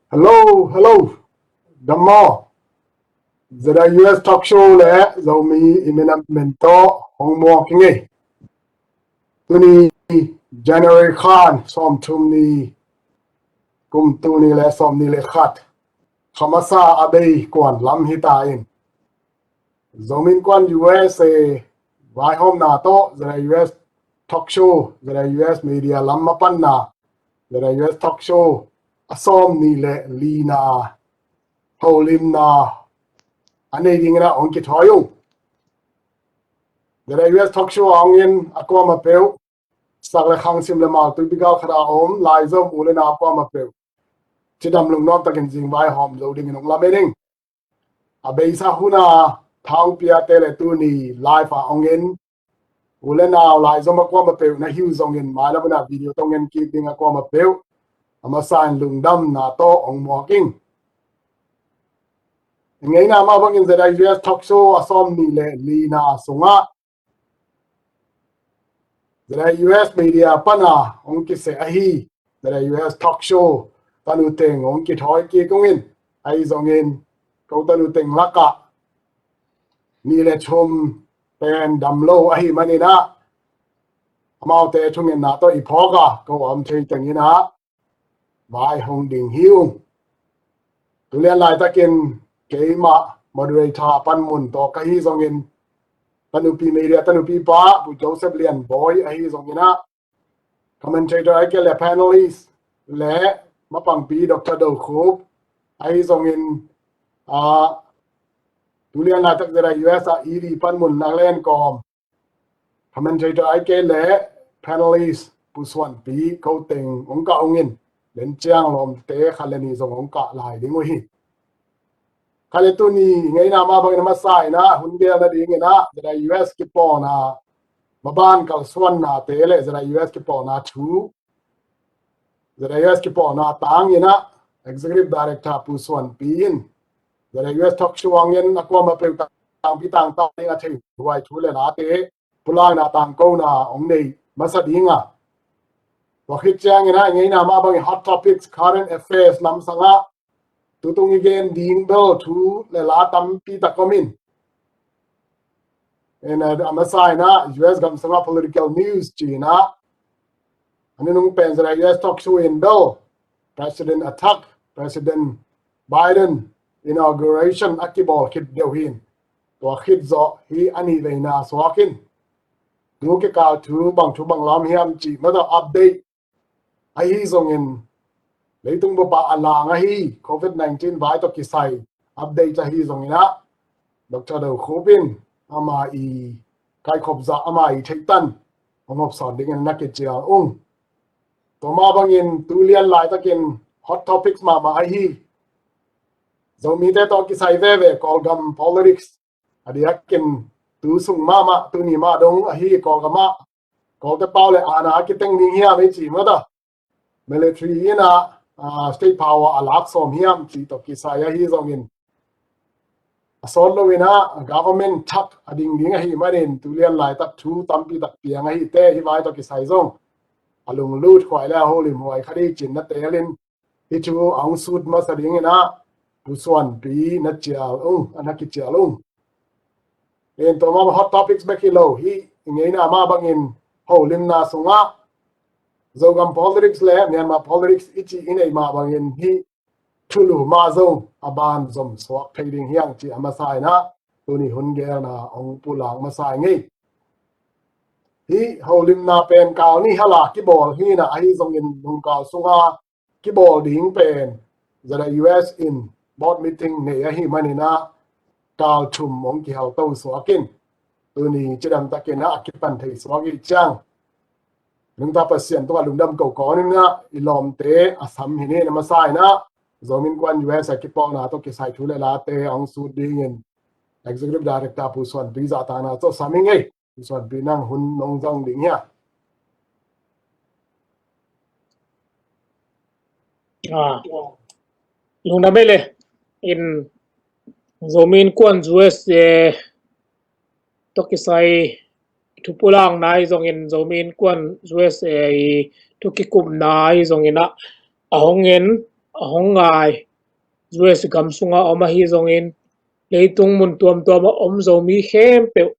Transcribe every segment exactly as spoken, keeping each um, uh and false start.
Hello, hello. Dam maw? ZIUS Talk Show le Zomi i minam mento hong muak hi ngei. Tuni January khan sawmthum ni, kum tul ni le sawmni le khat. Khamasa a bei kuan lam hi ta in. Zomi Innkuan U S A vaihawmna tawh ZIUS Talk Show, ZIUS Media lam a panna, ZIUS Talk Show a sawmni le lina holimna a nei dingin a hong kithawi ung. ZIUS Talk Show a hong in a kuama peuh, sak le khang, sim le mal, tuipi gal khat a om, laizom u le nau kuama peuh cidam lungnuam takin zing vaihawm zo dingin hong lamen ing. A beisa huna thangpiate le tuni live a hong in u le nau laizom a kuama peuh na hi uh zongin, mailam una video tawh hong en kik ding a kuama peuh a masa in lungdamna tawh hong muak ing. I ngeina mah bangin ZIUS Talk Show a sawmni le lina sungah ZIUS Media pana hong kiseh ahi ZIUS Talk Show tanu teng hong kithawi kik ung in, ahi zongin ko tanu teng lakah ni le thum pen dam lo ahi manin ah, amaute thungetna tawh i phawk a, ko a om thei tengin ah vai hong ding hi ung. Tulian laitakin keimah moderator panmun tawh ka hi zongin, tanupi media tanupi pa Pu Joseph Lian Bawi ahi zongin ah, commentator ahih kei le panelist le mapangpi Doctor Do Khup ahi zongin, ah, tulian laitak ZIUS a ED panmun na len kawm commentator ahih kei le panelist Pu Suanpi ko teng hong kah ung in, Len Ciang Lawmte khat le nih zong hong kah lai ding uh hi. Khat le tuni ngeina mah bangin a masa in ah hun gel nadingin ah ZIUS kipawlna, maban kalsuannate le ZIUS kipawlna thu, ZIUS kipawlna tangin ah Executive Director Pu Suanpi in ZIUS Talk Show hong en a kuama peuh tangpi tangtang ding a thei huai thu le late pulakna tangkona hong nei masa ding a, tua khit ciangin ah i ngeina mah bangin hot topics, current affairs lamsang ah tutung i gen ding bel thu le la tampi tak om in. In, uh, a masa in ah US gam sungah political news ci-in ah, a nunung pen ZIUS Talk Show in bel President attack, President Biden inauguration a kibawl khit deuh hi in, tua khit zawh hi a nih veina suak in, tu kikal thu bang thu bang lam hiam cih mah tawh update ahi zongin, leitung bup ah a lang ahi COVID nineteen vai tawh kisai update ahi zongin ah, Doctor Do Khup in ama i kaikhop zah, ama i theihtan hong hawmsawn dingin na kicial ung. Tua mah bangin tulian laitakin hot topics mahmah ahi Zomite tawh kisai veve Kawlgam politics, a diakin tu sung mahmah, tuni mah dong ahi Kawlgam ah Kawlte pau le aana a kiteng ding hiam i cih mah tawh, military in ah, ah, state power a lak sawm hiam cih tawh kisai ahi zongin, a sawt lo in ah government thak a ding ding ahi manin tulian laitak thu tampi tak piang ahi te, hih vai tawh kisai zong a lunglut huai le a holim huai kha ding cih na tel in, hih thu a hong sut masa dingin ah Pu Suanpi na cial ung, a na kicial ung. In tua mah hot topics bek hi lo, hih i ngeina mah bangin holimna sungah Zogam politics le Myanmar politics i cih i neih mah bangin hih thulu mah zong a ban zom suak thei ding hi hang cih a masa in ah tuni hun gelna hong pulak masa hi ngei. Hih holimna pen kal nih hal a kibawl hi in ah, ahi zongin nungkal sunga kibawl ding pen ZIUS in board meeting nei ahi manin ah kal thum hong kihalto suak in, tuni cidam takin ah a kipan thei suak i hih ciang, nungta Pasian tungah lungdam ko kawm in ah i lawmte a sam hi ni. A masa in ah Zomi Innkuan US a kipawlna tawh kisai thu le late a hong sut dingin Executive Director Pu Suanpi zahtakna tawh sam hi ngei. Pu Suanpi, nang hun nong zang ding hia? Ah, lungdam ei le. In Zomi Innkuan USA tawh kisai thu pulakna ahi zongin, Zomi Innkuan USA i thu kikupna ahi zongin ah, a hong en, a hong ngai, U S gam sunga om ahi zongin, leitung mun tuamtuama om Zomi khempeuh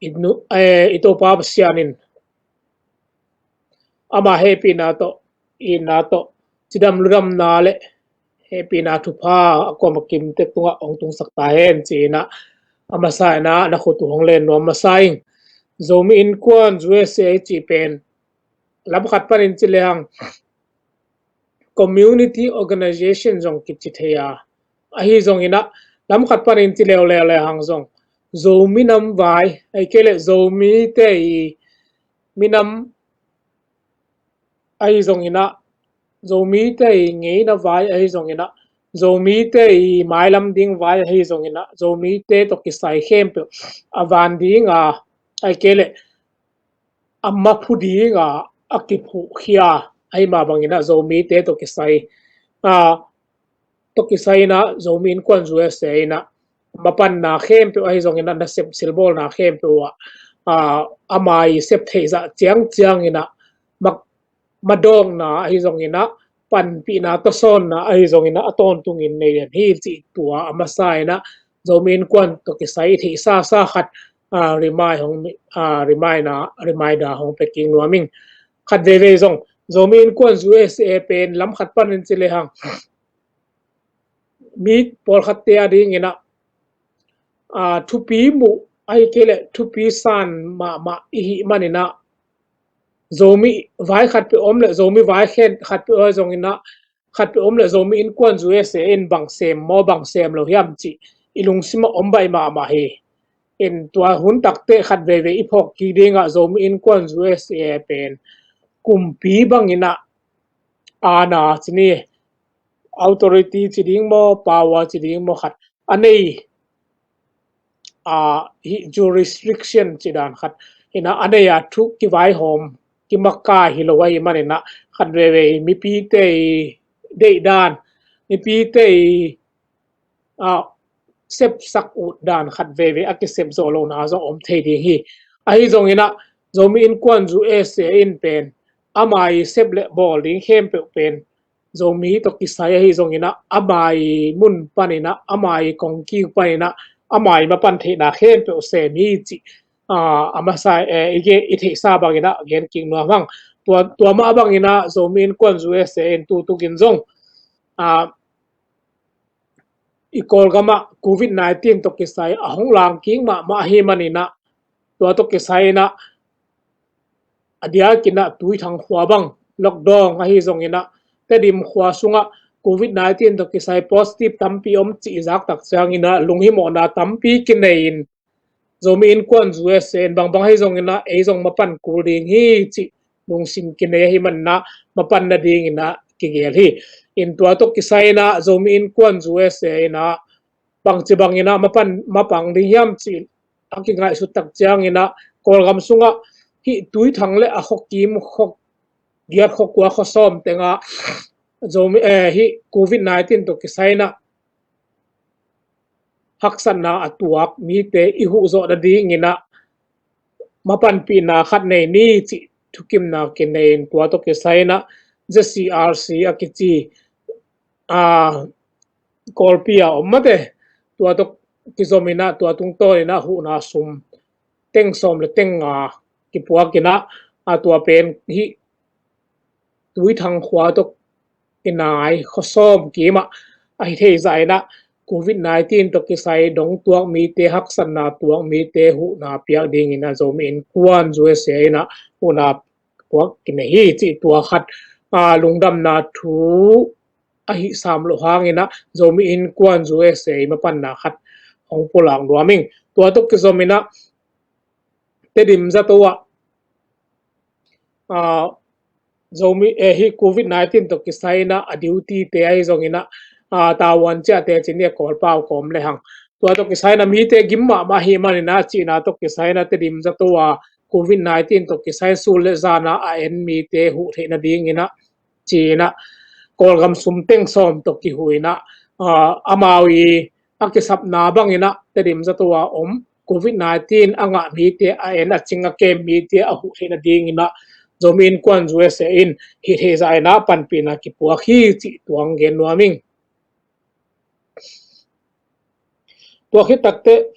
i, nu, eh, i Topa Pasian in ama hehpihna tawh, itna tawh, cidam ludamna le hehpihna thupha a kuama kimte tungah hong tungsak ta hen ci-in ah, a masa in ah na khut uh hong len nuam masa ing. Zomi Innkuan U S A i cih pen lam khat panin ci lehang community organization zong kici thei a, ahi zongin ah lam khat panin ci leuleu lehang zong Zomi nam vai, ahih kei leh Zomite i minam ahi zongin ah, Zomite i ngeina vai ahi zongin ah, Zomite i mailam ding vai ahi zongin ah, Zomite tawh kisai khempeuh a van ding a, ahih kei leh a maphu ding a, a kiphuhkhia ahi mah bangin ah, Zomite tawh kisai a, tawh kisai in ah Zomi Innkuan U S A in ah mapanna khempeuh ahi zongin ah, nasep silbawlna khempeuh ah, a, ama i sep theihzah ciangciang in ah, ma, madawkna ahi zongin ah, panpihna tawsawnna ahi zongin ah, a tawntungin nei den hi cih tua a masa in ah, Zomi Innkuan tawh kisai i theihsasa khat, a, remind hong, a, remind na, reminder hong pia kik nuam ing. Khat veivei zong Zomi Innkuan U S A pen lam khat panin ci lehang mi pawlkhatte a dingin ah, a, thupi muh ahih kei leh thupi san mahmah i hih manin ah, Zomi vai khat peuh om leh Zomi vai khen khat peuh ahi zongin ah, khat peuh om leh Zomi Innkuan U S A in bang sem maw, bang sem lo hiam cih i lungsim ah om baih mahmah hi. In tua hun takteh khat veivei i phawk kik ding ah, Zomi Innkuan U S A pen kumpi bangin ah, aana ci ni, authority ci ding maw, power ci ding maw, khat a nei, a, hih jurisdiction ci dan khat in ah, a nei a thu kivaihawm, kimakai hi lo ahih manin ah, khat veivei mipite i deih dan, mipite i, a, sepsak ut dan khat veivei a kisep zawh lohna zong om thei ding hi. Ahi zongin ah Zomi Innkuan U S A in pen ama i sep le bawl ding khempeuh pen Zomi tawh kisai ahi zongin ah, ama i mun panin ah, ama i kongkiu panin ah, ama i mapan theihna khempeuh sem hi cih, a, a masa, eh, i ge, i theihsa bangin ah gen kik nuam hang. Tua, tua mah bangin ah Zomi Innkuan U S A in tutukin zong, a, i Kawlgam ah covid nineteen tawh kisai a hong lang kik mahmah ahih manin ah, tua tawh kisai in ah, a diakin ah Tuithang khua bang lockdown ahi zongin ah, Tedim khua sungah covid nineteen tawh kisai positive tampi om cih i zak tak ciangin ah, lunghimawhna tampi kinei in, Zomi Innkuan U S A in bangbang ahi zongin ah, ei zong mapan kul ding hi cih lungsim kinei ahih manin ah, mapan nadingin ah kigel hi. In tua tawh kisai in ah Zomi Innkuan U S A in ah, bangci bangin ah mapan, mapang ding hiam cih a kingaihsut tak ciangin ah, Kawlgam sungah hih Tuithang le a khuakim, khua giat khua kua khua sawm tengah Zomi, eh, hih covid nineteen tawh kisai in ah haksatna a tuak mite i huh zawh nadingin ah, mapanpihna khat nei ni cih thukimna kinei in, tua tawh kisai in ah Z C R C a kici, a, Kawlpi a om mate, tua tawh kizom in ah, tua tungtawn in ah huhna sum teng sawm le teng nga kipuak in ah, a, tua pen hih Tuithang khua tawh kinai khua sawm kim ah ahi thei zah in ah, covid nineteen tawh kisai dong tuak mite, haksatna tuak mite huhna piak dingin ah Zomi Innkuan U S A in ah huhna puak kinei hi cih tua khat, a, lungdamna thu ahi sam loh hangin ah, Zomi Innkuan U S A mapanna khat hong pulak nuam ing. Tua tawh kizom in ah, Tedim zato ah, a, Zomi, eh, hih covid nineteen tawh kisai in ah a duty te ahi zongin ah, a, tavuan ciahte ci ni, a Kawlpau kawm le hang. Tua tawh kisai in ah mite gim mahmah ahih manin ah, cihna tawh kisai in ah Tedim zato ah covid nineteen tawh kisai in sul le zan ah a en mite huh theih nadingin ah, ci-in ah Kawlgam sum teng sawm tawh kihuh in ah, a, amau i a kisapna bangin ah Tedim zato a om covid nineteen a ngah mite, a en a cing a kem mite a huh theih nadingin ah Zomi Innkuan U S A in hih theih zah in ah panpihna kipuak hi cih tua hong gen nuam ing. Tua khit takteh,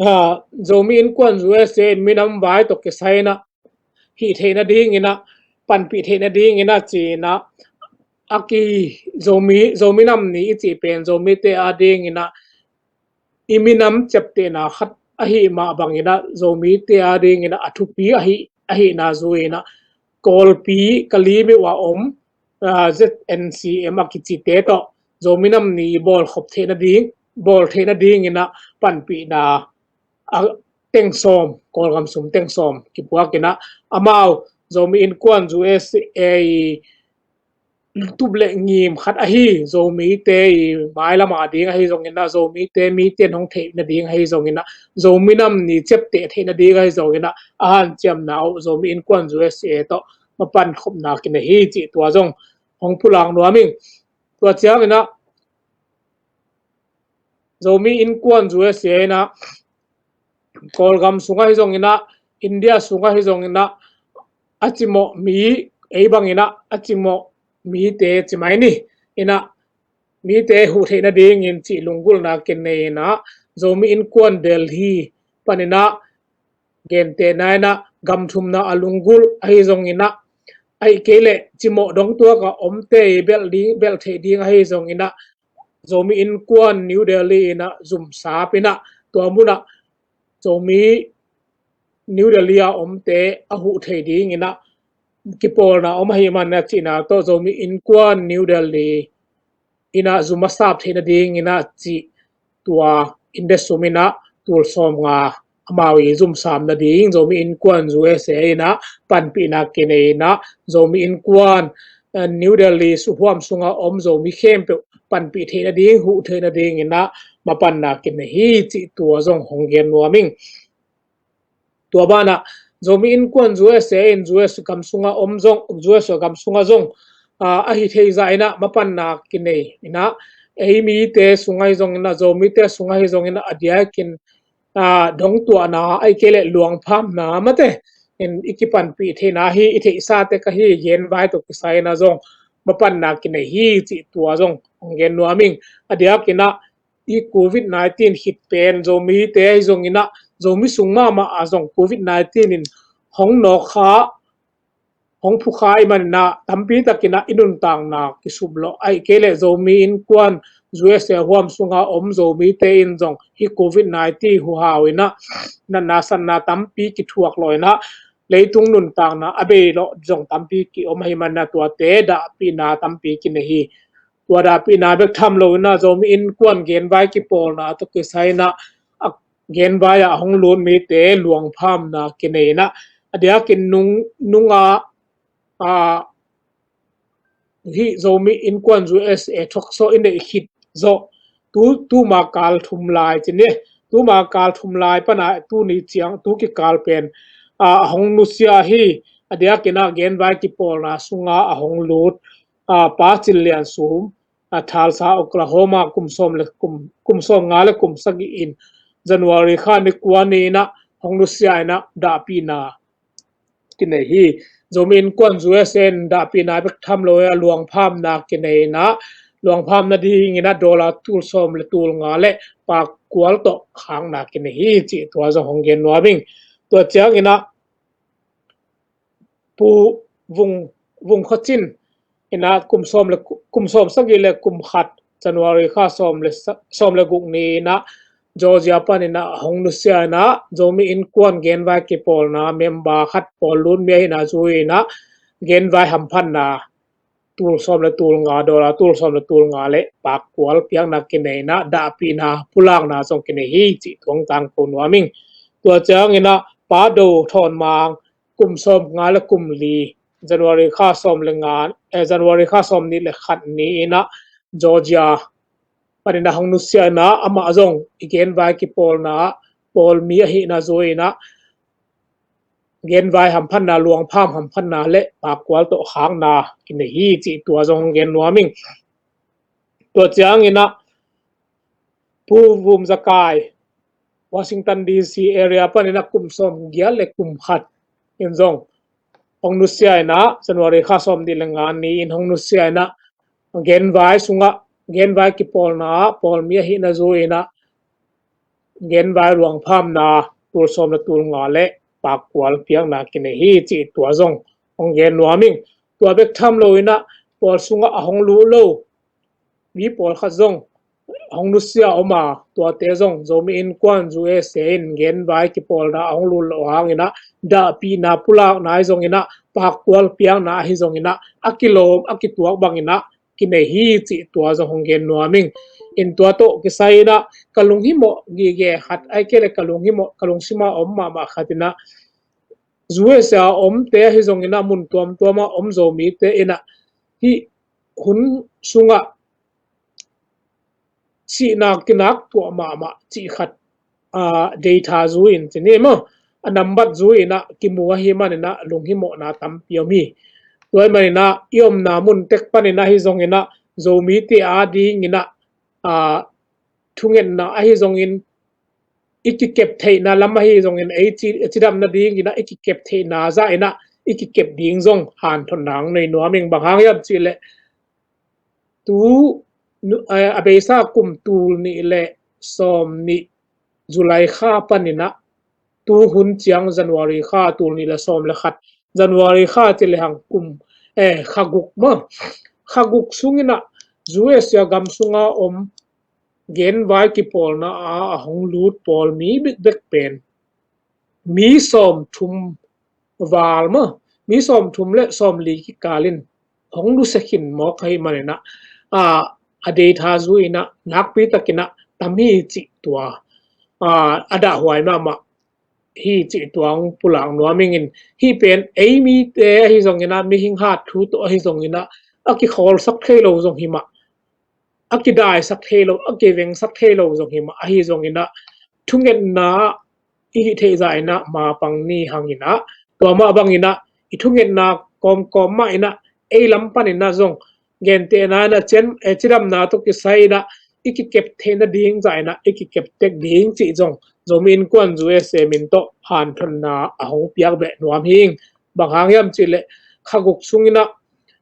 ah, Zomi Innkuan U S A in minam vai tawh kisai in ah hih theih nading in ah, panpih theih nading in ah ci-in ah, a ki Zomi, Zomi Nam Ni i cih pen Zomite ading in ah i minam ciaptehna khat ahih mah bang in ah Zomite ading in ah a thupi ahi, ahihna zui in ah Kawlpi Kalemyo a om, ah, Z N C M a kicite tawh Zomi Nam Ni bawl khop theih nading, bawl theih nading in ah panpihna a teng sawm, Kawlgam sum teng sawm kipuak in ah, amau Zomi Innkuan U S A i tup le ngim khat ahi, Zomite i mailam ading ahi zong in ah, Zomite mite in hong theih nading ahi zong in ah, Zomi Nam Ni ciapteh theih nading ahi zong in ah, a hanciamna uh Zomi Innkuan U S A tawh mapan khopna kinei hi cih tua zong hong pulak nuam ing. Tua ciang in ah Zomi Innkuan U S A in ah Kawlgam sungah hi zong in ah, India sungah hi zong in ah, a cimawh mi, ei bang in ah a cimawh mite ci mai ni, in ah mite huh theih nading in cih lunggulhna kinei in ah, Zomi Innkuan Delhi pan in ah gentehna in ah gam thumna a lunggulh ahi zong in ah, ahih kei leh cimawh dong tuak a omte i belh ding, belh theih ding ahi zong in ah, Zomi Innkuan New Delhi in ah zum sap in ah, tua mun ah Zomi New Delhi a omte a huh thei ding in ah kipawlna om ahih man a cihna tawh Zomi Innkuan New Delhi in ah zum a sap theih nading in ah cih tua India sum in ah tul sawm nga amau i zum sam nading Zomi Innkuan U S A in ah panpihna kinei in ah, Zomi Innkuan, eh, New Delhi huam sungah om Zomi khempeuh panpih theih nading, huh theih nading in ah mapanna kinei hi cih tua zong hong gen nuam ing. Tua ban ah Zomi Innkuan U S A in U S gam sungah om zong, U S gam sungah zong, ah, ahi thei zah in ah mapanna kinei in ah, ei mite sungah hi zong in ah, Zomite sungah hi zong in ah, a diakin, ah, dongtuahna, ahih kei leh luangphamna mate in i kipanpih theihna hi, i theihsa tek ahi genvai tawh kisai in ah zong mapanna kinei hi cih tua zong hong gen nuam ing. A diakin ah i Covid nineteen khit pen Zomite ahi zong in ah, Zomi sung mahmah ah zong Covid nineteen in hong nawk kha, hong phukha ahih man in ah tampi tak in ah i nuntakna kisuplawh, ahih kei leh Zomi Innkuan U S A huam sungah om Zomite in zong hih Covid nineteen huhau in ah natna satna tampi kithuak lawh in ah leitung nuntakna a bei lawh zong tampi ki-om ahih man in ah tuate dahpihna tampi kinei hi. Tua dahpihna bek tham lo in ah Zomi Innkuan genvai kipawlna tawh kisai in ah, a genvai ah hong lut mite luangphamna kinei in ah, a diakin nung, nung ah, ah, hih Zomi Innkuan U S A talk show i neih khit zawh, tu, tuma kal thum lai ci ni, tuma kal thum lai pan ah tuni ciang, tu kikal pen, ah, a hong nusia hi. A diakin ah genvai kipawlna sungah a hong lut, ah, Pa Cin Lian Sum, ah, Tulsa, Oklahoma, kum sawm le kum, kum sawm nga le kum sagih in January kha ni kua ni in ah hong nusia in ah dahpihna kinei hi. Zomi Innkuan U S A in dahpihna bek tham lo a luangphamna kinei in ah, luangpham nading in ah dollar tul sawm le tul nga le pak kual tawh khakna kinei hi cih tua zong hong gen nuam ing. Tua ciang in ah Pu Vung, Vung Kha Cin in ah kum sawm le, kum sawm sagih le kum khat, January kha sawm le sa-, sawm le guk ni in ah Georgia pan in ah hong nusia in ah Zomi Innkuan genvai kipawlna member khat pawl lut mi ahihna zui in ah genvai hamphatna tul sawm le tul nga, dollar tul sawm le tul nga le pak kual piakna kinei in ah dahpihna pulakna zong kinei hi cih tua hong tangko nuam ing. Tua ciang in ah Pa Do Thawn Mang kum sawm nga le kum li, January kha sawm le nga, eh, January kha sawm nih le khat ni in ah Georgia pan in ah hong nusia in ah amah zong i genvai kipawlna pawl mi ahihna zui in ah genvai hamphatna, luangpham hamphatna le pak kual tawh khakna kinei hi cih tua zong hong gen nuam ing. Tua ciang in ah Pu Vum Za Kai, Washington D C area panin ah kum sawm giat le kum khat in zong hong nusia in ah, January kha sawm nih le nga ni in hong nusia in ah, genvai sungah, genvai kipawlna ah pawlmi ahihna zui in ah, genvai luangphamna tul sawm le tul nga le pakkual piakna kinei hi cih tua zong hong gen nuam ing. Tua bek tham lo in ah, pawl sungah a hong lut lo mi pawlkhat zong hong nusia om a, tuate zong Zomi Innkuan U S A in genvai kipawlna a hong lut loh hangin ah, dahpihna pulakna ahi zongin ah, pakkual piakna ahi zongin ah, a kilawm a kituak bangin ah kinei hi cih tua zong hong gen nuam ing. In tua tawh kisai in ah ka lunghimawh gige khat, ahih kei leh ka lunghimawh, ka lungsim ah om mahmah khat in ah, U S A omte ahi zongin ah, mun tuamtuam ah om Zomite in ah, hih hun sungah sihna kinak tuah mahmah cih khat, aa, data zui in ci ni maw, a nambat zui in ah kimu ahih manin ah lunghimawhna tampi om hi. Tua ahih manin ah i omna mun tek panin ahi zongin ah, Zomite adingin ah, aa, thungetna ahi zongin, i kikep theihna lam ahi zongin, ei ci, cidam nadingin ah i kikep theihna zah in ah i kikep ding zong hanthotna hong nei nuam ing. Bang hang hiam cih leh, tu, nu-, eh, a beisa kum tul nih le sawm nih July kha panin ah, tu hun ciang January kha tul nih le sawm le khat, January kha ci lehang kum, eh, kha guk maw, kha guk sungin ah U S A gam sunga om genvai kipawlna ah a hong lut pawlmi bekbek pen mi sawmthum val maw, mi sawmthum le sawmli kikal in hong nusia khin mawk ahih manin ah, a, a data zui in ah nakpi takin ah tam hi cih tua, a, a dahhuai mahmah hi cih tua hong pulak nuam ing. In hih pen ei mite ahi zongin ah, mihing hat thu tawh ahi zongin ah, a kikhawlsak thei lo zong hi mah, a kidaisak thei lo, a kivengsak thei lo zong hi mah, ahi zongin ah thungetna i hih theih zah in ah mapang ni hangin ah, tua mah bangin ah i thungetna kawmkawm mah in ah, ei lam panin ah zong gentehna in ah, cian, eh, cidamna tawh kisai in ah i kikep theih nading zah in ah i kikep tek ding cih zong Zomi Innkuan U S A min tawh hanthotna a hong piak beh nuam hi ing. Bang hang hiam cih leh, kha guk sungin ah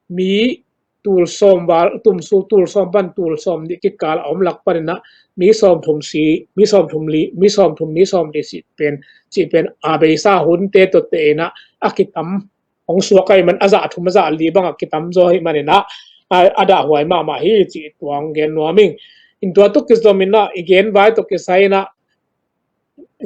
mi tul sawm val, tum su tul sawm pan tul sawm nih kikal a om lak panin ah mi sawmthum si, mi sawmthum li, mi sawmthum, mi sawmli si pen, cih pen a beisa hunte tawh te in ah a kitam, hong suak ahih man, a zah thum a zah li bang a kitam zaw ahih manin ah, a, a dahhuai mahmah hi cih tua hong gen nuam ing. In tua tawh kizom in ah, i genvai tawh kisai in ah,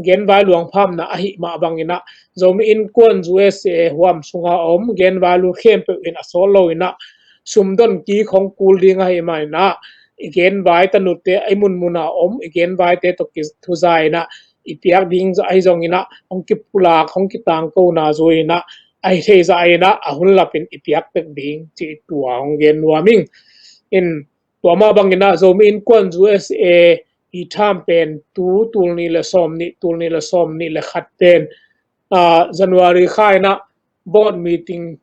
genvai luangphamna ahih mah bangin ah, Zomi Innkuan U S A huam sunga om genvai lu khempeuh in a sawt lo in ah, sumdon kik hong kul ding ahih manin ah, i genvai tanute, i munmun a om i genvaite tawh kithuza in ah, i piak ding ahi zongin ah, hong kipulak, hong kitangkona zui in ah, ahi thei zah in ah, a hun lapin i piak tek ding cih tua hong gen nuam ing. In tua mah bangin ah, Zomi Innkuan U S A i term pen tu tul nih le sawm nih, tul nih le sawm nih le khat pen, ah, January kha in ah board meeting,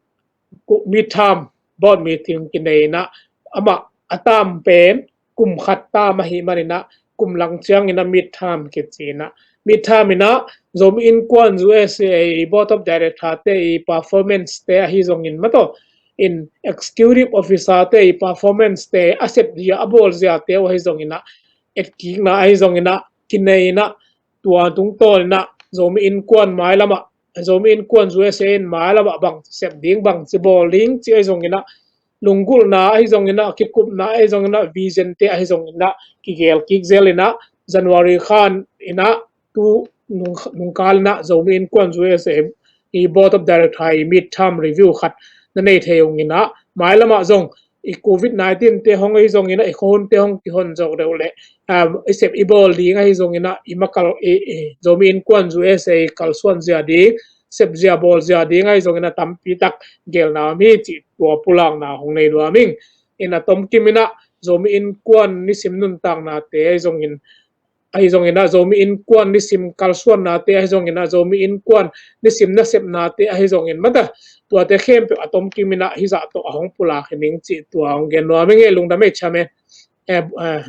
mid term board meeting kinei in ah, amah a term pen kum khat term ahih manin ah, kum lang ciangin ah mid term kici in ah, mid term in ah Zomi Innkuan U S A i board of director te i performance te ahi zongin, mataw, in executive officer te i performance te, a sep zia, a bawl zia te uh ahi zongin ah, etkikna ahi zongin ah kinei in ah, tua tungtawn in ah Zomi Innkuan mailam ah, Zomi Innkuan U S A in mailam ah bang sep ding, bang ci bawl ding cih ahi zongin ah, lunggulhna ahi zongin ah, kikupna ahi zongin ah, vision te ahi zongin ah, kigel kik zel in ah, January kha in ah, tu nung, nungkal in ah Zomi Innkuan U S A i board of director i mid term review khat na nei thei ung in ah, mailam ah zong i covid nineteen te hong ahi zongin ah, i khuahun te hong kihon zo deuh leh, um, i sep i bawl ding ahi zongin ah, i makal, i, i Zomi Innkuan U S A i kalsuan zia ding, sep zia bawl zia ding ahi zongin ah, tampi tak gelna om hi cih tua pulakna hong nei nuam ing. In a tomkim in ah, Zomi Innkuan nisim nuntakna te ahi zongin, ahi zongin ah, Zomi Innkuan nisim kalsuanna te ahi zongin ah, Zomi Innkuan nisim nasepna te ahi zongin, mataw, tuate khempeuh a tomkim in ah hih zah tawh a hong pulak hi ning cih tua hong gen nuam ing. Ei, lungdam ei, chairman, eh, eh,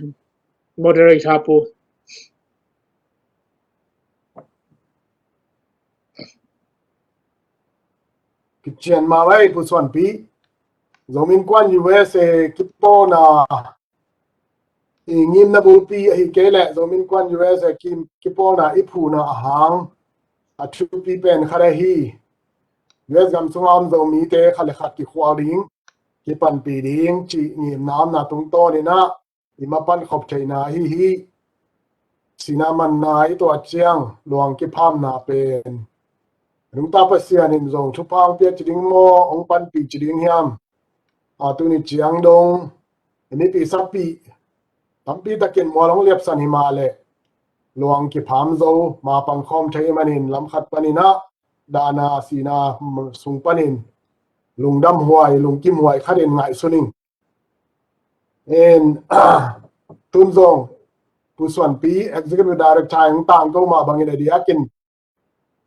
moderator pu. kician mahmah ei Pu Suanpi. Zomi Innkuan U S A kipawlna i ngimna bulpi ahi kei leh Zomi Innkuan U S A ki, kipawlna i phuhna a hang a thupi pen khat ahi. U S gam sunga om Zomite khat le khat kikhual ding, kipanpih ding cih ngimna omna tungtawn in ah i mapan khop theihna ahi hi. Sihna manna i tuah ciang luang kiphamna pen nungta Pasian in zong thupha hong pia ci ding maw, hong panpih ci ding hiam? A tuni ciang dong i mipih sapih tampi takin mual hong liapsan hi mah leh luang kipham zo, mapang khawm thei manin lam khat panin ah dahna sihna sung panin lungdam huai, lungkim huai khat in ngaihsun ing. In tun zong Pu Suanpi Executive Director in tangko mah bangin a diakin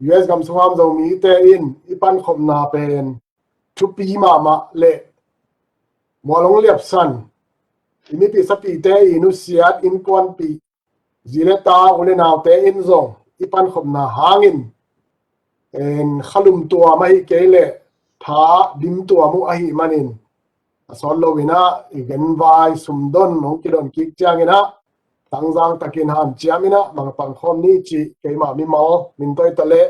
U S gam sunga om Zomite in i pankhopna pen thupi mahmah le mual hong liapsan, i mipih sapihte i nusiat, innkuanpih, zi le ta, u le naute in zong i pankhopna hangin en khalum tuam ahi kei leh tha dim tuam uh ahi manin a sawt loin ah i genvai sumdon hong kidon kik ciangin ah tangzang takin hanciam in ah mangpang khawm ni cih keimah mimal min tawh i ta leh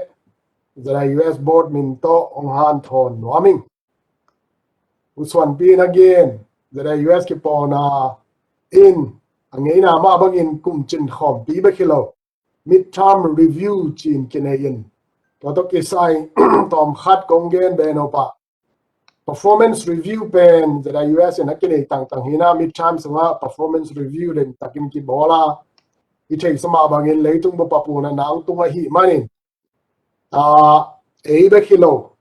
Z I U S board min tawh hong hanthawn nuam ing. Pu Suanpi in a gen, Z I U S kipawlna in a ngeina mah bangin kum cin khawmpi bek hi lo, midterm review ci-in kinei in, tua tawh kisai tawm khat kong gen beh nop ah, performance review pen Z I U S in a kinei tangtang hi in ah, midterm sungah performance review den takin kibawl a, i theihsa mah bangin leitung bup a puna nang tung ahi manin, a, ei bek hi lo,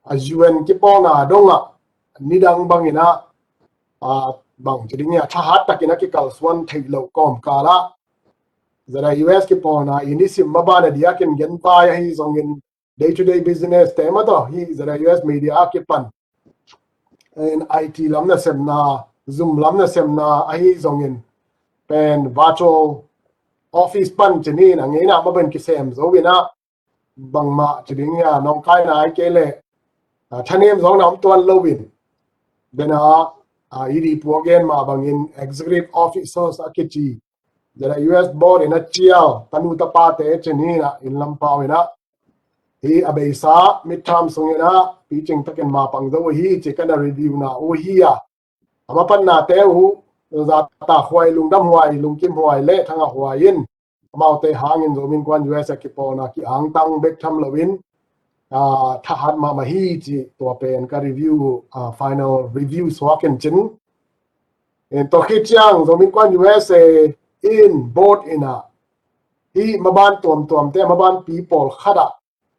a U N kipawlna dongah nidang bangin ah, a, bang ci ding hiam, thahat takin a kikalsuan theih loh kawmkal ah Z I U S kipawlna i nisim maban a diakin genvai ahi zongin day to day business te mah tawh hih Z I U S media a kipan in I T lam nasemna, Zoom lam nasemna ahi zongin pen virtual office pan ci ni in a ngeina mah bangin kisem zo in ah, bangmah ci ding hiam, nawngkaina ahi kei leh, a, thanem zawkna om tuan loin, bena, a, i dih puak gen mah bangin executive officers a kici Z I U S board in a cial tanu tapate ci ni in ah, inn lam pau in ah, hi a beisa midterm sungin ah picing takin mapang zo uh hi ci, kan a review na uh hi a, a mapannate uh zahtakhuai, lungdamhuai, lungkimhuai le thangahhuai in, amaute hangin Zomi Innkuan U S A kipawlna ki-angtang bek tham loin, a, thahat mahmah hi ci, tua pen ka review, a, final review suak in cin. In tua khit ciang Zomi Innkuan U S A in board in ah hih maban tuamtuamte, maban pi pawlkhat ah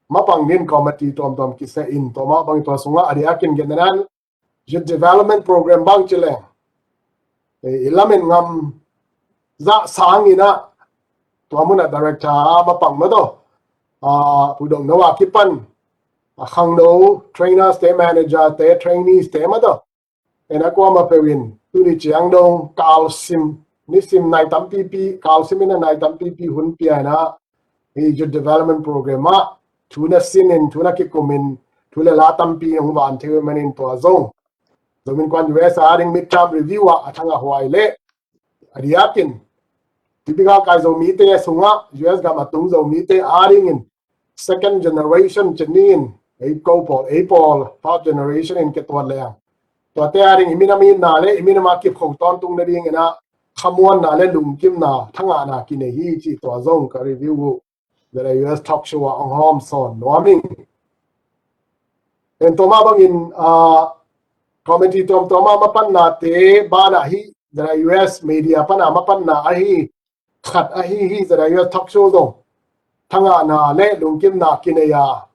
mapang dingin committee tuamtuam kiseh in, tua mah bangin tua sungah a diakin gen in ah, youth development program bang ci leng, e, i lamen ngam zah sangin ah tua mun ah director a mapang mah tawh, a, Pu Dong No a kipan, a, khangno trainers te, manager te, trainees te mah tawh, en a kuamah peuh in tuni ciang dong kalsim, nisim nai tampipi, kalsim in a nai tampipi hun pia in ah, hih youth development program ah thu na sin in, thu na kikum in, thu le la tampi hong van thei uh manin tua zong Zomi Innkuan U S A ding midterm review ah a thangahhuai le a diakin, typical kai Zomite sungah U S gam a tung Zomite a dingin second generation ci ni in, ei ko pawl, ei pawl first generation in kituat leng, tuate a ding i minam itna le i minam a kipkho tawntung nadingin ah khamuanna le lungkimna, thangahna kinei hi ci, tua zong ka review uh Z I U S talk show ah hong hawm sawn nuam ing. En tua mah bangin, a, committee tuamtuam a mapannate banah hih Z I U S media pan a mapanna ahi khat ahi hih Z I U S talk show zong thangahna le lungkimna kinei a,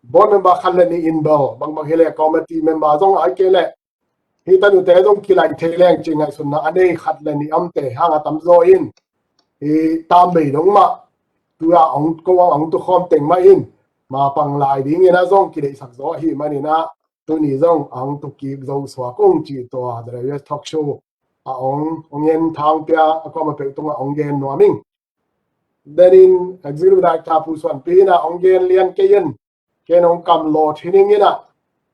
board member khat le nih in bel, bangbang hi leh committee member zong ahi kei leh hih tanute zong kilaih thei leng ci ngaihsutna a nei khat le nih a omte hang a tamzaw in, hih tambei dong mah, tu a hong ko, a hong tukhawm teng mah in mapang lai dingin ah zong kideihsak zaw ahi manin ah, tuni zong a hong tukik zo suak ung ci, tua Z I U S talk show a hong, hong en thang pia a kuamah peuh tungah hong gen nuam ing. Then in executive director Pu Suanpi in ah hong gen lian kei in, Ken hong kam lawt hi ning in ah,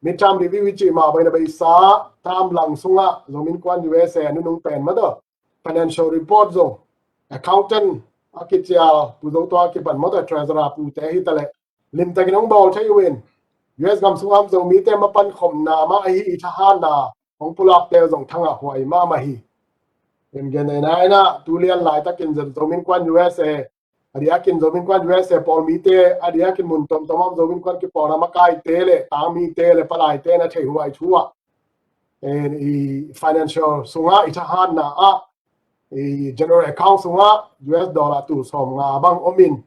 midterm review i cih mah bangin a beisa tam lang sungah Zomi Innkuan U S A a nunung pen mah tawh financial report zong, accountant a kicial Pu Zo Tua kipan mah tawh treasurer pute hi taleh limtakin hong bawl thei uh in, U S gam sungah Zomite mapan khopna mah ahi i thahatna hong pulakte uh zong thangah huai mahmah hi. In gen nei nai na, tu lian laitakin Zomi Innkuan U S A, a diakin Zomi Innkuan U S A pawl mite, a diakin mun tuamtuam ah Zomi Innkuan kipawlna makaite le tangmite le palaite na theih huai thu ah, i financial sungah, i thahatna ah, i general account sungah U S dollar tul sawmnga bang om in,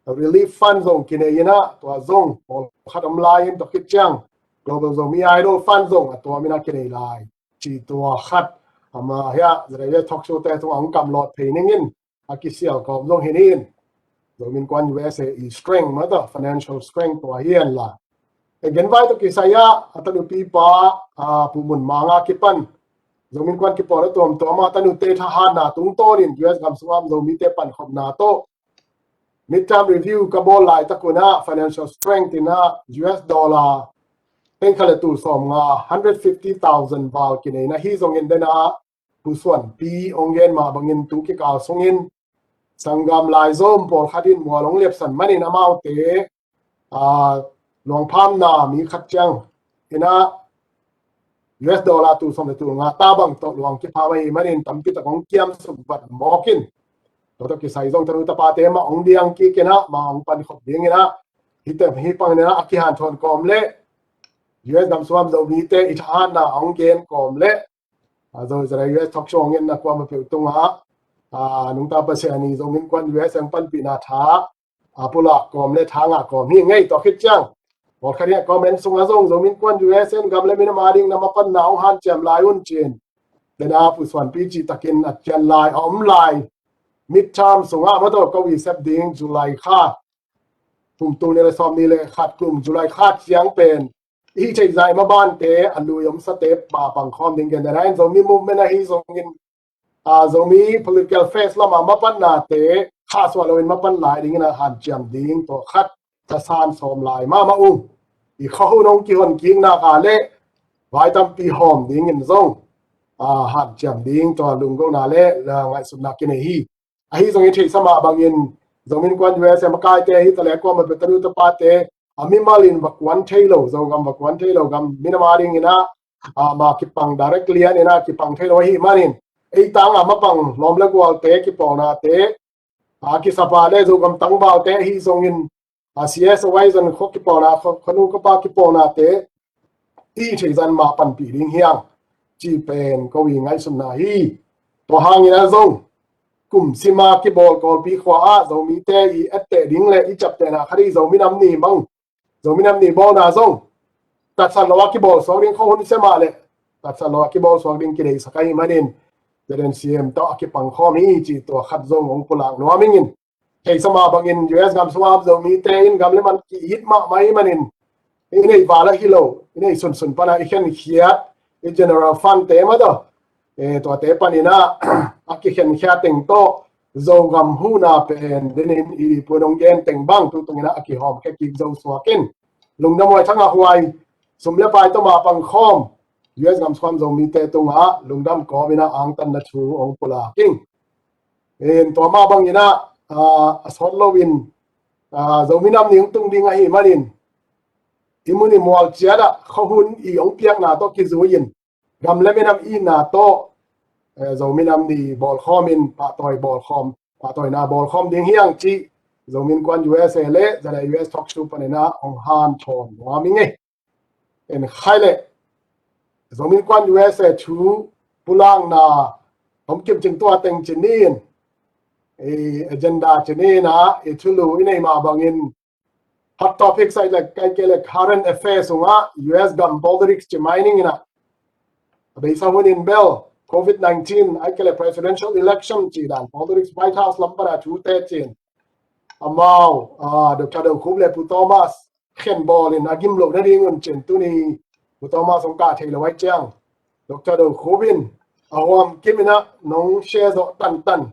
relief fund zong kinei in ah, tua zong pawlkhat om lai in, tua khit ciang Global Zomi Idol Fund zong a tuam in ah kinei lai, ci tua khat ama hiah Zaraia talk show te tungah hong kam lawt phei ning in, a kisial kawm zong hi ning in, Zomi Innkuan U S A i strength mah tawh, financial strength tua hi hen la. E, gen vai tawh kisai ah a tanupi pa, a, Pu Mun Mang a kipan Zomi Innkuan kipawlna tuamtuam ah tanute thahatna tungtawnin U S gam sungah Zomite pankhopna tawh midterm review ka bawl laitak un ah financial strength in ah U S dollar pengkhat le tul sawmnga, hundred fifty thousand val kinei na hi zongin, den ah Pu Suanpi hong gen mah bangin tu kikal sungin sanggam laizom pawlkhat in mual hong lepsan manin amaute, aa, luangphamna mi khat ciang in ah U S dollar tul sawm le tul nga ta bang tawh luang kipham ahih manin tampi tak hong kiamsuk vat mawk in, tua tawh kisai zong tanu tapate mah hong diang kik in ah, mah hong pankhop ding in ah, hite hih pang in ah a kihanthawn kawm le U S gam sungah Zomite i thahatna hong gen kawm le, a, Zo Zaraia U S talk show hong enna kuamah peuh tungah, a, nungta Pasian in Zomi Innkuan U S A hong panpihna tha a pulak kawm le tha ngah kawm hi ing ei. Tua khit ciang pawlkhat in ah comment sungah zong Zomi Innkuan U S A in gam le minam a ding na mapanna hong hanciam lai un ci-in, den ah Pu Suanpi cih takin a cian lai, a om lai, midterm sungah mah tawh ko i sep ding July kha, kum tul nih le sawmnih le khat kum July kha ciang pen i hih theih zah i mabante, a lui omsate mah pangkhawm ding gen den ah, Zomi movement ahi zongin, a, Zomi political phase lamah mapannate khahsuah loin mapan lai dingin a hanciam ding, tua khat tasan sawm lai mahmah uh. I khuahun hong kihon kik nak a le vai tampi hawm dingin zong, a, hanciam ding tua lunggulhna le, a, ngaihsutna kinei hi. Ahi zongin theihsa mah bangin Zomi Innkuan U S A makaite hi taleh kuamah peuh tanu tapate, a, mimal in va kuan thei lo, Zogam va kuan thei lo gam minam a dingin ah, a, mah kipang direct lian in ah kipang thei lo ahih manin, ei tang a mapang lawm le gualte kipawlnate, a, kisapa le Zogam tangvalte ahi zongin, a, C S O I zon khua kipawlna, khua, khuanu khuapa kipawlnate i theih zah mah panpih ding hi hang cih pen ko i ngaihsutna hi. Tua hangin ah zong kum sima kibawl Kawlpi khua ah Zomite i etteh ding le i ciaptehna khat hi, Zomi Nam Ni bang, Zomi Nam Ni bawlna zong tatsat lo a kibawl suak ding, khuahun sia mah le tatsat lo a kibawl suak ding kideihsak ahih manin, Z N C M tawh a kipangkhawm hi cih tua khat zong hong pulak nuam ing in. Theihsa mah bangin U S gam sungah Zomite in gam le man ki-it mahmah ahih manin, i neih val ahi lo, i neih sunsun pan a i khenkhiat, i general fund te mah tawh, e, tuate panin ah a kikhenkhiat teng tawh Zogam huhna pen denin i pun hong gen teng bang tu tungin ah a kihawmkhia kik zo suak in, lungdam huai, thangah huai, sum le pai tawh mah pangkhawm, U S gam sungah Zomite tungah lungdam kawmin ah angtanna thu hong pulak ing. In tua mah bangin ah, a, a sawt loin, a, Zomi Nam Ni hong tung ding ahih manin, i mun i mual ciat ah khuahun i hong piakna tawh kizui in, gam le minam itna tawh, eh, Zomi Nam Ni bawlkhawm in, pahtawi bawlkhawm, pahtawina bawlkhawm ding hi hang cih Zomi Innkuan U S A le Z I U S talk show panin ah hong hanthawn nuam ing ei. En khai leh Zomi Innkuan U S A thu pulakna hong kim cing tua teng ci ni in, i agenda ci ni in ah, i thulu i neih mah bangin hot topics ahih leh, ahih kei leh current affairs sungah U S gam politics ci mai ning in ah, a beisa hun in bel covid nineteen ahih kei leh presidential election cih dan politics, White House lam pan a thute ci in, amau, ah, Doctor Do Khup le Pu Thomas khen bawl in a gim loh nading un ci in, tuni Pu Thomas hong kah thei lo ahih ciang Doctor Do Khup in a huam kim in ah nong share zawh tantan,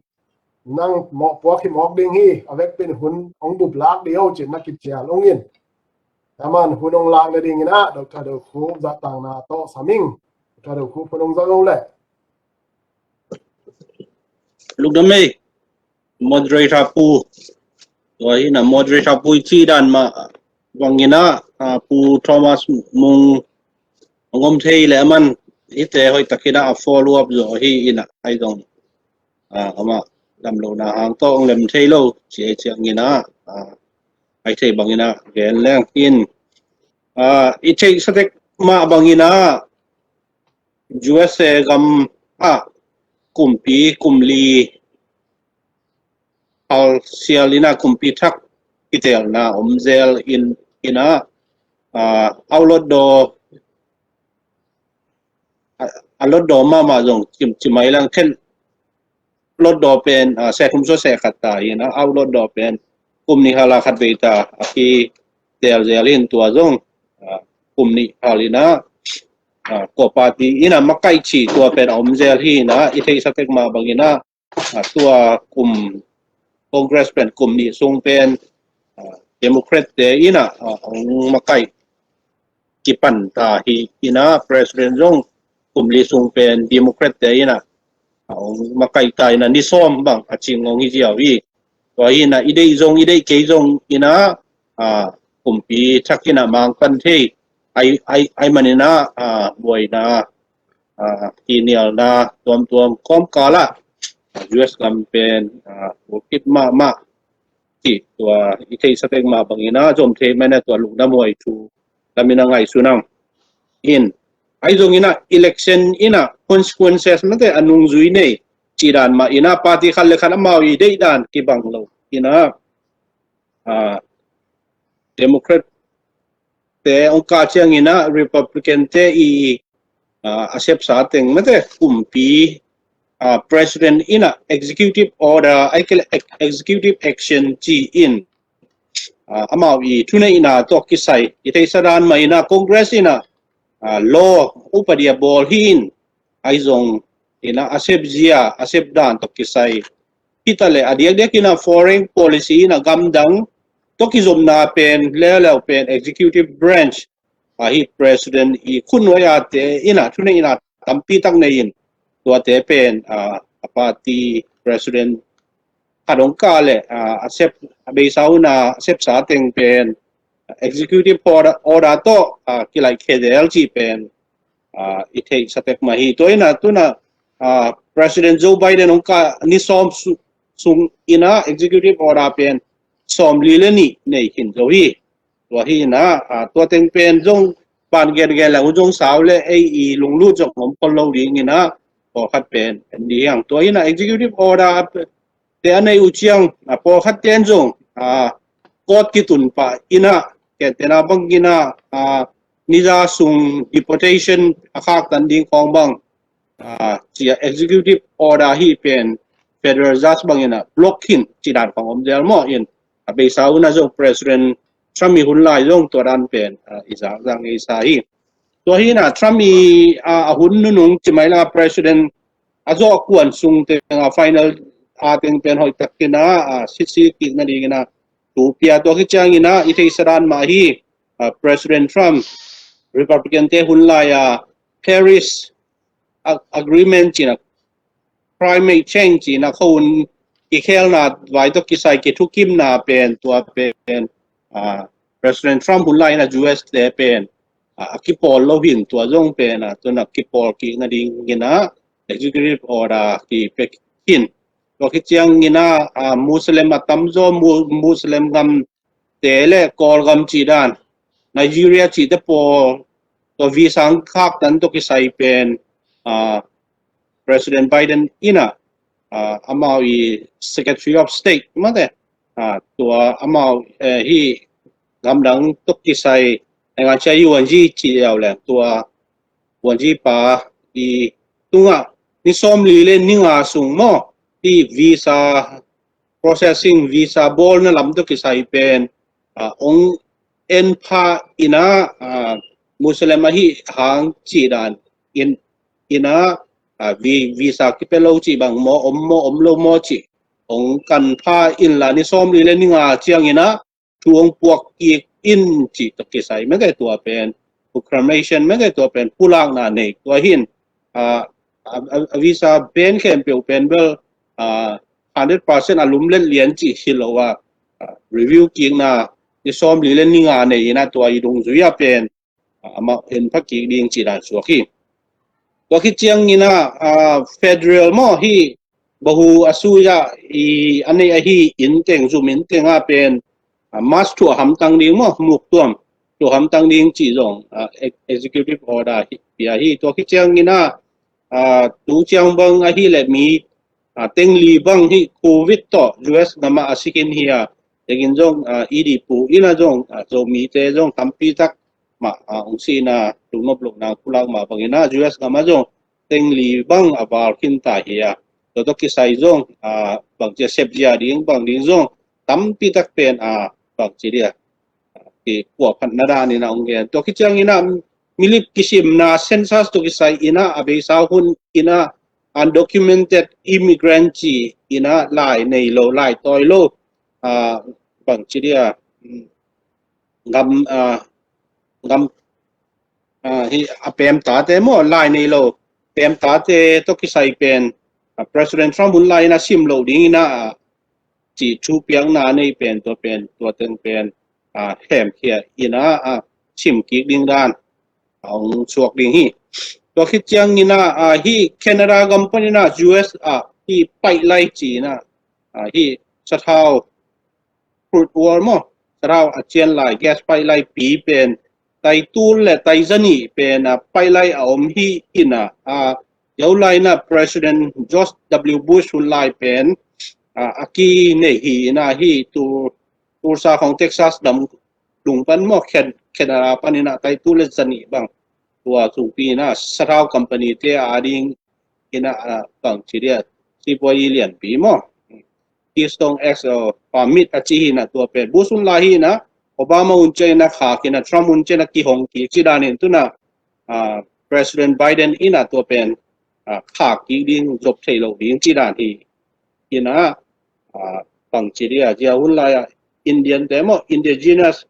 nang mawhpuak hi mawk ding hi, a vekpi in hun hong bup lak dih o ci in na kicial ung in. Taman hun hong lak nadingin ah Doctor Do Khup zahtakna tawh sam ing. Doctor Do Khup, hun hong zang o leh. Lungdam ei, moderator pu. Tua hi na moderator pu i cih dan mah bangin ah, ah, Pu Thomas Mung hong om thei leh aman hihte hoih takin ah a follow up zaw hi in ah, ahi zong, ah, amah damlohna hang tawh hong lem thei lo ci ahih ciangin ah, ah, ahi thei bangin ah gen leng in, ah, i theihsa tek mah bangin ah U S A gam ah kumpi kum li hal sial in ah kumpi thak kitelna om zel in, in ah, ah, a lotdaw, a, a lotdaw mahmah zong ci, ci mai lang khen lotdaw pen, ah, seh thum sawt seh khat ta hi in ah, a lotdaw pen kum nih hal a khat vei ta a kitel zel in tua zong, ah, kum nih hal in ah, ah, kua party in ah makaih cih tua pen a om zel hi in ah, i theihsa tek mah bangin ah, ah, tua kum Congress pen kum nih sung pen, ah, Democrat te in ah, ah, hong makaih kipan ta hi in ah, President zong kum li sung pen Democrat te in ah, ah, hong makaih ta in ah, ni sawm bang a cing hong hi ziau hi. Tua hi in ah, i deih zong, i deih kei zong in ah, ah, kumpi thak in ah mang pan thei ahi, ahi, ahi man in ah, ah, buaina, ah, kinialna tuamtuam kawmkal ah U S gam pen, ah, vokip mahmah cih tua i theihsa tek mah bangin ah zom thei man ah, tua lungdam huai thu lamin a ngaihsun ang. In, ahi zongin ah election in ah consequences mate a nungzui nei cih dan mah in ah party khat le khat amau i deih dan kibang lo in ah, ah, Democrat te hong kah ciangin ah Republican te i, ah, a sepsa teng mate kumpi, ah, President in ah executive order, ai kei leh ex-, executive action ci in, ah, amau i thuneihna tawh kisai i theihsa dan mah in ah Congress in ah, ah, law upadia bawl hi in, ahi zong in ah a sep zia, a sep dan tawh kisai hi ta leh a diakdiak in ah foreign policy in ah gamdang tawh kizopna pen leuleu pen executive branch ahi President i khutnuai a te in ah thuneihna tampi tak nei in, tuate pen, ah, a party President khat hong kah leh, ah, a sep, a beisa hun a sepsa teng pen executive order, order tawh, ah, kilaih khe zel cih pen, ah, i theihsa tek mah hi. Tua in ah tu in ah, ah, President Joe Biden hong kah ni sawm su-, sung in ah executive order pen sawm li le nih nei khin zo hi. Tua hi in ah, ah, tua teng pen zong pan gengen leng uh zong sau leh ei i lunglut zong om khol lo ding in ah, pawlkhat pen en dih hi ang. Tua hi in ah executive order te a nei uh ciang, ah, pawlkhat ten zong, ah, court kitun pah in ah, kentena bang in ah, ah, ni za sung deportation a khaktan ding khawng bang, ah, ci a executive order hi pen federal judge bang in ah block khin cih dan khawng om zel maw in, a beisa hun ah zong President Trump i hun lai zong tua dan pen, ah, i zangzang ngei sa hi. Tua hi in ah Trump i, ah, a hun nunung ci mai la President a zawh kuan sung teng a final a teng pen hoih takin ah, ah, sitsi kik nadingin ah thu pia. Tua khit ciangin ah i theihsa dan mah hi, ah, President Trump Republican te hun lai a Paris a-, agreement ci in ah climate change ci in ah khua hun kikhelna vai tawh kisai kithukimna pen tua pen, ah, President Trump hun lai in ah U S te pen, ah, a kipawl lo hi in tua zong pen, ah, tu in ah kipawl kik nadingin ah executive order kipia khin. Tua khit ciangin ah, ah, Muslim a tamzaw Mu-, Muslim gam te le Kawlgam cih dan, Nigeria cihte pawl tua visa khaktan tawh kisai pen, ah, President Biden in ah, ah, amau i Secretary of State mate, ah, tua amau, eh, hi gamdang tawh kisai, eh, ngancia i Wang Yi ci liau leng tua Wang Yi pa i tungah ni sawm li le ni nga sung maw, hi visa processing, visa bawlna lam tawh kisai pen, ah, ong en pha in ah, ah, Muslim ahi hang cih dan in, in ah, ah, vi-, visa kipia lo cih bang maw, om maw, om lo maw cih ong kan pha in la ni sawm li le ni nga ciangin ah thu ong puak kik in cih tawh kisai mete tua pen, proclamation mete tua pen pulakna nei tua hin, a, a, a, a visa ban khempeuh pen bel, a, hundred percent a lumlet lian cih hi lo a, a, review kikna ni sawmli le ni nga nei in a tua i dungzui a pen, a, amah en pha kik ding cih dan suak hi. Tua khit ciangin a, a, federal maw hi, bahu a sui a, i, a nei ahi in teng, zum in teng a pen, a, mask thuah hamtang ding maw, muk tuam thuah hamtang ding cih zong, a, ex-, executive order hi, pia hi. Tua khit ciangin a, a, tu ciang bang ahi le mi, a, teng li bang hi covid tawh U S gam ah a si khin hi a, tengin zong, a, i di pu in a zong, a, Zomite zong tampi tak mah, a, ong si in a, lungnop lohna pulak mah bangin a, U S gam ah zong teng li bang a val khin ta hi a. Tua tawh kisai zong, a, bangci a sep zia ding, bang ding zong tampi tak pen, a, bangci dia, a, kikuaphatna dan in a ong gen. Tua khit ciangin a, milip kisimna census tawh kisai in a, a beisa hun in a, undocumented immigrant ci in a, lai nei lo, lai tawi lo, a, bangci dia, mm, gam, a, gam, a, hi a pemtate maw, lai nei lo pemtate tawh kisai pen, a, President Trump hun lai in a sim lo ding in a, a, ci thu piakna a nei pen, tua pen, tua teng pen, a, hemkhia in a, a, sim kik ding dan a ong suak ding hi. Tua khit ciangin a, a, hi Canada gam pan in a, U S a, hi pipeline ci in a, a, hi sathau crude oil maw, sathau a cian lai gas pipeline pi pen, tai tul le tai zanih pen, a, pipeline a om hi in a, a, Yau lai in a President George W Bush hun lai pen, a, a kinei hi in a hi tu, Tulsa khong Texas dam lung pan maw, Can-, Canada pan in a tai tul le zanih bang. Tua sungpi in a sathau company te a ding in a, a, bangci dia, sipuai lianpi maw, Keystone X L permit a ci hi in a tua pen. Bush hun lai hi in a, Obama hun ciang in a khak hi in a, Trump hun ciang in a kihong kik ci dan in tu in a, a, President Biden in a tua pen, a, khak kik ding, zop thei lo ding ci dan hi in a, a, bangci dia, zia hun lai a Indian te maw, indigenous,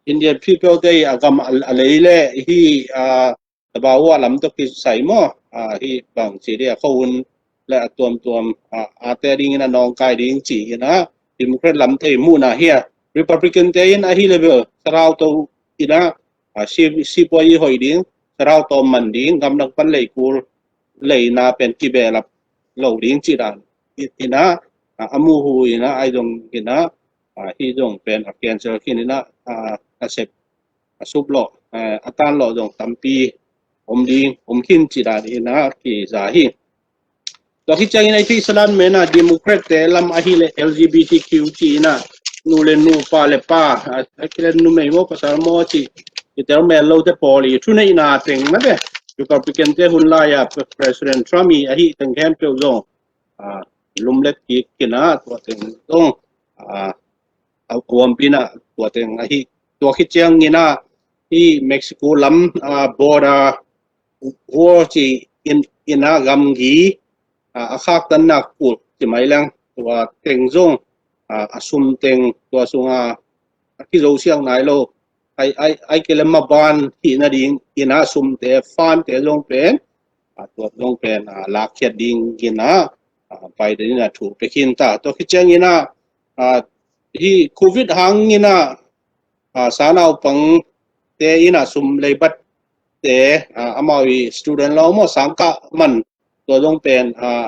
Indian people te a gam a, a lei le hi, a, Tabawa lam tawh kisai maw, a, hi bangci dia, khuahun le a tuamtuam, a, a te ding in a nawngkai ding ci in a, Democrat lam te muhna hi a, Republican te in ahi le bel, sathau to in a, a, si, sipuai i hoih ding, sathau to man ding, gamdang pan lei kul, leina pen kibehlap lo ding ci dan in a, a, a muhu in a, ai zong in a, a, hi zong pen a cancel khin in a, a, a sep a sup lawh, eh, a tan lawh zong tampi om ding, om khin ci dan in a kiza hi. Tua khit ciangin a i theihsa dan men a Democrat te lam ahi le L G B T Q ci in a, nu le nu, pa le pa, a, a kile numei maw, pasal maw ci, i tel mel lo te pawl i thuneihna teng na ve. Republican te hun lai a President Trump i ahi teng khempeuh zong, a, lumlet kik in a, tua teng zong, a, a, huampi in a, tua teng ahi. Tua khit ciangin a, hi Mexico lam, a, border wall ci in, in a gamgi, a, a khaktanna kul ci mai leng, tua teng zong, a, a sum teng tua sung a, a kizo siang nai lo, ai, ai, ai kile maban hih nading in a sumte, fante zong pen, a, tua zong pen, a, lakkhiat ding in a, a, Biden in a thu pia khin ta. Tua khit ciangin a, a, hi covid hang in a, a, sanaupang te in a sum leibat te, a, amau i student loan maw sangkah man tua zong pen, a,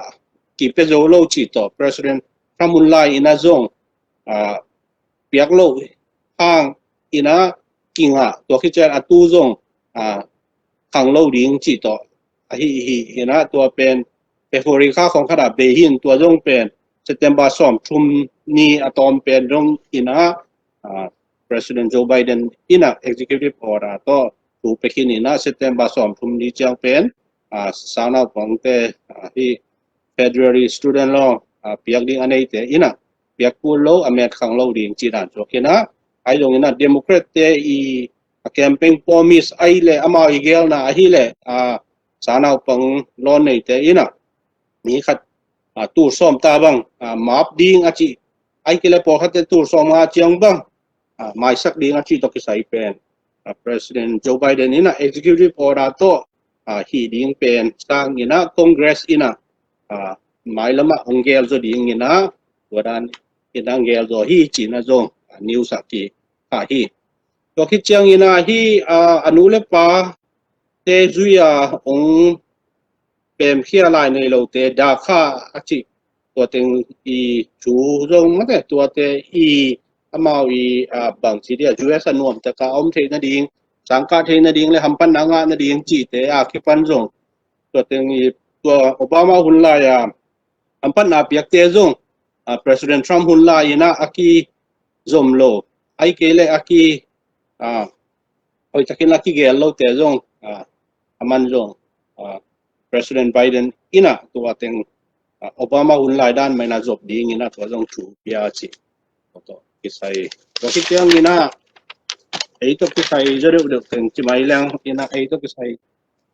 kipia zo lo ci tawh President Trump hun lai in a zong, a, piak lo hang in a kingah tua khit ciang a tu zong, a, khang lo ding ci tawh ahi hi in a tua pen February kha khong khat a bei hin tua zong pen September sawmthum ni a tawm pen zong in a, a, President Joe Biden in a executive order tawh thu pia khin in a September sawmthum ni ciang pen, a, sangnaupangte, a, hi federal student loan, a, piak ding a neite in a piak kul lo, a met khang lo ding ci dan suak in a, ai zong in a Democrat te i a campaign promise ahi le amau i gelna ahi le, a, sanaupang loan neite in a mi khat, a, tul sawm ta bang, a, map ding a ci, ai kile pawlkhat te tul sawm nga ciang bang, ah, maisak ding a cih tawh kisai pen, ah, President Joe Biden in ah executive order tawh, ah, hih ding pen sang in ah Congress in ah, ah, mailam ah hong gelzaw ding in ah, tua dan in ah gelzaw hi ci-in ah zong, ah, news ah kikhah hi. Tua khit ciangin ah hih, ah, a nu le pa te zui a hong pemkhia lai nei lote, DACA a cih, tua teng i thu zong mate, tuate i amau i, ah, bangci dia U S a nuamtak a om theih nading, sangkah theih nading le hamphatna ngah nading cihte a kipan zong, tua teng i, tua Obama hun lai a hamphatna piakte zong, ah, President Trump hun lai in ah a kizom lo, ahih kei leh a ki, ah, hoihtakin a kigel lote zong, ah, aman zong, ah, President Biden in ah tua teng, ah, Obama hun lai dan mah in ah zop ding in ah tua zong thu pia ci. Tua tawh kisai. Tua khit ciangin ah ei tawh kisai zaw deuhdeuh teng ci mai leng in ah ei tawh kisai,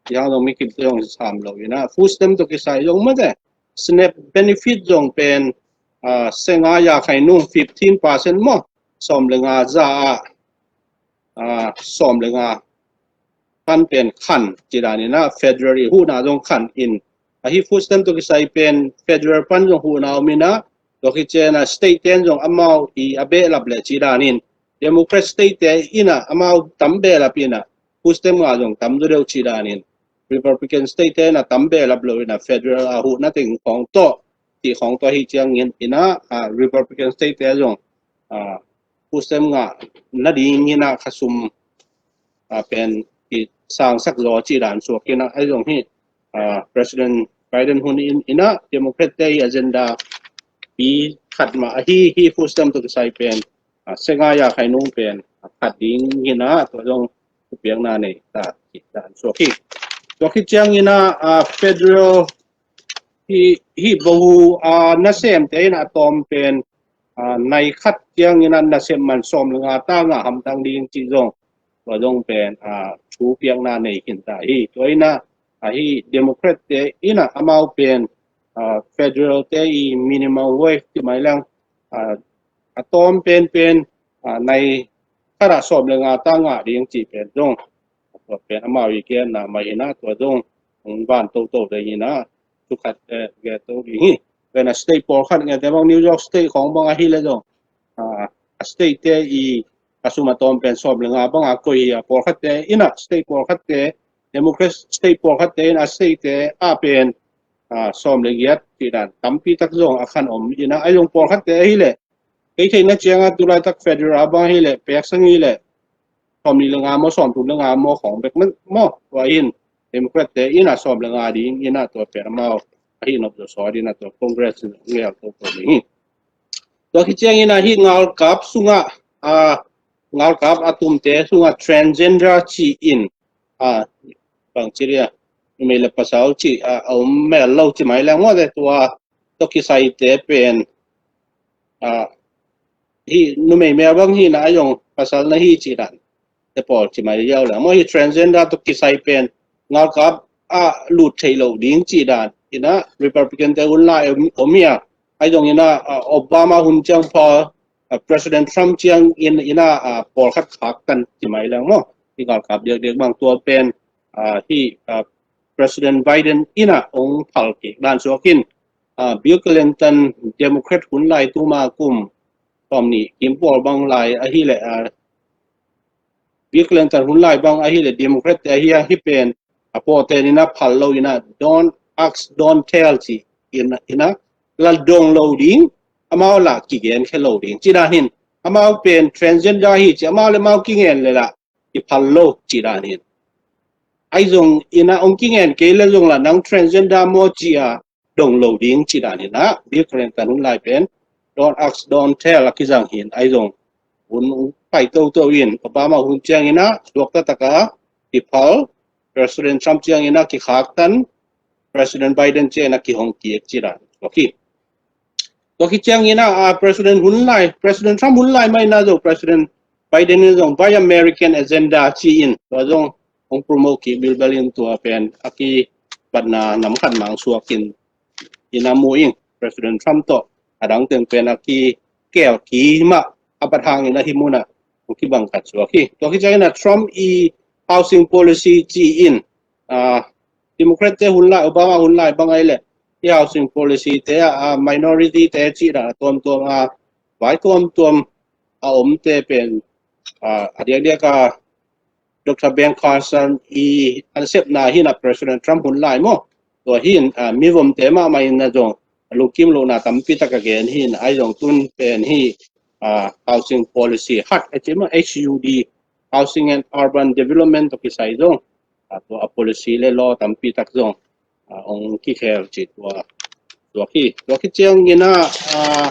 yang zong mi kip zong sam lo in ah food stamp tawh kisai zong mate, SNAP benefit zong pen, ah, seng a ya khai nung fifteen percent maw, sawm le nga za ah, ah, sawm le nga pan pen khan ci dan in ah federal i huhna zong khan in, ahi food stamp tawh kisai pen federal pan zong huhna om in ah, tua khit ciang ah state ten zong amau i a behlap le ci dan in, Democrat state te in ah amau tam behlap in ah food stamp ngah zong tam zaw deuh ci dan in, Republican state te in ah tam behlap lo in ah federal a huhna teng khawng tawh, tih khawng tawh hi ciangin in ah, ah, Republican state te zong, ah, food stamp ngah nading in ah khasum, ah, pen kisangsak zaw ci dan suak in ah, ahi zong hi, ah, President Biden hun in, in ah Democrat te i agenda pi khat mah ahi, hi food stamp tawh kisai pen, ah, seng a ya khai nung pen, ah, khat ding in ah tua zong thupiakna nei ta ci dan suak hi. Tua khit ciangin ah, ah, federal hi, hi bahu, ah, nasemte in ah a tawm pen, ah, nai khat ciangin ah nasem man sawm le nga ta ngah hamtang ding ci zong, tua zong pen, ah, thupiakna nei khin ta hi. Tua in ah, ah, hi Democrat te in ah amau pen, ah, federal te i minimum wage ci mai leng, ah, a tawm penpen, ah, nai khat ah sawm le nga ta ngah ding cih pen zong, tua pen amau i genna mah in ah tua zong hong van toto ding in ah, thu khat, eh, gen to ding hi. Tua in ah state pawlkhat, ngeite bang New York State khawng bang ahih leh zong, ah, a state te i a sum a tawm pen sawm le nga bang a koih hi a, pawlkhat te in ah state pawlkhat te, Democrat state pawlkhat te in ah state te ah pen, ah, sawm le giat cih dan tampi tak zong a khan om in ah, ahi zong pawlkhat te ahih leh kei theihna ciang ah tulaitak federal a bang ahih leh pek sang hi leh sawm nih le nga maw, sawm thum le nga maw khawng bek maw, tua in Democrat te in ah sawm le nga ding in ah tua pen amau ahi nop zaw sawt in ah tua Congress in ngel toto ding hi. Tua khit ciangin ah hi ngalkap sungah, ah, ngalkap a tumte sungah transgender ci in, ah, bangci dia, numei le pasal ci, ah, a om mel lo ci mai leng maw te, tua tawh kisaite pen, ah, hi numei mel bang hi na a zong pasal na hi ci dan te pawl ci mai liau le maw, hi transgender tawh kisai pen ngalkap ah lut thei lo ding ci dan in ah Republican te hun lai om, om hi a, ahi zongin ah, ah, Obama hun ciang pha, ah, President Trump ciangin in ah, ah, pawlkhat khaktan ci mai leng maw, hi ngalkap diakdiak bang tua pen, ah, hi, ah, President Biden in ah hong phal kik dan suak in, ah, Bill Clinton Democrat hun lai tuma kum sawm nih kim pawl bang lai ahih leh, ah, Bill Clinton hun lai bang ahih leh Democrat te ahi a, hi pen a pawlte'n in ah phal lo in ah, "Don't ask, don't tell," ci in, in ah la dong lo ding, amau la kigen khe lo ding ci dan in, amau pen transgender hi ci amau le amau kingen le la kiphal lo ci dan in, ahi zongin ah hong kingen kei le zong la nang transgender maw ci a dong lo ding ci dan in ah, Bill Clinton hun lai pen "Don't ask, don't tell" a kizang hi in, ahi zong hun hong pai toto in Obama hun ciangin ah suakta tak a kiphal, President Trump ciangin ah kikhaktan, President Biden ciangin ah kihong kik ci dan. Okay. Tua khit ciangin ah, ah, President hun lai, President Trump hun lai mah in ah zong President Biden in zong Buy American Agenda ci in, tua zong hong promote kik bilbel in, tua pen a kipatna nam khat mah hong suak in, in ah mu ing, President Trump tawh a dang teng pen a kikel kik mah a bat hangin ah hih mun ah Kibang khat suak hi. Tua khit ciangin a Trump i housing policy ci-in, ah, Democrat te hun lai, Obama hun lai bang ai le, i housing policy te ah, minority te ci dan a tuamtuam a, vai tuamtuam a om te pen, ah, a diakdiak a Doctor Ben Carson i an sepna hi na President Trump hun lai maw. Tua hi in, ah, mivom te mahmah in na zong lungkim lohna tampi tak a gen hi in, ai zong tun pen hi, ah, housing policy HUD, Housing and Urban Development tawh kisai zong, ah, tua a policy le law tampi tak zong, ah, ong kikhel ci tua, tua hi. Tua khit ciangin a, ah,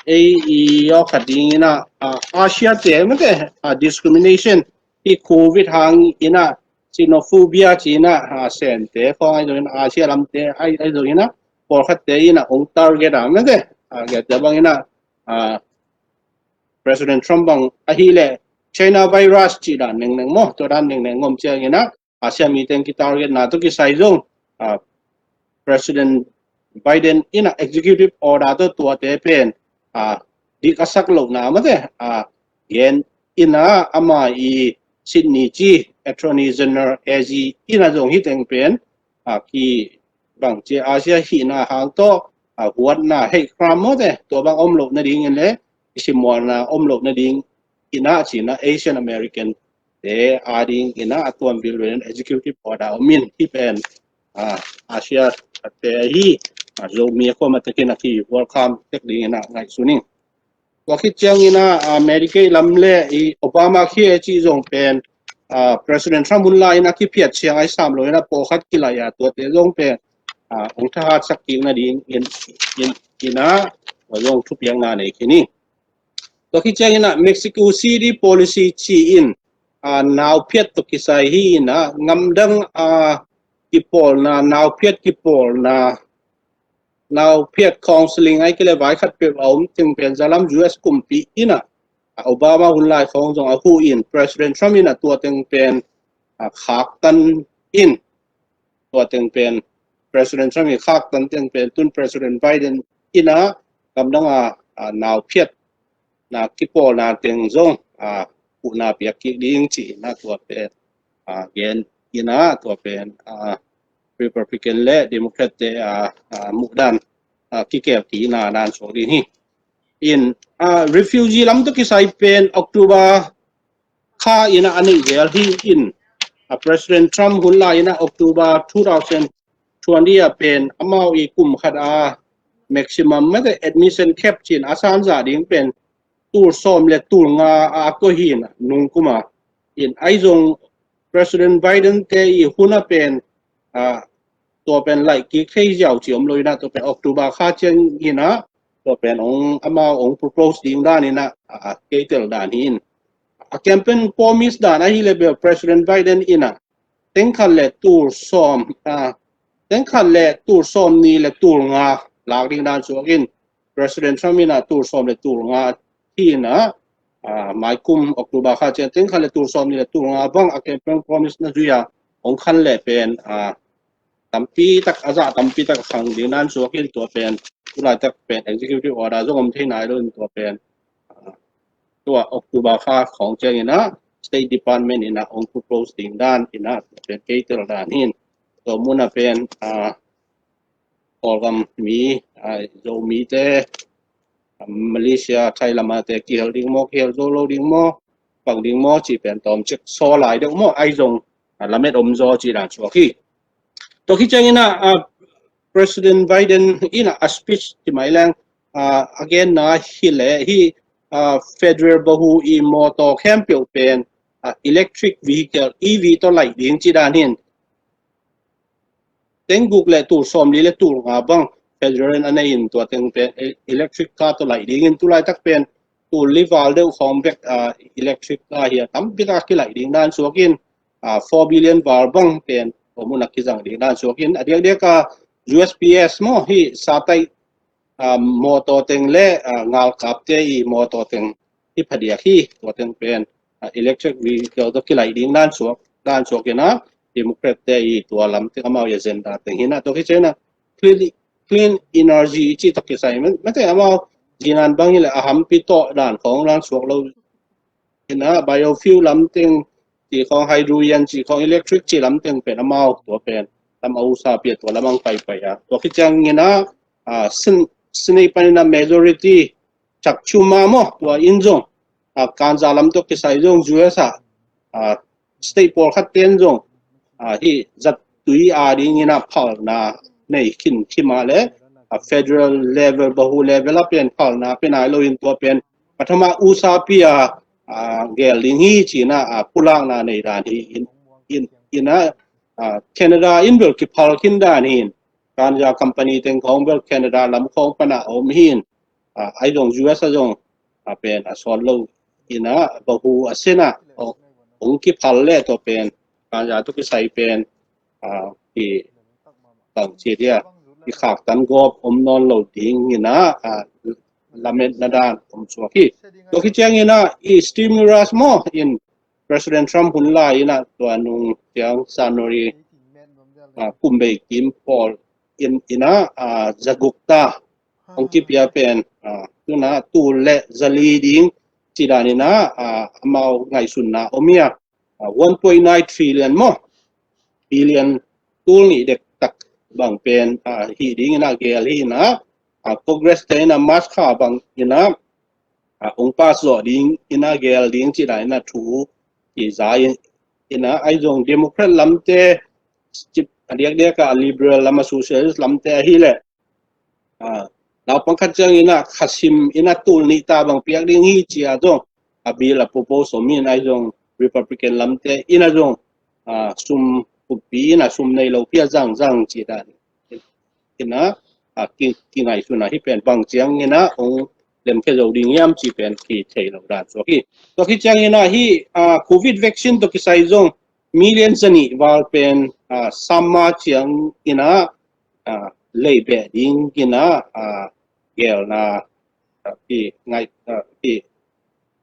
ei i aw khat dingin a, ah, Asia te mate, ah, discrimination hi COVID hangin a, xenophobia ci-in a, ah, Sen te khawng ai zongin a, Asia lam te ai, ai zongin a, pawlkhat te in a ong target a mate, ah, gen te bangin a, ah, President Trump bang ahih leh China virus ci dan nengneng maw, tua dan nengneng om ciangin a, Asia mi teng ki target na tawh kisai zong, ah, President Biden in a executive order tawh tuate pen, ah, dik a sak lohna mate, ah, gen in a, ama i Sydney ci Attorney General AG in a zong hi teng pen, ah, kibang ci Asia hihna hang tawh, ah, huatna hate crime mate, tua bang om loh nadingin le, i simualna om loh nading in a ci-in a Asian American te a dingin a, a tuam bilbel in executive order om in hi pen, ah, Asia te ahi, ah, Zomi a kuamah tekin a ki welcome tek dingin a ngaihsun ing. Tua khit ciangin a, ah, Medicaid lam le i Obamacare ci zong pen, ah, President Trump hun lai in a kiphiat ciang ai sam lo in a pawlkhat kilaih a tuate zong pen, ah, ong thahatsak kik nading in, in, in a, tua zong thupiakna nei khin hi. Tua khit ciangin a Mexico City policy ci-in, ah, nauphiat tawh kisai hi in a, ngamdang, ah, kipawlna, nauphiat kipawlna, nauphiat counseling ai kile vai khat peuh a om teng pen zalam U S kumpi in a, ah, Obama hun lai khawng zong a huh in, President Trump in a tua teng pen, ah, khaktan in, tua teng pen President Trump i khaktan teng pen tun President Biden in a, ngamdang a, ah, nauphiat na kipawlna teng zong, ah, huhna piak kik ding ci-in a tua pen, ah, gen in a tua pen, ah, Republican le Democrat te, ah, ah, muhdan, ah, kikel kina dan suak ding hi. In, ah, refugee lam tawh kisai pen October kha in a, a neih zel hi in, ah, President Trump hun lai in a October two thousand twenty a pen amau i kum khat a maximum mate admission cap ci-in a san zah ding pen tul sawm le tul nga a koih hi in a nung kum a. In ai zong President Biden te i hun a pen, ah, tua pen laih kik thei ziau ci om lo in a, tua pen October kha ciangin a, tua pen ong amau ong propose ding dan in a, ah, kei tel dan hi in. A campaign promise dan ahih leh bel President Biden in a, teng khat le tul sawm, ah, teng khat le tul sawm nih le tul nga lak ding dan suak in, President Trump in a tul sawm le tul nga hi in a, ah, mai kum October kha ciang teng khat le tul sawm nih le tul nga bang a campaign promise na zui a, ong khan le pen, ah, tampi tak a zah tampi tak a khang ding dan suak in tua pen, tu laitak pen executive order zong om thei nai lo in tua pen, ah, tua October kha khawng ciangin a State Department in a ong propose ding dan in a tua pen kei tel dan hi in. Tua mun a pen, ah, Kawlgam mi, ah, Zomi te, ah, Malaysia, Thailand a te kihel ding maw, kihel zo lo ding maw, pang ding maw ci pen tawm cek saw lai deuh maw, ai zong, ah, lamet om zaw ci dan suak hi. Tua khit ciangin a, ah, President Biden in a, a speech ci mai leng, ah, a genna hi leh hi, ah, federal bahu i mawtaw khempeuh pen, ah, electric vehicle, E V tawh laih ding ci dan hi in. Teng guk le tul sawm li le tul nga bang federal in a nei in tua teng pen e-, electric car tawh laih ding in tu laitak pen tul li val deuh khawng bek, ah, electric car hi a tampi tak a kilaih ding dan suak in, ah, four billion val bang pen tua mun a kizang ding dan suak in a diakdiak a U S P S maw hi sa taih, ah, mawtaw teng le, ah, ngalkap te i mawtaw teng hi phadiak hi tua teng pen, ah, electric vehicle tawh kilaih ding dan suak, dan suak in a Democrat te i tua lam teng amau i agenda teng hi in a tua khit ciangin a clean, clean energy ci tawh kisai mate amau zinan bang hi leh a hampi tawh dan khawng dan suak lo ina biofuel lamteng ci khong, hydrogen ci khong, electric ci lamteng pen amau tua pen lam a usa pia tua lamang paipai a. Tua khit ciangin a, a, sin, sin ei panin a majority chak chuma maw, tua in zong, a, kanja lam tua kisai zong U S a, a, state pawlkhat ten zong, a, hi zat tui a dingin a phalna nei khin khima le, a, federal level, bahu level a pen phalna pen ai lo in tua pen pathama usa pia, a, gel ding hi cina, a, pulakna nei dan hi in, in, ina, a, Canada in bel kiphal khin dan hin, kanja company teng khong bel Canada lam khong pana om hin, a, ai zong U S a zong, a, pen a sawt lo ina bahu a sena, o, ong kiphal le tua pen kanja tu kisai pen, a, ki tang ci dia, ki khak tan gop om non lo ding ina, a, lamet na dan om suak hi. Tua khit ciangin a i stimulus maw in President Trump hun lai ina tua nung ciang January, a, kum bei kim pawl in ina, a, zaguk ta ong kipia pen, a, tuna tul le zali ding ci dan ina, a, amau ngaihsunna om ia, a, one point nine trillion maw, billion tul nih dektak bang pen, a, hi ding ina gel hi ina, a, Congress te ina March kha bang ina, a, ong pass zawh ding ina gel ding ci dan ina thu i za in, ina ai zong Democrat lamte, a diakdiak a Liberal lam a Socialist lamte ahi le, a, naupang khat ciang ina khasim ina tul nih ta bang piak ding hi ci a zong a bill a propose om in ai zong Republican lamte ina zong, a, sum kupi ina sum nei lo pia zang zang ci dan ina, a, ki, kingaihsun a hi pen bang ciang ina ong lemkhia zo ding hiam ci pen kithei lo dan suak hi. Tua khit ciang ina hi, a, Covid vaccine tua kisai zong million zanih val pen, a, sama ciang ina, a, lei beh ding ina, a, gelna, a, ki ngai, a, ki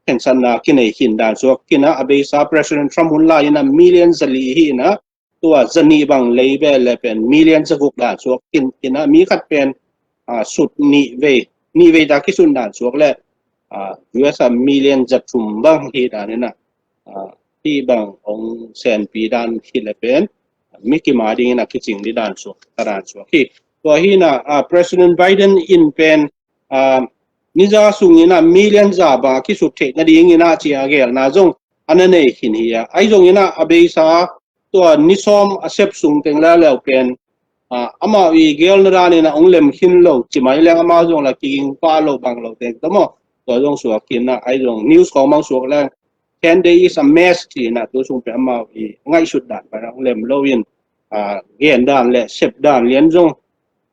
khensanna kinei khin dan suak kina a beisa President Trump hun lai ina million zali hi ina tua zanih bang lei beh le pen million zaguk dan suak kin ina mi khat pen, a, sut nih vei, nih vei ta kisun dan suak le, a, U S a million zathum bang hi dan ina, a, hi bang ong senpi dan hi le pen mi kima ding ina kicing di dan suak, ka dan suak hi. Tua hi ina, a, President Biden in pen, a, niza sung ina million za bang a kisut theih nading ina ci a gelna zong ana nei khin hi a. Ai zong ina a beisa tua ni sawm a sep sung teng leuleu pen, a, amau i gelna dan ina ong lem khin lo ci mai leng amau zong la kiging pa lo bang lo teng tamaw. Tua zong suak khin a ai zong news khong mang suak leng ten day is a mess ci ina tu sung pen amau i ngaihsut dan pen ong lem lo in, a, gen dan le sep dan lian zong,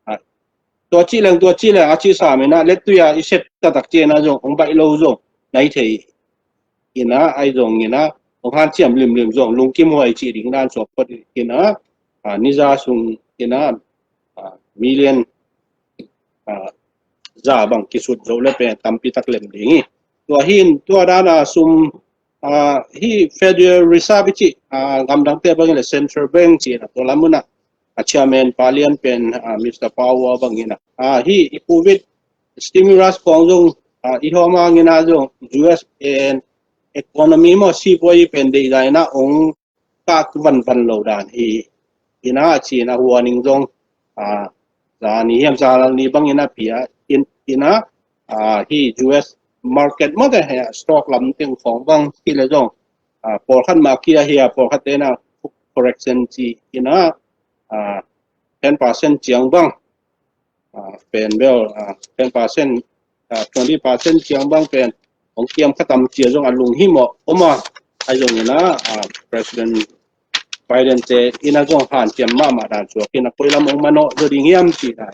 a, tua ci leng, tua ci leng a ci sam ina let tuya i sep taktak ci ina zong ong baih lo zong nai thei ina ai zong ina ong hanciam limlim zong lungkim huai ci ding dan suak phot ina, a, niza sung ina, a, million, a, za bang kisut zo le pen tampi tak lem ding hi. Tua hin tua dan a sum, a, hi Federal Reserve i ci, a, gamdangte bang ina Central Bank ci ina tua lam ina a chairman pa lian pen, a, Mister Powell bang ina, a, hi i Covid stimulus khong zong, a, i hawm hang ina zong U S pen economy maw sipuai pen deih dan ina ong kak vanvan lo dan hi ina ci ina huaning zong, a, zani hiam zalal ni bang ina pia in, ina, a, hi U S market maw te he stock lam teng khong bang hi le zong, a, pawlkhat mah kia hi a pawlkhat te ina correction ci ina, a, ten percent ciang bang, a, pen bel, a, ten percent, a, twenty percent ciang bang pen ong kiam khatam cia zong a lunghimawh om a, a zong ina, a, President Biden te ina zong hanciam mahmah dan suak ina koi lam ong manawh zo ding hiam ci dan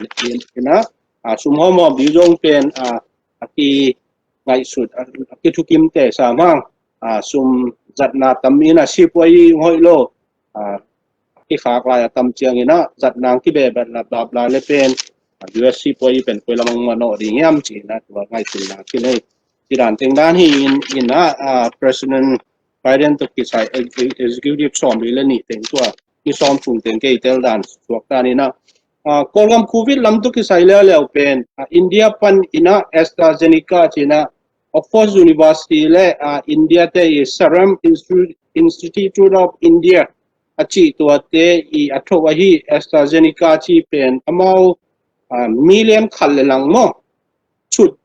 ina, a, sum hawmhawm ding zong pen, a, a ki ngaihsut, a, a kithukim te sam hang, a, sum zatna tam ina sipuai ong hoih lo, a, kikhak lai a tam ciang ina zatna ong kibebat la bap lai le pen, a, U S sipuai pen koi lam ong manawh ding hiam ci ina tua ngaihsutna kinei. Ci dan teng dan hi in, ina, a, President Biden tua kisai ex-, executive sawm li le nih teng tua ni sawm sung teng kei tel dan suak dan ina, a, Kawlgam Covid lam tua kisai leuleu pen, a, India pan ina AstraZeneca ci ina, Oxford University le, ah, India te i Serum Institu-, Institute of India a cih tuate i a tho ahi AstraZeneca ci pen amau, ah, million khat le lang maw, sut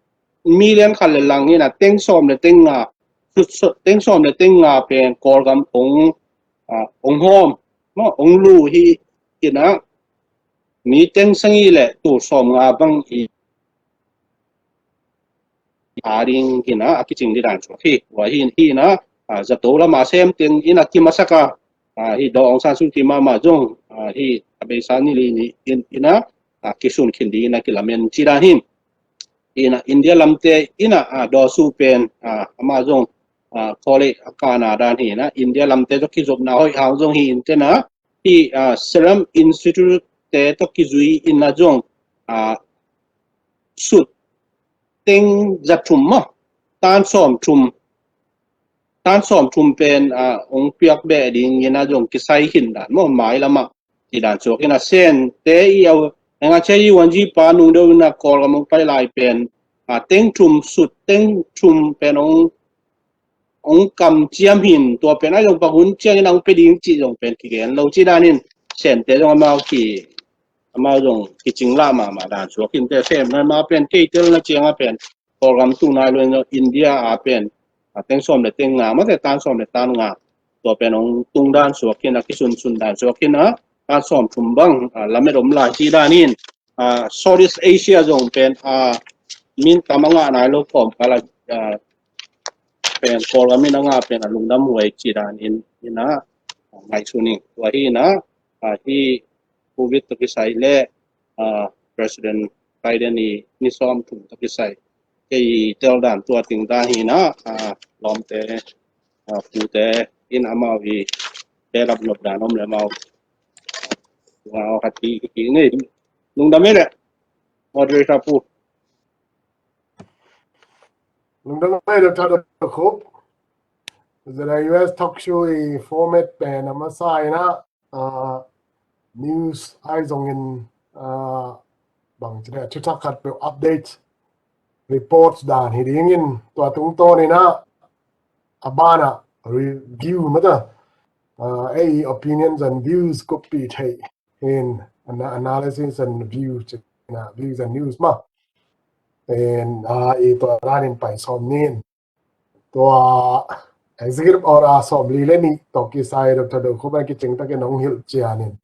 million khat le lang in a teng sawm le teng nga, sut, sut, teng sawm le teng nga pen Kawlgam ong, ah, ong hawm maw, ong lu hi in a, mi teng sagih le tul sawm nga bang i a ding hi na, a kicing di dan suak hi. Ua hi, hi na, ah, zato lama sem teng in a kimasak a, ah, hi Daw Aung San Suu Kyi mama zong, ah, hi a beisa ni li ni in, in a, ah, kisun khin di in a kilamen ci dan hi. In a India lamte in a, ah, Daw Su pen, ah, ama zong, ah, college a kana dan hi na, India lamte zong kizopna hoih hang zong hi in te na, hi, ah, Serum Institute te tawh kizui in a zong, ah, sut teng za thum maw, tan sawm thum, tan sawm thum pen, ah, ong piak beh ding in a zong kisai hin dan maw, mai lama ti dan suak in a Sen te i au, enga che i wan ji pa nung deuh in a Kawlgam ong pai lai pen, ah, teng thum, sut teng thum pen ong ong kam ciam hin, tua pen a zong pa hun ciangin a ong pe ding ci zong pen kigen lo ci danin Sente zong amau ki, amau zong kicing lah mahmah dan suak hin te sem nai ma pen kei tel na ciang a pen Kawlgam tu nai lo in India a pen a teng sawm le teng nga mate tan sawm le tan nga tua pen ong tung dan suak hin a kisunsun dan suak hin a tan sawm thum bang a lamet om lai ci danin a Southeast Asia zong pen a min tam a ngah nai lo kawm kala a pen Kawlgam in a ngah pen a lungdam huai ci dan in, in a ngaihsun ing. Tua hi in a, a hi Covid tawh kisai le, a, President Biden i ni sawm thum tawh kisai kei tel dan tua ting dan hi in a, a, lawmte, a, pute in amau i belap nop dan om le amau. Wow, khat hi, hi, hi, ni. Lungdam hi le. Moderator pu. Lungdam hi le, Doctor Dokhup. Zara U S talk show i format pen a masa in a, ah, news ai zongin, ah, bang ci le, thuthak khat peuh update, report dan hi dingin tua tungtawn in a, a ban a review mata, ah, ei opinions and views kuppih thei in ana-, analysis and view ci na, views and news ma. In, ah, i tua danin pai sawm nin. Tua executive order sawm li le nih tawh kisai Doctor Dokhup a kicing takin hong hilh cianin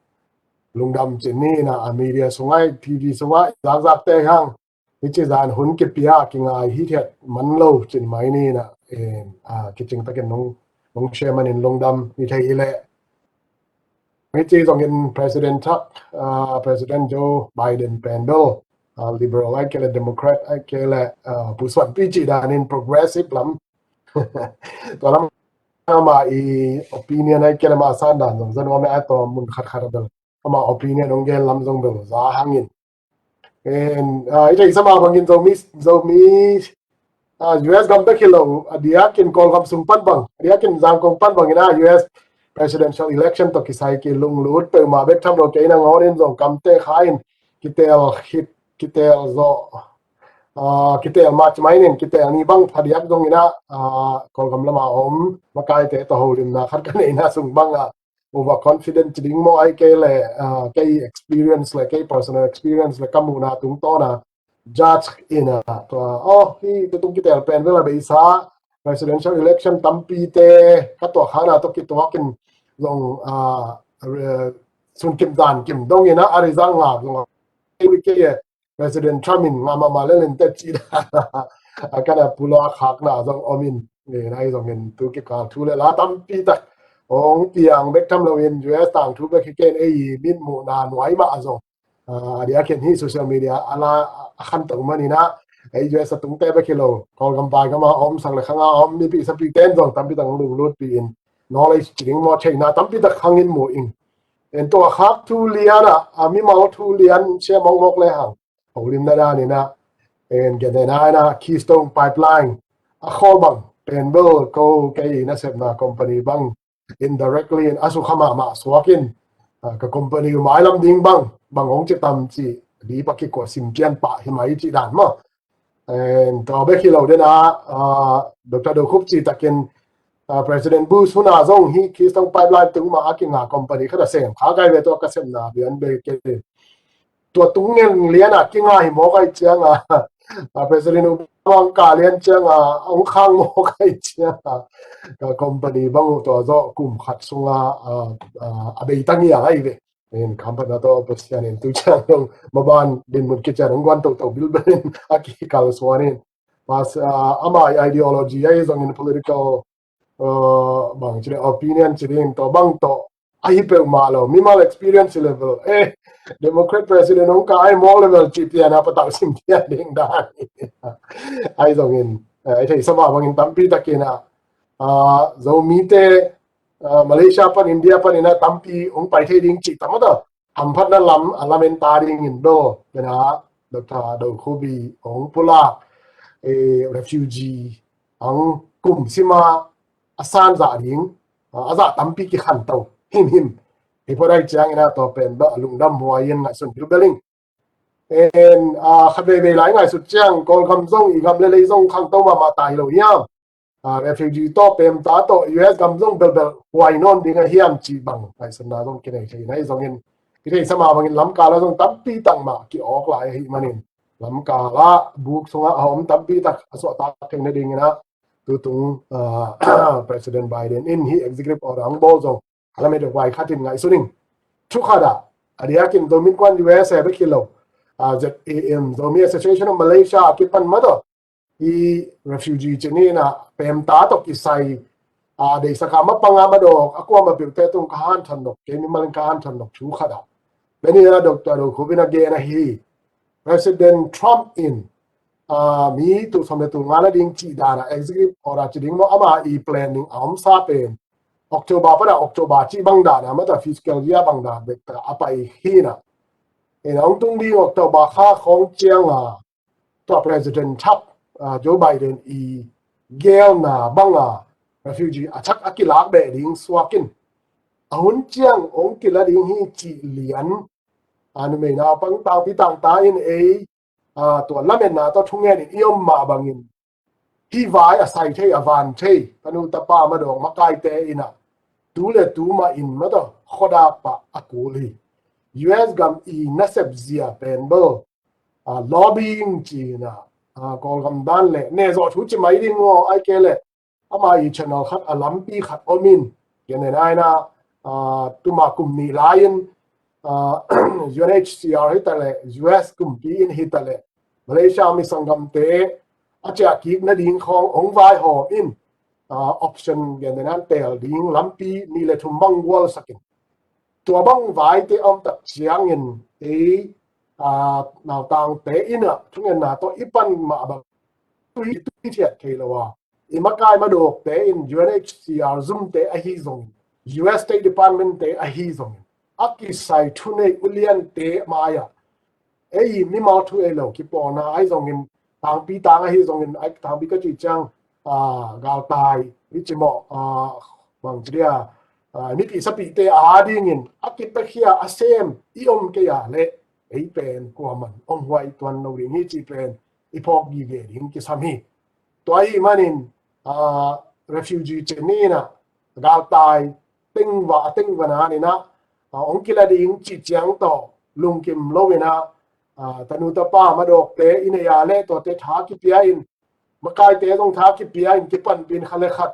lungdam ci ni na a media sungai, T V sungai, zakzak te hang. Hi ci zan hun kipia kingai hi thiat man lo cin mai ni na, eh, a, kicing takin nong, nong share manin lungdam hi thei hi le. Hi ci zongin President Trump, a, President Joe Biden pen bel, a, Liberal ai kei le Democrat ai kei le, a, pusuan pi ci danin progressive lam. Tua lam ama i opinion ai kei le ma san dan zong zan wa me ai tua mun khat khat a bel. Ama opinion ong gen lam zong bel za hangin. En, ah, i theih sama bangin Zomi, Zomi, ah, U S gam bek hi lo, a diakin Kawlgam sung pan bang, a diakin Zangkong pan bangin a U S presidential election tawh kisai kilunglut peuhmah bek tham lo kei nangawn in zong kamte kha in kitel khit, kitel zawh, ah, kitel mah ci mai nin kitel ni bang phadiak zongin a, ah, Kawlgam lama om makaite tawh holimna khat ka neihna sung bang a overconfident ci ding maw ai kei le, ah, kei experience le, kei personal experience le ka muhna tungtawna judge in a, tua, oh, hi, tutung kitel pen bel a beisa, presidential election tampi te, ka tuak khana tawh kituak in zong, ah, re-, sun kim zan kim dong in a, a result ngak zong a, kei, kei, President Trump in ngam a ma lel in te ci dan a, a kana pulak khakna zong om in, ngen ai zong in tu kikal thu le la tampi tak hong piang bek tham lo in U S tangthu bek hi ken ei mitmuhna nuai mah zong, a, a diakin hi social media a la a khan tong man in a, ei U S a tungte bek hi lo, Kawlgam vai gam a om, sak le khang a om, mipi sapi ten zong tampi tak hong lunglut pi in, knowledge ci ding maw, theihna tampi tak hang in mu in. En tua khak thu lian a, a mimal thu lian sia mawkmawk le hang. Holimna dan in a, en gen na in a Keystone Pipeline a khawl bang, pen bel ko kei nasepna company bang indirectly in a sukha mahmah suak in, a, ka company mailam ding bang, bang hong ci tam ci, di pa kikua sim pian pah hi mai ci dan maw. And tua bek hi lo den a, uh, Doctor Do Khup cih takin, uh, President Bush hun a zong hih Keystone Pipeline tung mah a kinga company khat a sem kha kai ve, tua ka sepna bian bek kei. Tua tung ngen lian a kinga hi mawk ahih ciang a, uh, President Obama ang ka lian ciang a, ang khang mawk ahih ciang a, uh, company bang uh tua zawh kum khat sung a, uh, uh, a bei ta ngiang ahi ve. In company tawh Pasian in tu ciang dong maban dinmun kician hong guan toto bilbel in a kikalsuan in. Mas, uh, ama ideology ahi zongin political, uh, bang ci le opinion ci ding tawh bang tawh ahi peuhmah lo. Mimal experience level, eh, Democrat president hong ka ai mawk level ci pian a patau sim pian ding dan. Ahi zongin, uh, i theihsa mah bangin tampi takin a, uh, Zomite, uh, Malaysia pan, India pan in a tampi hong pai thei ding cih tam a ta. Hamphatna lam a lamen ta dingin do, kena Doctor Do Khup i hong pulak, eh, refugee ang kum sima a san zah ding, uh, a zah tampi kikhanto himhim. Hi pawt ahih ciangin a tua pen bel a lungdam huai in ngaihsun bilbel ing. En, uh, khat veivei lai ngaihsut ciang Kawlgam zong, i gam le lei zong khangto mahmah ta hi lo hiam? Uh, refugee tawh, pemta tawh, U S gam zong belbel huai nawn ding a hiam cih bang ngaihsutna zong kinei thei in ahi zongin, i theihsa mah bangin lamkal ah zong tampi tak mah ki-awk lai ahih manin, lamkal ah buk sungah a om tampi tak a suahtak theihna dingin ah tutung, uh, President Biden in hih executive order ang bawl zong a lamet huai khat in ngaihsun ing. Thu khat ah, a diakin Zomi Innkuan U S A bek hi lo, uh, Z A M, Zomi Association of Malaysia a kipan mah tawh, i refugee ci ni in ah pemta tawh kisai, uh, deihsak a mapang a madawk a kuamah peuhte tung ka hanthawn nop, kei mimal in ka hanthawn nop thu khat ah, pen hi a Doctor Do Khup in a gen ahi. President Trump in, uh, mi tul sawm le tul nga na ding cih dan a executive order ci ding maw, ama i plan ding a omsa pen October pan a October cih bang dan a mah ta fiscal year bang dan bek ta a pai hi in ah. In a hong tung ding October kha khawng ciang a tua President thak, uh, Joe Biden i gelna bang a refugee a thak a kilak beh ding suak in, a hun ciang hong kila ding hi cih lian, a numei naupang tangpi tangta in ei, uh, tua lametna tawh thungen in i om mah bangin, hih vai a sai thei, a van thei tanu tapa madawk makaite in ah tu le tu mah in mah tawh khuadak pah a kul hi. U S gam i nasep zia pen bel, uh, lobbying ci in ah, uh, Kawlgam dan le nehzawh thu ci mai ding aw, ahih kei leh ama i channel khat a lampi khat om in, gen en ai na, uh, tuma kum nih lai in, uh, U N H C R hi ta leh, U S kumpi in hi ta leh, Malaysia mi sanggamte a ciah kik nading khawng hong vaihawm in, uh, option gen en an tel ding lampi nih le thum bang gualsak in. Tua bang vaite om tak ciangin ei, uh, nautangte in ah thungetna tawh i pan mah bang tui, tui thiat thei lo a, i makai madawkte in U N H C R zumte ahi zongin, U S State Department te ahi zongin, a kisai thunei uliante mai-ah ei mimal thu ei lo kipawlna ahi zongin, tangpi tang ahi zongin, ai, tangpi ka cih ciang, ah, galtai, i cimawh, ah, bang ci dia, ah, mipi sapite a dingin a kipakhia a sem i om kei a leh ei pen kuaman om huai tuan lo ding hi cih pen i phawk gige ding kisam hi. Tua ahih manin, ah, refugee ci ni in ah, galtai tengva, a tengva na ni in ah, ah, hong kila ding cih ciang tawh lungkim lo in ah, ah, tanu tapa madawkte i nei a leh tuate tha kipia in, makaite zong tha kipia in, kipanpih in, khat le khat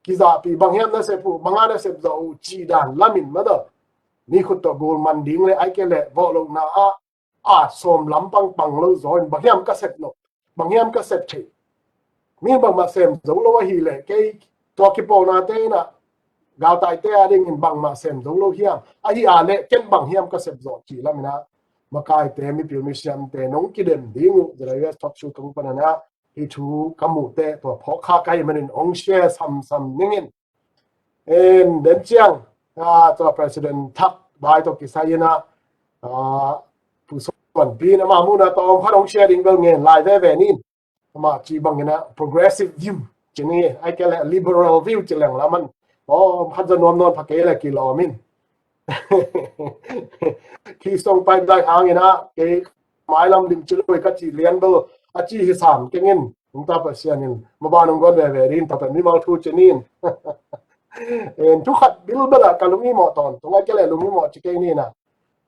kizahpih, bang hiam na sep uh, bang a na sep zawh uh cih dan lamin mah tawh, mi khut tawh gul man ding le ahih kei leh vawh lohna ah a sawm lampang pang lo zaw in, bang hiam ka sep nop, bang hiam ka sep theih. Mi bangmah sem zo lo ahih leh, kei tua kipawlnate in ah, galtaite a dingin bangmah sem zo lo hiam, ahih a leh ken bang hiam ka sep zawh cih lam in ah, makaite, mipil misiamte nong kidem ding uh, Z I U S talk show tung pan in ah, hih thu ka muh teh tua phawk kha ka hih manin hong share samsam ning in. En, den ciang, ah, tua President thak vai tawh kisai in ah, ah, Pu Suanpi in amah muhna tawm khat hong share ding bel ngen lai veve ni in. Amah cih bang in ah progressive view ci ni, ahih kei leh liberal view ci leng lam an. Aw, khat za nuam nawn pha kei leh kilawm in. Keystone Pipeline hang in ah, kei mailam lim ci lo ka cih lian bel, a ci hi sam keng in, nungta Pasian in maban hong guan veve ding, tua pen mimal thu ci ni in. En, thu khat bilbel ah ka lung i mawh tawntung a, kei le lung i mawh ci kei ni in ah.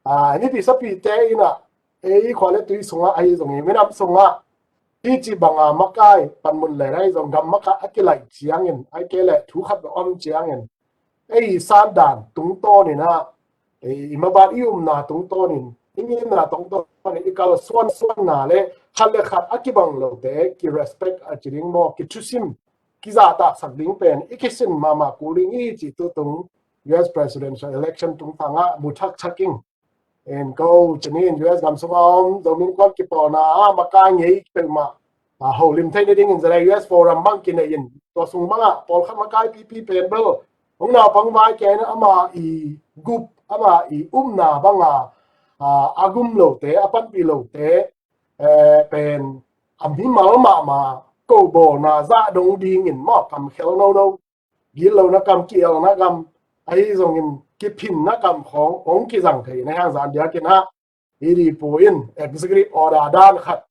Ah, nipi sapite in ah, ei khua le tui sungah ahi zongin, minam sungah, hi ci banga makai panmun le ahi zong gam maka a kilaih ciangin, ai kei le thu khat ba om ciangin, ei san dan tungtawn in ah, ei i maban i umna tungtawn in, i ngimna tungtawn in, i kalsuan suanna le khat le khat a kibang lote ki respect a ci ding maw, ki thusim, ki zahtaksak ding pen i kisin mahmah kul ding hi ci tutung U S presidential election tungtang ah mu thakthak ing. En, ko ci ni in, U S gam sungah om Zomi Innkuan kipawlna ah makai ngei peuhmah, ah, holim theih nadingin Zale U S Forum bang kinei in, tua sung bangah pawlkhat makai pipi pen bel, hong naupang vai kei in ah, ama i gup, ama i umna banga, ah, a gum lote, a panpih lote, eh, pen a mimal mahmah, ko bawlna zah dong dingin maw, kam khel nono, gitlohna kam, ki-elna kam, ahi zongin kiphinna kam khawng hong kizang thei na hi hang. Zan diakin ah, i ri pu in executive order dan khat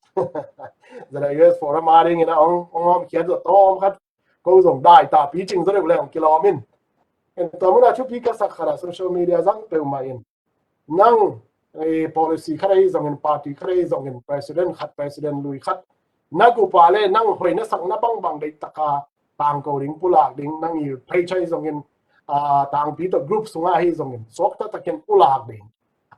Zale U S Forum a dingin ah hong, hong om khiat zaw tawm khat, ko zong dai ta pi cing zaw deuh le hong kilawm in. En, tua mun ah thupi ka sak khat ah, social media zang peuhmah in, nang, eh, policy khat ahi zongin, party khat ahi zongin, president khat, president lui khat, na gupa le nang hoih na sakna bangbang deih taka tangko ding, pulak ding, nang i pheichai zongin, ah, tangpi tawh group sungah ahi zongin, suakta takin pulak ding.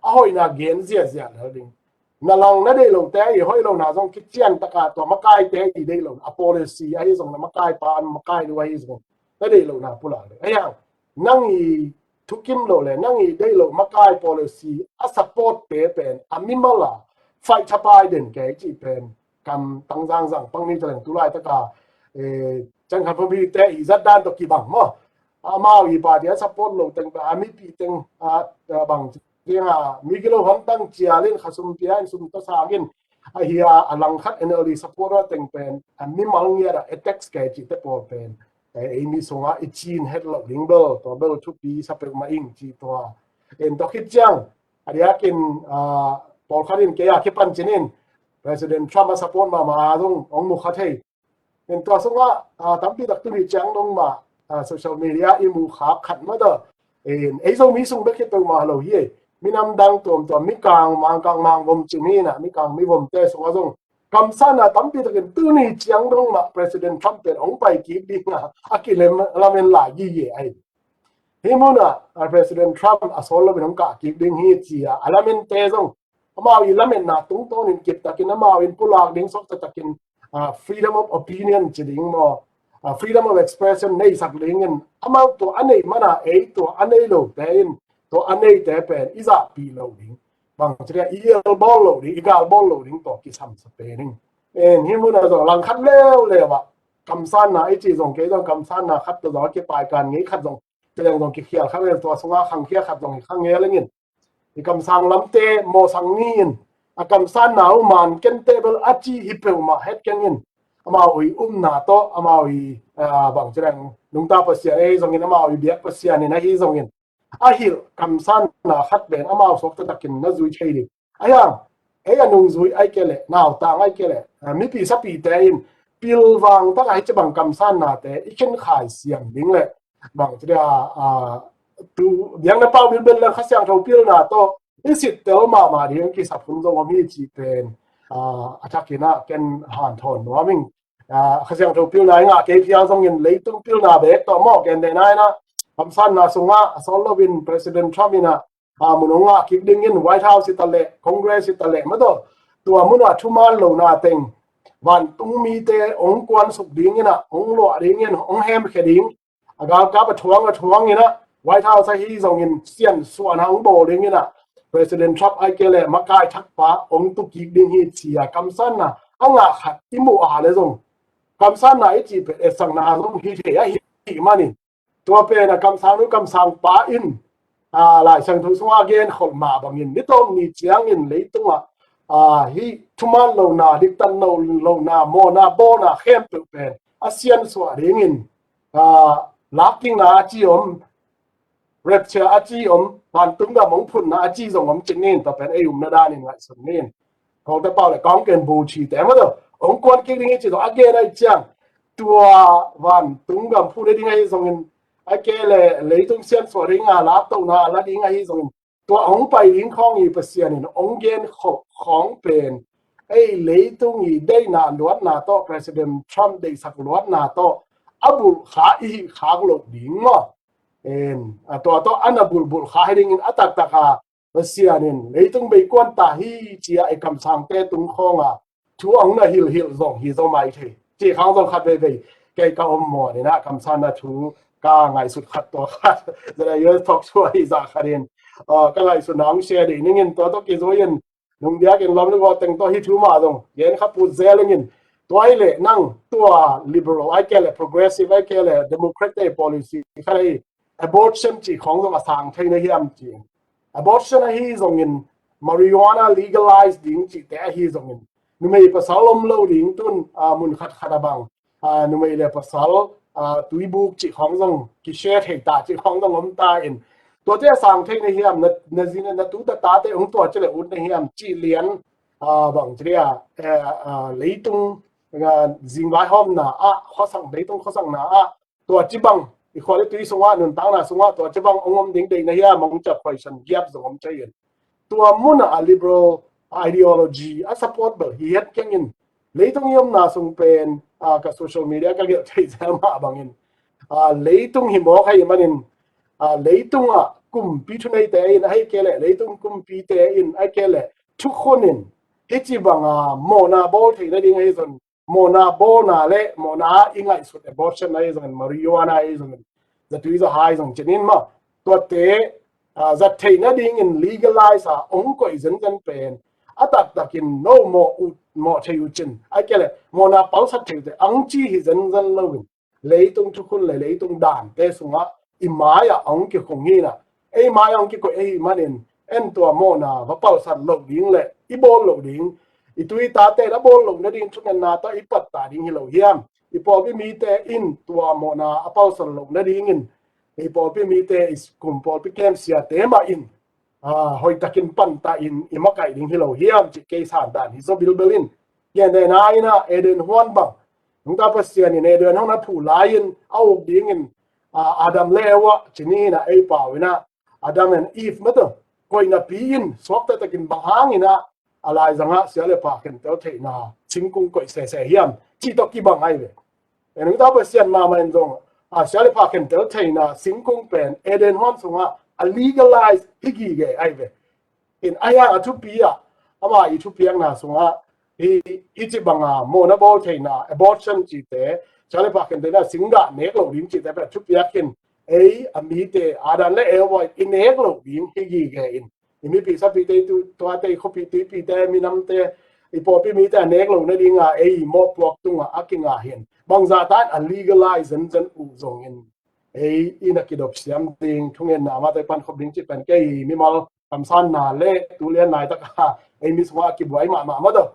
A hoihna gen ziazia lel ding. Na lang na deih lote i hoih lohna zong kician taka tua makaite i deih lohna, a policy ahi zong, na makai pa, an makai lu ahi zong, na deih lohna pulak ding. Ahi hang, nang i thukim loh le nang i deih loh makai policy a support te pen a mimal a faih thapai den kei cih pen kam tang zangzang pang ni taleng, tu laitaka, eh, Chan Khan Phomi te i zat dan tawh kibang maw. Amau i party a support loh teng pen, a mipi teng, a, a bang ciang a, mi gilo hong tang cial in, khasum pia in, sum tawh sang in, ahi a, a langkhat N L D supporter teng pen a mimal ngiat a attacks kei cihte pawl pen, eh, ei mi sungah i cin het loh ding bel, tua bel thupi sa peuhmah ing ci tua. En, tua khit ciang, a diakin, ah, pawlkhat in kei a kipan cin in, President Trump a support mahmah a zong hong mu kha thei. En, tua sungah, ah, tampi tak tuni ciang dong mah, ah, social media i mu khak khat mah tua, en, ei Zomi sung bek hi peuhmah lo hi. Minam dang tuamtuam, Mikang, Mangkang, Mangvom ci ni in ah, Mikang, Mivomte sungah zong kamsanna tampi takin tuni ciang dong mah President Trump pen hong pai kik ding a, a kilem lamen lai gige ahi. Hih munah, ah, President Trump a sawl loin hong kah kik ding hi ci a, a lamente zong, amau i lametna tungtawnin kiptakin amau in pulak ding, suakta takin, ah, freedom of opinion ci ding maw, ah, freedom of expression neisak dingin, amau tua a neih mana ei tua a nei lote in, tua a neite pen i zahpih loh ding, bang ci dia, i elbawl loh ding, i galbawl loh ding, tua kisamsa pen ing. En, hih munah zong langkhat leuleu ah, kamsanna i ci zong, kei zong kamsanna khat tawh zong a kipaikan ngei khat zong, ci leng zong kikhial kha vel, tua sungah khangkhia khat zong hi kha ngel ingin. I kamsang lamte mawhsang ni in, a kamsanna uh man kente bel a ci hi peuhmah het keng in. Amau i umna tawh, amau i, ah, bang ci leng, nungta Pasian ahi zongin, amau i biak Pasian in ahi zongin, a hilh kamsanna khat pen amau suakta takin na zui thei ding. Ahi hang, ei a nungzui ai kei leh, nautang ai kei leh, ah, mipi sapite in pilvang taka hih ci bang kamsannate i khenkhai siam ding le, bang ci dia, ah, tu biakna pau bilbel le Kha Siangtho pilna tawh i sittel mahmah ding kisap hun zong om hi cih pen, ah, a thakin ah ken hanthawn nuam ing. Ah, Kha Siangtho pilna i ngah kei phial zongin leitung pilna bek tawh maw, gentehna in ah, kamsanna sungah a sawl loin President Trump in ah, ah, mun hong ngah kik dingin White House hi ta leh, Congress hi ta leh, mah tawh, tua munah thuman lohna teng, vantung mite hong kuansuk dingin ah, hong luah dingin, hong hemkhia ding, a galkap a thuang a thuang in ah, White House ahi zongin siansuahna hong bawl dingin ah, President Trump ai kei leh makai thakpa hong tu kik ding hi ci a kamsanna a ngah khat i muh a le zong, kamsanna i cih pen etsakna zong hi thei ahih manin, tua pen a kamsang nu kamsang pa in, ah, Lai Siangtho sungah gen kholh mah bangin, ni tawm ni ciangin leitungah, ah, hih thuman lohna, diktat lo, lohna, mawhna, bawlna khempeuh pen a siansuah dingin, ah, lakkikna a ci om, rapture a ci om, vantung gam hong phunna a ci zong om cin in, tua pen ei umna danin ngaihsun in. Kawlte pau le kawng ken bu cite mah tawh, hong kuan kik ding hi ci zong a gen ahih ciang, tua vantung gam phun ding ahi zongin, a ke le leitung siansuah ding a, laptohna a la ding ahi zongin, tua hong pai ding khawng i Pasian in hong gen khawh khawng pen, ei leitung i deihna luatna tawh, President Trump deihsak luatna tawh a bulh kha i hih khak loh ding maw? En, a tua tawh a na bulhbulh kha hi dingin a taktak a Pasian in leitung bei kuan ta hi ci a i kamsangte tung khawng a thu hong na hilhhilh zong hi zo mai thei. Ci khang zong khat veivei kei ka om mawh in a kamsanna thu ka ngaihsut khat tua khat. Zan a U S talk show ahi zah khat in, ah, ka ngaihsutna hong share dih ning in tua tawh kizui in nung biakinn lam le gua teng tawh hi thu mah zong gen kha put zel ning in, tua hi leh nang tua liberal ai ke le progressive ai ke le democrat te policy kha le abortion ci khawng zong a sang thei na hiam ci. Abortion ahi zongin, marijuana legalize ding cihte ahi zongin, numei pasal om lo ding tun, ah, mun khat khat a bang, ah, numei le pasal, ah, tuibuk cih khawng zong kishare thei ta cih khawng zong om ta in, tuate a sang thei na hiam, na, na zin, na tu ta tate hong tua ci le ut na hiam cih lian, ah, bang ci le a, eh, ah, leitung, ah, zingvaihawmna ah, khuasang, leitung khuasangna ah, tua ci bang, i khua le tui sungah, nuntakna sungah, tua ci bang hong om ding deih na hiam, hong ciap khuaisan giap zong om cia in. Tua munah a liberal ideology a support bel hi het keng in, leitung i omna sung pen, ah, ka social media ka gelh thei zel mah bangin, ah, leitung hi mawk ahi manin, ah, leitungah kumpi thuneite in, ahi ke le leitung kumpite in, ahi ke le thukhun in, hih ci banga mawhna bawl theih nading ahi zon, mawhna bawlna le mawhna ah i ngaihsut abortion ahi zongin, marijuana ahi zongin, zatui zahai zong cinin maw, tuate, ah, zat theih nadingin legalize a hong koih zenzen pen a taktakin no mawh uh, mawh thei uh cin, ahi ke le mawhna palsat thei uh te ang ci hi zenzen loin, leitung thukhun le leitung dante sungah i mai-ah hong kikhung hi na, ei mai-ah hong kikoih ahi manin, en tua mawhna va palsat loh ding le i bawl loh ding, i tu i tate in a bawl loh nading thungetna tawh i pattah ding hi lo hiam? I pawlpi mite in tua mawhna a palsat loh nadingin, i pawlpi mite, i kum pawlpi kem siate mah in, ah, hoihtakin pantah in i makaih ding hi lo hiam cih kei san dan hi zaw bilbel in. Gentehna in ah Eden huan bang, nungta Pasian in Eden huan a phuh lai-in a uk dingin, ah, Adam le Eva cinin ah ei pau in ah Adam and Eve mah tawh koihna pi in suakta takin bang hangin ah a laizangah sia le pha khentel theihna singkung koih sese hiam cih tawh kibang ahi ve. Nungta Pasian mahmah in zong, ah, sia le pha khentel theihna singkung pen Eden huan sungah a legalize hi gige ahi ve. In a hiang a thupi ah, ama i thupiakna sungah hi, hi ci banga mawhna bawl theihna, abortion cihte, sia le pha khentelna singgah nek loh ding cihte pen thupiak in, ei a mite, Adam le Eva i nek loh ding hi gige in, i mipi sapite, i tu, tuate, i khuapite, i pite, minamte, i pawlpi mite a nek loh nadinga ei mawhpuak tungah a kingah hi in, bangzah tan a legalize zenzen uh zongin, ei in a kidop siam ding thungetna mah tawh i pankhop ding cih pen kei mimal kamsanna le tulian laitaka ei mi sungah a kibuai mahmah mah tawh,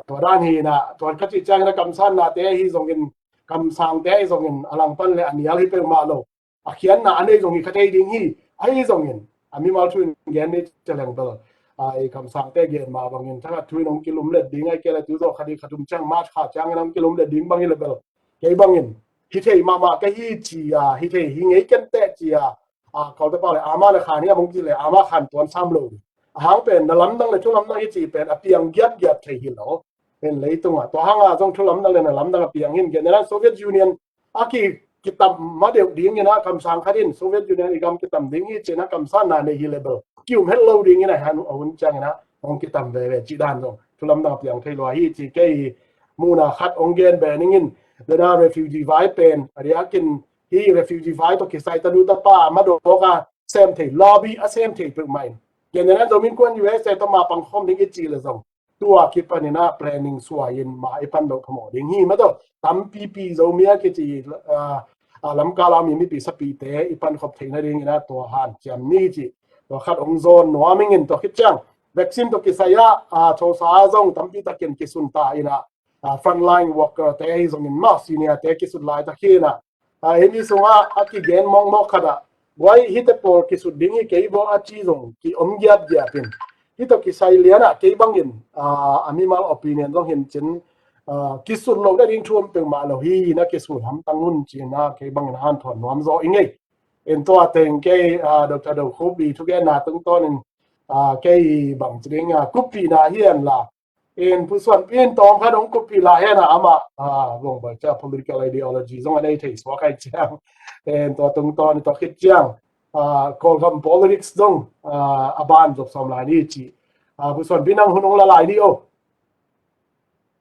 tua dan hi in ah, tua ka cih ciangin a kamsannate ahi zongin, kamsangte ahi zongin a langpan le a nial hi peuhmah lo, a khiatna a nei zong hi kha thei ding hi. Ahi zongin a mimal thu in gen ni celeng bel, a, i kamsangte gen mah bangin thakhat thu in hong kilumlet ding ahi kei le tu zawh khat i khat um ciang March kha ciangin hong kilumlet ding bang hi le bel, kei bangin hi thei mahmah ka hi ci a, hi thei hi ngei kenteh ci a, a, Kawlte pau le ama na khan hi a mong ci le ama khan tuan sam lo. A hang pen na lamdang le thu lamdang hi ci pen a piang giatgiat thei hi lo. Pen leitungah tua hanga zong thu lamdang le na lamdang a piang hin gen na Soviet Union a ki, kitam ma deuh dingin a kamsang khat in Soviet Union i gam kitam ding hi cin a kamsanna nei hi le bel ki um het lo dingin a han a hun ciangin a hong kitam veve cih dan zong thu lamdang a piang thei lua hi ci kei hi. Muhna khat hong gen be ningin, dena refugee vai pen a diakin hi refugee vai tawh kisai tanu tapa ma dawk a sem thei, lobby a sem thei peuhmah in, gen dena zomin kuan U S A tawh ma pangkhawm ding i ci le zong tua kipanin a planning suai in ma i pan loh phamawh ding hi mah tawh. Tampipi Zomi a kici, ah, ah, lamkal a mi mipi sapite i pankhop theih nadingin a tua hanciam ni ci. Tua khat hong zawn nuam ingin tua khit ciang vaccine tawh kisai ah, ah, thosa zong tampi takin kisun ta in a, ah, frontline worker te ahi zongin mah senior te kisut laitak hi in a, ah, himi sungah a kigen mawkmawk khat ah, guai hite pawl kisut ding hi kei baw a ci zong ki om giapgiap in, hih tawh kisai lianah kei bangin, ah, a mimal opinion zong hin cin, ah, kisut loh nading thu om peuhmah lo hi, na kisut hamtang un ci-in ah kei bangin hanthawn nuam zaw i ngei. In tua teng kei, ah, Doctor Do Khup i thugenna tungtawnin, ah, kei bang ci ding, ah, kuppihna hi hen la, in Pu Suanpi in tawm khat hong kuppih lah hen ah amah, ah, vong bai cia political ideology zong a nei thei suak ahih ciang, in tua tungtawn i tua khit ciang, ah, Kawlgam politics zong, ah, a ban zop sawm lai ni ci. Ah, Pu Suanpi nang hun hong la lai ni o.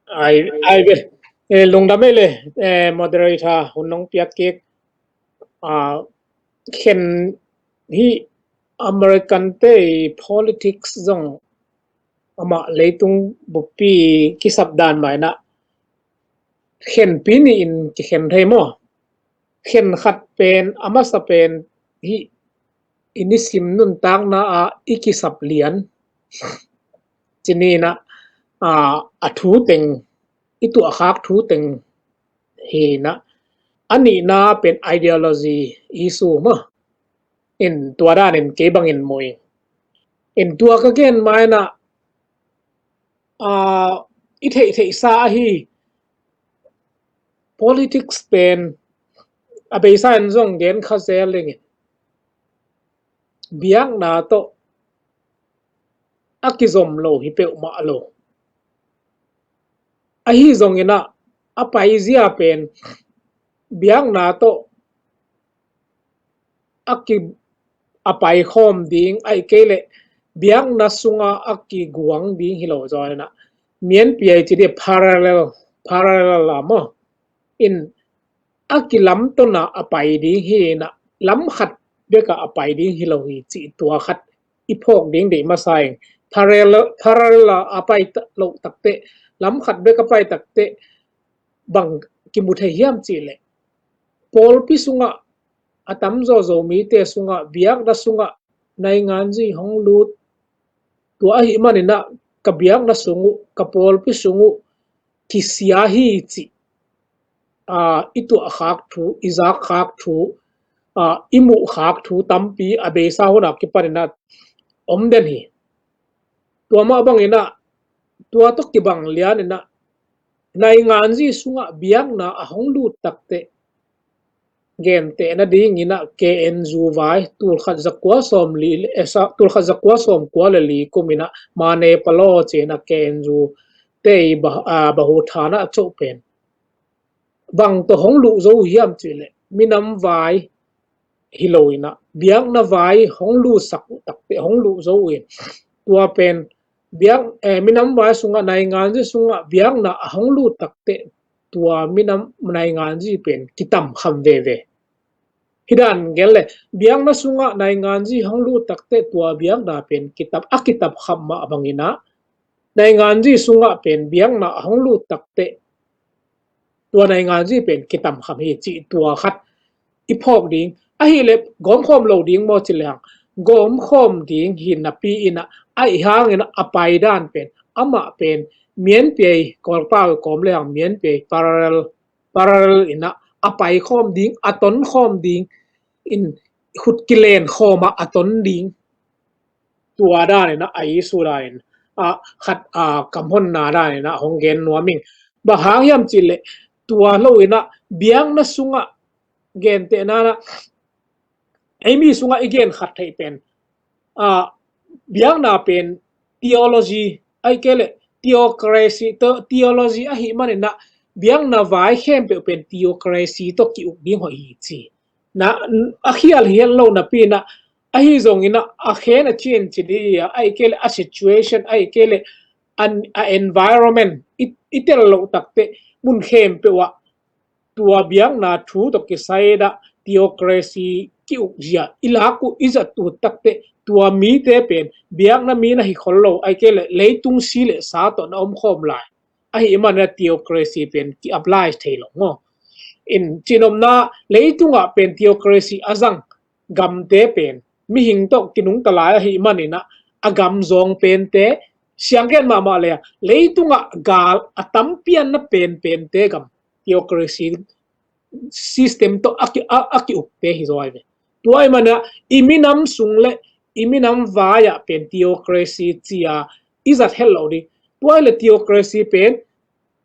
Ai, ai ve. Eh, lungdam ei le, eh, moderator hun hong piak kik. Ah, khen hi American te i politics zong amah leitung buppi kisap dan mah in ah khenpi nih in kikhen thei maw? Khen khat pen, a masa pen hi i nisim nuntakna ah i kisap lian. Ci ni in ah, ah, a thu teng, i tuahkhak thu teng hi in ah, a nihna pen ideology issue maw? In tua danin kei bangin mu ing. In tua ka gen ma in ah, ah, i theihtheihsa ahi politics pen a beisa in zong gen kha zel dingin biakna tawh a kizom lo hi peuhmah lo. Ahi zongin ah a paizia pen biakna tawh a ki, a paikhawm ding, ahih kei leh biakna sungah a kiguang ding hi lo zaw in ah, mianpiai ci dih parallel, parallel a maw? In a kilamtona a pai ding hi in ah, lam khat bekah a pai ding hi lo hi cih tua khat i phawk ding deih masa ing. Parallel, parallel a a pai ta-, loh takteh, lam khat bek a pai takteh bang kimu thei hiam cih leh, pawlpi sungah a tamzaw Zomite sungah, biakna sungah nainganzi hong lut. Tua ahih manin ah ka biakna sung uh, ka pawlpi sung uh kisia hi cih, ah, i tuahkhak thu, i zakkhak thu, ah, i muhkhak thu tampi a beisa hun a kipanin ah om den hi. Tua mah bangin ah, tua tawh kibang lianin ah, nainganzi sungah biakna a hong lut takteh, gentehna dingin ah K N U vai, tulkhat zakua sawm li, eh, sa-, tulkhat zakua sawm kua le li kumin ah Mane Palo ci-in ah K N U te i ba-, ah, bahu thana a coh pen bang tawh hong luh zo hiam cih leh, minam vai hi lo in ah, biakna vai hong lutsak uh takteh hong luh zo uh in, tua pen biak, eh, minam vai sungah, nainganzi sungah biakna a hong lut takteh tua minam nainganzi pen kitamkham veve. Hi dan gen leh, biakna sungah nainganzi hong lut takteh tua biakna pen kitam, a kitamkham mah bangin ah, nainganzi sungah pen biakna a hong lut takteh tua nainganzi pen kitamkham hi cih tua khat i phawk ding. Ahih leh gawmkhawm lo ding maw ci leng, gawmkhawm ding hi napi in ah, ahih hangin ah a paidan pen, amah pen, mianpiai Kawlpau kawm leng mianpiai parallel, parallel in ah a paikhawm ding, a tonkhawm ding, in khut kilenkhawm ah a ton ding. Tua danin ah, a issue danin ah, khat, ah, kamhonna danin ah hong gen nuam ing. Bang hang hiam cih leh, tua lo in ah biakna sungah, gentehna in ah, ei mi sungah i gen khat theih pen, ah, biakna pen theology, ahih kei leh theocracy, the-, theology ahih manin ah, biakna vai khempeuh pen theocracy tawh ki-uk ding hoih hi ci. Na, a khial hi het lo napi in ah, ahi zongin ah, a khen a cin ci dih a, ahih kei leh a situation, ahih kei leh an, a environment, i, i tel loh takteh, mun khempeuh ah, tua biakna thu tawh kisai in ah, theocracy ki-uk zia, i lak uh, i zat uh takteh, tua mite pen, biakna mi na hi khol lo, ahih kei leh, leitung si le sa tawh na omkhawm lai. Ahih manin ah theocracy pen ki-apply thei lo maw. In cinopna, leitungah pen theocracy a zang gamte pen, mihing tawh kinungta lai ahih manin ah, a gam zawng pente, sianggen mahmah leh, leitungah gal a tampianna penpente gam, theocracy system tawh a ki, a, a ki-ukte hi zaw hi ve. Tua ahih manin ah, i minam sung le, i minam vai ah pen theocracy ci-a, i zat het lo ding. Tua ahih leh theocracy pen,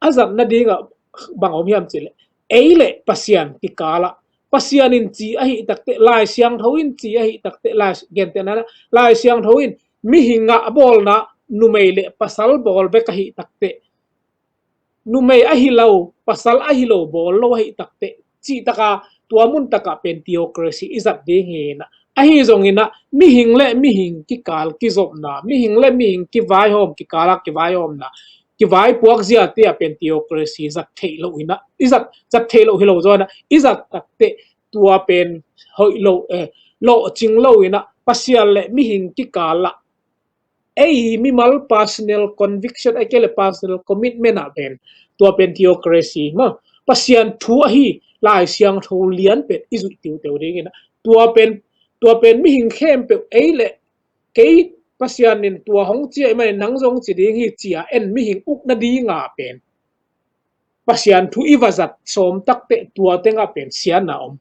a zat nadingah bang om hiam cihleh, ei le Pasian kikalah, Pasian in ci ahi takteh, Lai Siangtho in ci ahi takteh, Lai, gentehna, Lai Siangtho in mihing a bawlna numei le pasal bawl bek ahi takteh, numei ahi lo, pasal ahi lo, bawl lo ahi takteh, cih taka tua mun takah pen theocracy i zat ding hi inah. Ahi zonginah mihing le mihing kikal kizopna, mihing le mihing kivaihawm, kikala kivaihawmna, kivaipuak ziate a pen theocracy zat theih lo inah, i zat, zat theih lo hi lo zaw inah, i zat takteh tua pen hoih lo, eh, lawhcing lo inah, Pasian le mihing kikalah ei mimal personal conviction, ei kei le personal commitment ah pen, tua pen theocracy maw, Pasian thu ahi Lai Siangtho lian pen i zuih tiuteu dingin ah, tua pen, tua pen mihing khempeuh ei le kei Pasian in tua hong ci ahih manin nang zong ci ding hi ci-a en mihing uk nadinga pen Pasian thu i va zat sawm takteh tua tengah pen siatna om.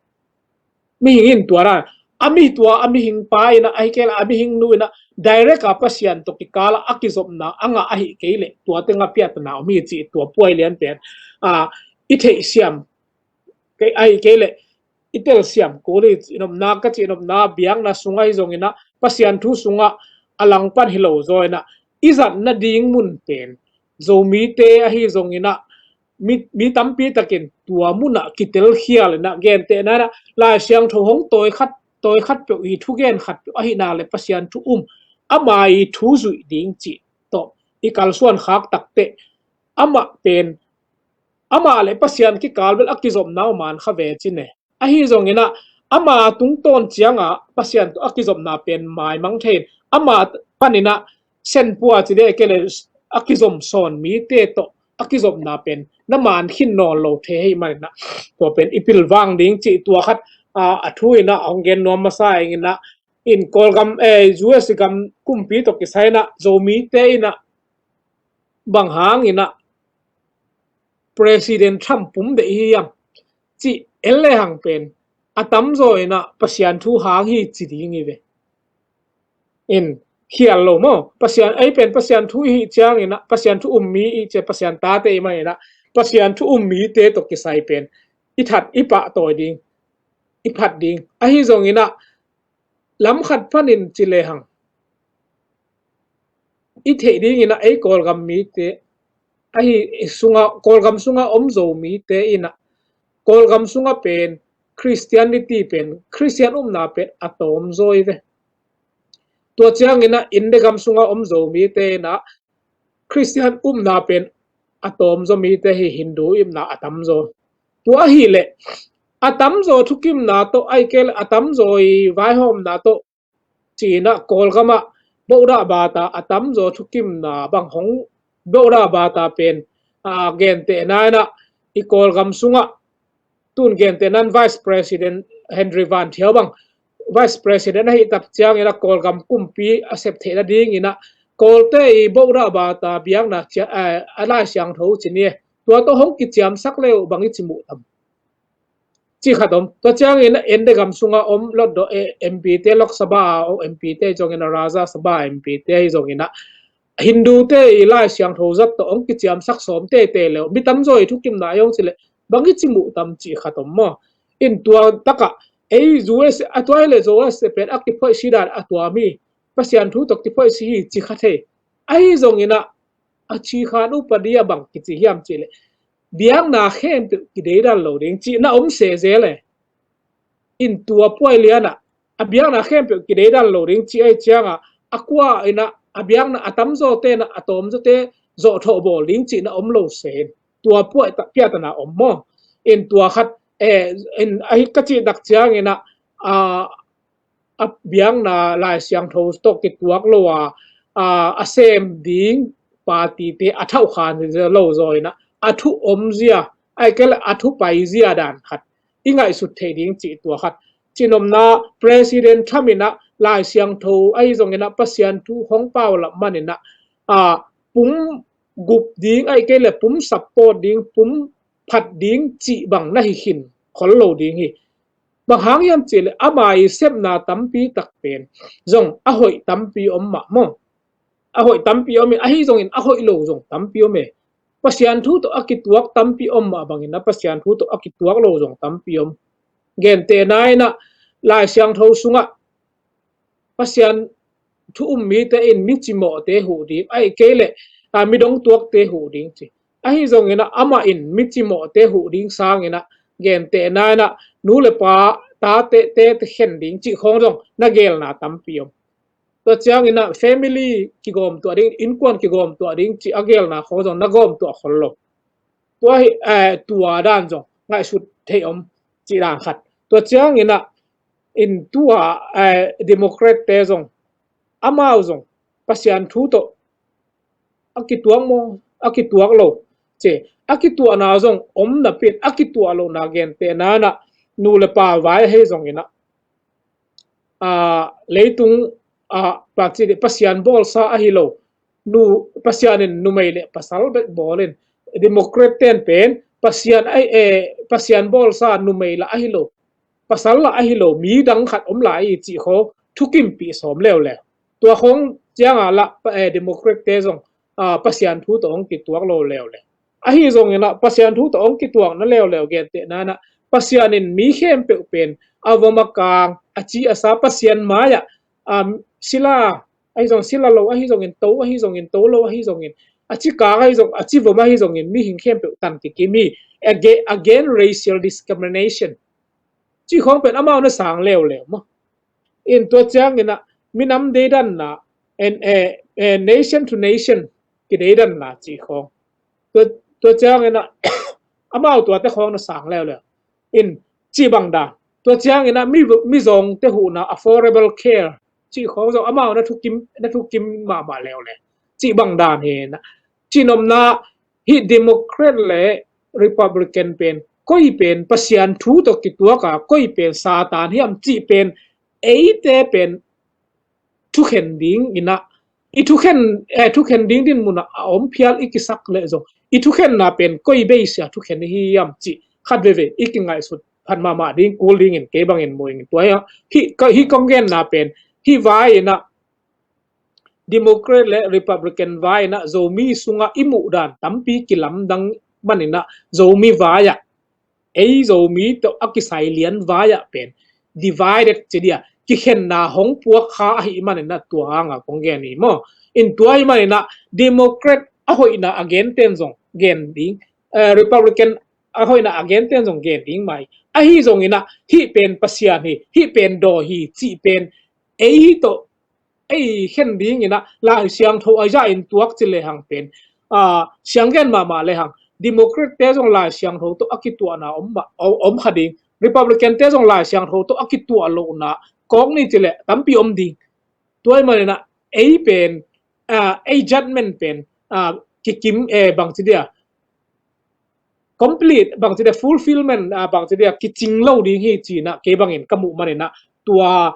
Mihing in tua dan, a mi tua, a mihing pa inah, ahi kei le a mihing nu inah, direct a Pasian tawh kikala a kizopna a ngah ahi kei le tua tengah piatna om hi cih tua puai lian pen, a, i theihsiam, kei, ahi kei le i telsiam kul hi. Cihnopna, ka cihnopna, biakna sungah hi zonginah, Pasian thu sungah a langpan hi lo zaw inah, i zat nading mun pen Zomite ahi zonginah, mi, mi tampi takin tua munah kitelkhial inah, gentehna inah, Lai Siangtho hong tawi khat, tawi khat peuh hi, thugen khat peuh ahihna le Pasian thu um, ama i thu zuih ding cih tawh i kalsuan khak takteh, amah pen, amah le Pasian kikal bel a kizopna uh man kha ve ci ne. Ahi zonginah, ama tungtawn ciangah Pasian tawh a kizopna pen maimang thei in, ama paninah senpua ci deh kei le a kizom sawn mite tawh a kizopna pen na man khin nawn lo thei ahih maninah, tua pen i pilvang ding cih tua khat, a, a thu inah a hong gen nuam masa inginah, in Kawlgam, eh, U S gam kumpi tawh kisai inah Zomite inah bang hang inah President Trump pum deih hi hiam cih en le hang pen, a tamzaw inah Pasian thu hang hi ci ding hi ve. In, khial lo maw? Pasian, ei pen Pasian thu i hih cianginah, Pasian thu um mi i ci, Pasian tate i hih maninah, Pasian thu um mite tawh kisai pen i that, i pahtawi ding, i phat ding. Ahi zonginah, lam khat panin ci le hang, i theih dinginah ei Kawlgam mite, ahi sungah, Kawlgam sungah om Zomite inah, Kawlgam sungah pen Christianity pen, Christian upna pen a tawmzaw hi ve. Tua cianginah India gam sungah om Zomite inah, Christian upna pen a tawmzaw mite hi, Hindu upna a tamzaw. Tua ahih leh a tamzaw thukimna tawh, ahi kei le a tamzaw i vaihawmna tawh, ci inah Kawlgamah Buddha bata a tamzaw thukimna bang hong, Buddha bata pen, a, gentehna inah i Kawlgam sungah tun gentehna in Vice President Henry Van Thiau bang Vice President ahi tak cianginah Kawlgam kumpi a sep theih nadinginah Kawlte i Buddha bata biakna cia, a, a Lai Siangtho ci ni e. Tua tawh hong kiciamsak le uh bang i ci muh tam? Ci khat om. Tua ciangin India gam sungah om Lok Sabha, eh, M P te, Lok Sabha a om M P te, zongin a Rajya Sabha M P te ahi zonginah Hindu te i Lai Siangtho zat tawh hong kiciamsak sawm teitei le uh, mi tamzaw i thukimna ahi hong ci le bang i ci muh tam ci khat om maw? In tua takah ei U S, a tua hi le U S pen a kiphoih si dan a tua mi Pasian thu tawh kiphoih si hi ci khat hi. Ahi zonginah a cikhan upadi a bang kici hiam ci le biakna khempeuh kideidan lo ding cihna om sese le. In tua puai lianah a biakna khempeuh kideidan lo ding ci ahi ciangah, a kua inah a biakna a tamzaw tenah a tawmzawte zawhthawh bawl ding cihna om lo se in. Tua puai piatana om maw? In tua khat, eh, in ahi ka cih tak cianginah, a, a biakna Lai Siangtho tawh kituak lo a, a, a sem ding party te a thauhkhan lo zaw inah a thu omzia, ahi kei le a thu paizia dan khat i ngaihsut theih ding cih tua khat. Cihnopna President Trump inah Lai Siangtho ahi zonginah Pasian thu hong paulap maninah, a, pum gup ding, ahi kei le pum support ding, pum phat ding cih bang na hi khin khol lo ding hi. Bang hang hiam cih le ama i sepna tampi tak pen zong a hoih tampi om mah maw? A hoih tampi om in, ahi zongin a hoih lo zong tampi om e. Pasian thu tawh a kituak tampi om mah bangin ah Pasian thu tawh a kituak lo zong tampi om. Gentehna in ah Lai Siangtho sungah Pasian thu um mite in mi cimawhte huh ding, ahih kei leh midong tuakte huh ding ci. Ahi zongin ah amah in mi cimawhte huh ding sangin ah gentehna in ah nu le pa tate te khen ding cih khawng zong na gelna tampi om. Tua ciangin ah family kigawmtuah ding, innkuan kigawmtuah ding cih a gelna khawng zong na gawmtuah khol lo. Tua hi, eh, tua dan zong ngaihsut thei om cih dan khat. Tua ciangin ah in tua, eh, Democrat te zong amau zong Pasian thu tawh a kituak maw, a kituak lo ci. A kituahna zong om napi in a kituah lohna gentehna in ah nu le pa vai ahi zongin ah, ah, leitung, ah, Pasian bawlsa ahi lo, nu, Pasian in numei le pasal bek bawlin, Democrat ten pen Pasian ai, eh, Pasian bawlsa numei lah ahi lo, pasal lah ahi lo, mi dang khat om lai cih khawng thukimpih sawm leuleu. Tua khawng ciangah lah, eh, Democrat te zong, ah, Pasian thu tawh hong kituak lo leuleu. Ahi zongin ah Pasian thu tawh hong kituakna leuleu gentehna in ah Pasian in mi khempeuh pen a vom a kang, a ci a sa, Pasian mai-ah, um, sila ahi zong, sila lo ahi zongin, to ahi zongin, to lo ahi zongin, a ci kang ahi zong, a ci vom ahi zongin mihing khempeuh tan kikim hi. Again, again racial discrimination cih khawng pen amau na sang leuleu maw. In tua ciangin ah minam deidanna, en, eh, eh, nation to nation kideidanna cih khawng. Tua, tua ciangin ah amau tuate khawng na sang leuleu. In cih bang dan. Tua ciangin ah mi, mizawngte huhna, affordable care cih khawng zong amau na thukim, na thukim mahmah leuleu. Cih bang dan hi in ah, cihnopna hih Democrat le Republican pen koi pen Pasian thu tawh kituak a, koi pen Satan hiam cih pen eite pen thukhen ding in ah, i thukhen, eh, thukhen ding dinmun ah a om phial i kisak leh zong i thukhenna pen koi beisa thukhen i hi hiam cih khat veve i kingaihsut phat mahmah ding, kul dingin kei bangin mu ing. Tua hi, hih ka, hih kong genna pen hih vai in ah Democrat le Republican vai in ah Zomi sungah i muh dan tampi kilamdang manin ah Zomi vai-ah, ei Zomi tawh a kisai lian vai-ah pen divided ci dia, kikhenna hong puak kha ahih manin ah tua hanga kong gen hi maw. In tua ahih manin ah Democrat a hoihna a genten zong gen ding, eh, Republican a hoihna a genten zong gen ding mai. Ahi zongin ah hih pen Pasian hi, hih pen dawi hi cih pen ei tawh ei khen dingin ah Lai Siangtho a zah in tuak ci lehang pen, ah, siang gen mahmah lehang Democrat te zong Lai Siangtho tawh a kituahna om mah, om, om kha ding. Republican te zong Lai Siangtho tawh a kituah lohna kawk ni ci leh tampi om ding. Tua ahih manin ah ei pen, ah, ei judgment pen, ah, kikim, eh, bang ci dia, complete bang ci dia, fulfillment, ah, bang ci dia, kicing lo ding hi ci in ah kei bangin ka muh manin ah tua,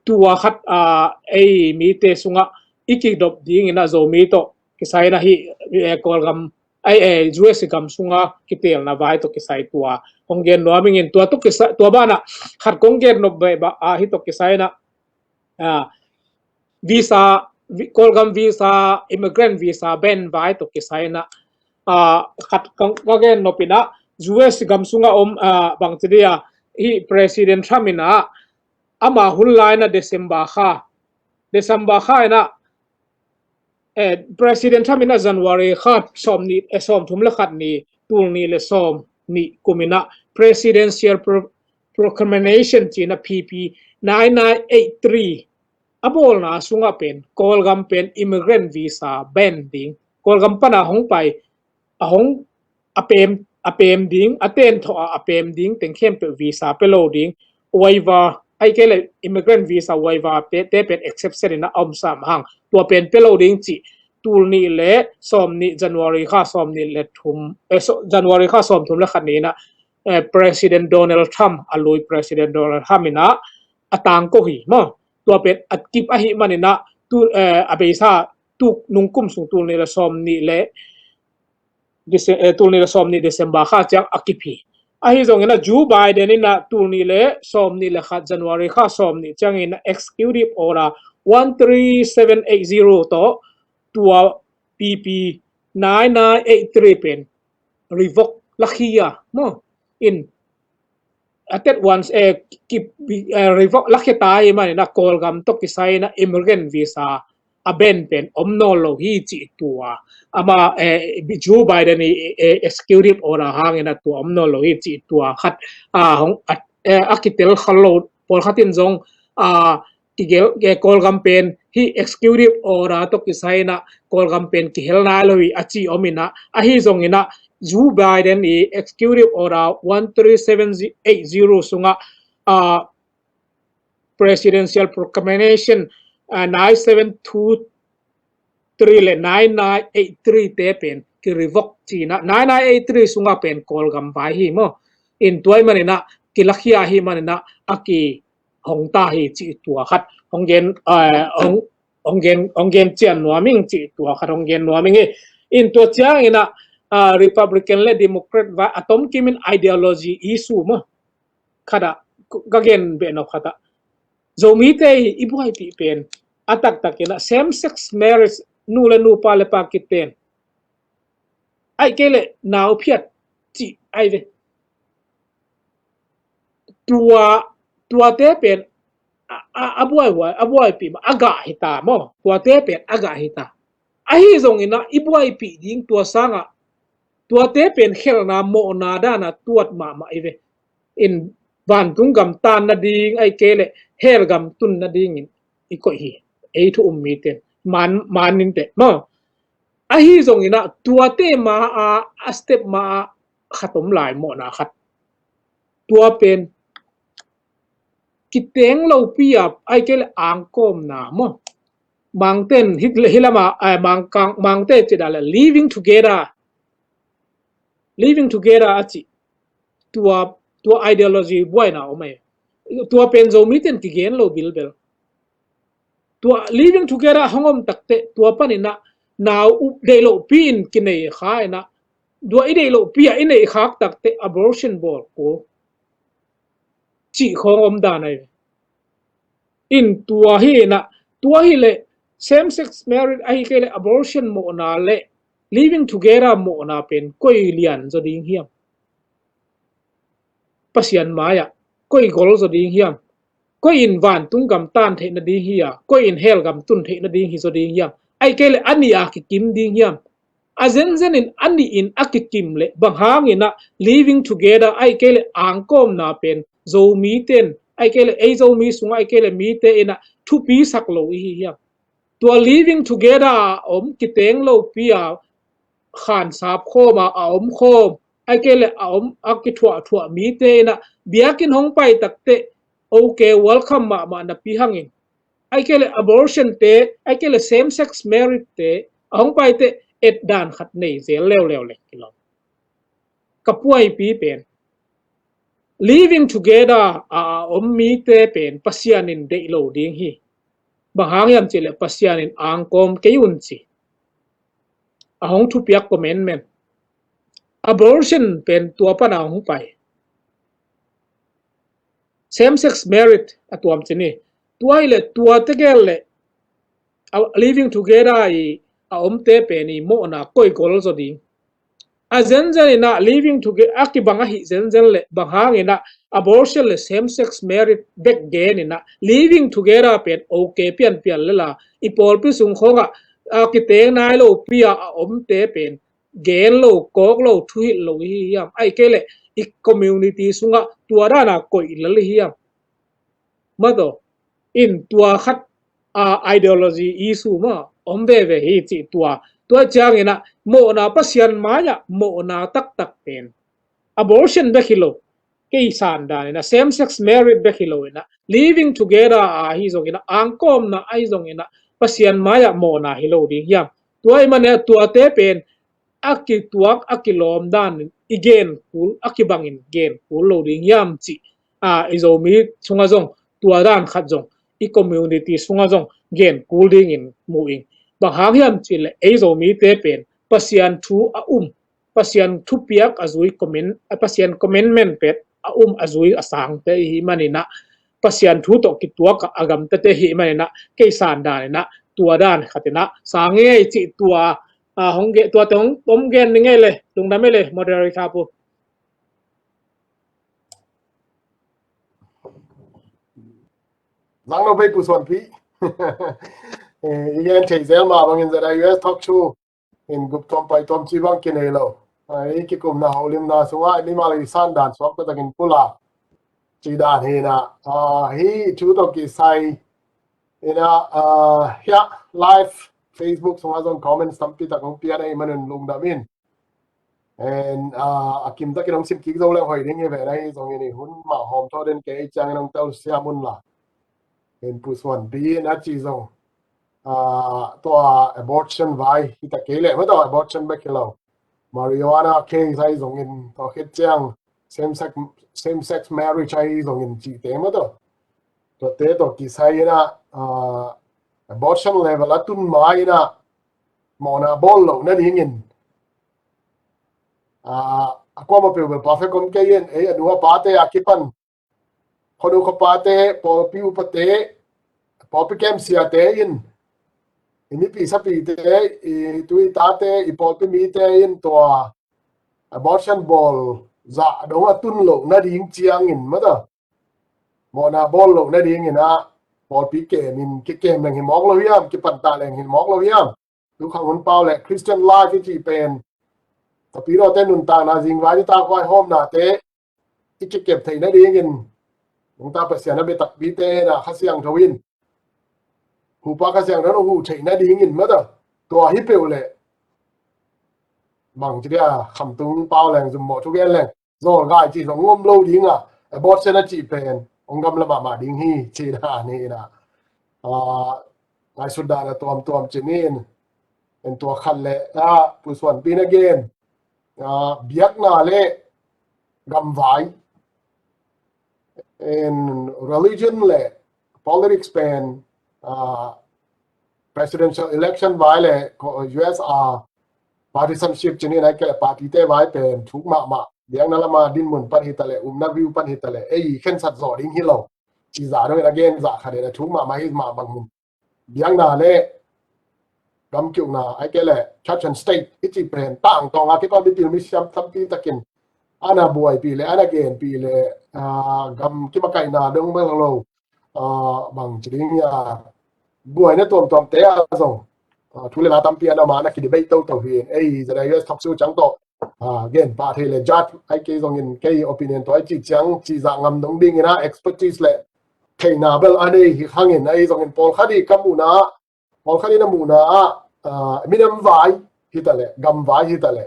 tua khat, ah, ei mite sungah i kidop dingin ah Zomi tawh kisai in ah hih, eh, Kawlgam, ai, eh, U S gam sunga kiteelna vai tawh kisai tua hong gen nuam ing in, tua tawh kisai, tua banah khat kong gen nop beh bah, ah, hih tawh kisai in ah, ah, visa, vi-, Kawlgam visa, immigrant visa ban vai tawh kisai in ah, ah, khat ka, ka gen nop in ah, U S gam sunga om, ah, bang ci dia, hih President Trump in ah, ama hun lai in ah December kha, December kha in ah, eh, President Trump in ah January kha sawm nih, eh, sawm thum le khat ni, tul nih le sawm nih kum in ah Presidential Pro-, Proclamation ci in ah P P nine nine eight three a bawlna sungah pen Kawlgam pen immigrant visa ban ding, Kawlgam pana hong pai, a hong, a pem, a pem ding, a tenthawh a, a pem ding teng khempeuh visa pe lo ding, waiver, ai kei le immigrant visa waiver pe, te pen exception in ah a om sam hang, tua pen pe lo ding cih tul nih le sawm nih January kha sawm nih le thum, eh, so, January kha sawm thum le khat ni in ah, eh, President Donald Trump, a lui President Donald Trump in ah a tangko hi maw. Tua pen a kip ahih manin ah tu, eh, a beisa tu nungkum sung tul nih le sawm nih le Dece-, eh, tul nih le sawm nih December kha ciang a kip hi. Ahi zongin ah Joe Biden in ah tul nih le sawm nih le khat January kha sawm nih ciangin ah Executive Order one three seven eight zero tawh tua P P nine nine eight three pen revoke lakhia maw. In a tet once eh, ki, eh, revoke lakhia ta hi manin a Kawlgam tawh kisai in a immigrant visa a ban pen om nawn lo hi cih tua ama eh, Joe Biden i eh, executive order hangin a tua om nawn lo hi cih tua khat a hong a, eh, a kitel khal lo pawlkhat in zong a kigel eh, Kawlgam pen hi executive order tawh kisai in a Kawlgam pen kihel nai lo hi a ci om in a ahi zongin a Joe Biden i executive order one three seven eight zero sungah a presidential proclamation a nine seven two three le nine nine eight three te pen ki revoke ci in a nine nine eight three sungah pen Kawlgam vai hi maw. In tua hi manin a kilakhia hi manin a a ki hong ta hi cih tua khat hong gen eh, hong hong gen hong gen cian nuam ing cih tua khat hong gen nuam ing hi. In tua ciangin a ah, Republican le Democrat vai a tomkim in ideology issue maw khat ah ka gen behnop khat ah Zomite i buaipih pen a taktak in a same sex marriage nu le nu pa le pa kiten ai kei le nau phiat cih ai ve. Tua tuate pen a, a, a buaihuai a buaipih ma a gah hi ta maw. Tuate pen a gah hi ta. Ahi zongin a i buaipih ding tua sangah tuate pen khelhna mawhna dana tuat mahmah i ve. In vantung gam tan nading ai kei le hell gam tun nadingin i koih hi. Ei thu um miten man man ninte maw. Ahi zongin a tuate ma a a step ma a khat om lai mawhna khat. Tua pen kiteng lopi a ai kei le angkawmna maw. Mangten hi lama mangkang mangte cida le living together living together a ci tua tua ideology buaina om ai. Tua pen Zomiten kigen lo bilbel. Tua living together hong om takte tua panin a nau up deih lopi in kinei kha in a tua i deih lopi a i neih khak takte abortion bawl ko cih khawng om dan ai. In tua hi in a tua hi le same sex marriage ahi kei le abortion mawhna le living together mawhna pen koi lian zaw ding hiam? Pasian mai-ah koi gol zaw ding hiam? Koi in vantung gam tan theih nading hi a koi in hell gam tun theih nading hi zaw ding hiam? Ai kei le a nih a kikim ding hiam? A zenzen in a nih in a kikim le bang hangin a living together ai kei le angkawmna pen Zomiten ai kei le ei Zomi sungah ai kei le mite in a thupi sak lo i hi hiam? Tua living together a om kiteng lopi a khansap khawm a a om khawm ai kei le a om a kithuahthuah mite in a biakinn hong pai takte okay welcome mahmah napi hangin ai kei le abortion te ai kei le same sex marriage te a hong paite et dan khat nei zel leuleu le kilawm. Ka puaipi pen living together a a om mite pen Pasian in deih lo ding hi. Bang hang hiam cih le Pasian in angkawm kei un ci. A hong thupiak commandment. Abortion pen tua pan a hong pai. Same sex marriage a tuam ci ni. Tua hi le tua tegel le a living together i a omte pen i mawhna koi gol zaw ding. A zenzen in a living together a kibang ahi zenzen le bang hang in a abortion le same sex marriage bek gen in a living together pen okay pianpian le la i pawlpi sung khawngah a kiteng nai lopi a a omte pen gen lo kawk lo thuhilh lo i hi hiam? Ai kei le i community sungah tua dana koih lel i hiam? Mataw in tua khat a ideology issue ma om veve hi cih tua. Tua ciangin a mawhna Pasian mai-ah mawhna taktak pen abortion bek hi lo. Kei san dan in a same sex marriage bek hi lo in a living together a hi zongin a angkawmna ahi zongin a Pasian mai-ah mawhna hi lo ding hiam? Tua i mane tuate pen a kituak a kilawm dan i gen kul a kibangin gen kul lo ding hiam cih a i Zomi sungah zong tua dan khat zong i community sungah zong gen kul dingin mu ing. Bang hang hiam cih le ei Zomite pen Pasian thu a um Pasian thupiak a zui comment a Pasian commandment pet a um a zui a sangte i hi manin a Pasian thu tawh kituak a gamtate hi manin a kei san dan in a tua dan khat in a sang ei cih tua Ah, hong gen, tuate hong om gen ni ngei le, lungdam ei le, moderator Kha Pu. Zang lo bei Pu Suan Pi. Eh, i gen thei zel mah bangin ZIUS talk show in gup tuam pai tuam ci bang kinei lo. Ah, i kikumna holimna sungah mimal i san dan suak petakin pulak ci dan hi na. Ah, hih thu tawh kisai ina, ah, hiah live Facebook sungah zong comments tampi tak hong pian ahih manin lungdam in. And, ah, a kim takin hong sim kik zo leng hoih ding hi ve na, hi zongin i hun mah hawm thaw den kei ciangin hong tel siam un la. In Pu Suan Pi in a ci zong, ah, tua abortion vai hi ta kei leh, mah tua abortion bek hi lo, marijuana case ahi zongin, tua khit ciang same sex, same sex marriage ahi zongin cihte mah tua, tuate tawh kisai ina, ah, abortion level a tun ma ina mawhna bawl loh nadingin, ah, a kuamah peuhpeuh perfect om kei in, ei a nu a pate a kipan, khuanu khuapate, pawlpi upate, pawlpi kemsiate in, i mipi sapite, i tu i tate, i pawlpi mite in tua abortion bawl zah dong a tun loh nading ciangin mah ta, mawhna bawl loh nadingin ah pawlpi kemin kikem leng hi mawk lo hiam, kipantah leng hi mawk lo hiam? Tu Khang Hun Pau le Christian life i cih pen, Tapidaw te nuntakna zingvai nitak vaihawmnate i kikep theih nadingin, nungta Pasian a biatak bite na Kha Siangtho in, hupa Kha Siangtho in huh theih nadingin mah ta, tua hi peuh leh bang ci dia, Kham Tung Pau leng zum mawh thugen leng, zawlgai cih zong ngom lo ding a, abortion a cih pen hong gamla mahmah ding hi ci na ni na. Ah, ngaihsut dan a tuamtuam ci ni in, en tua khat le, ah, Pu Suan Pi in a gen, ah, biakna le gamvai, en religion le politics pen, ah, presidential election vai le ko-, U S a partisanship ci ni na, ke le party te vai pen thuk mahmah, biakna lama dinmun pan hi ta le, upna view pan hi ta le, ei khensat zawh ding hi lo ci zah dongin a gen zah khat in a thuk mahmah hi mah bangin, biakna le gam kiukna, ahih kei le church and state i cih pen tangtawng a kipan mipil misiam tampi takin a na buaipih le, a na genpih le, ah, gam kimakaihna dong bel lo, ah, bang ci ding ia, buaina tuamtuamte a zong, ah, thu le la tampi a na ma na ki debate toto hi. Ei ZIUS talk show ciang tawh, ah, gen pah thei le judge ahih kei zongin, kei opinion tawh i cih ciang cih zah ngam dong dingin a expertise le theihna bel a nei hi hangin, ahi zongin pawlkhat i ka muhna ah, pawlkhat in a muhna ah, ah, minam vai hi ta le, gam vai hi ta le,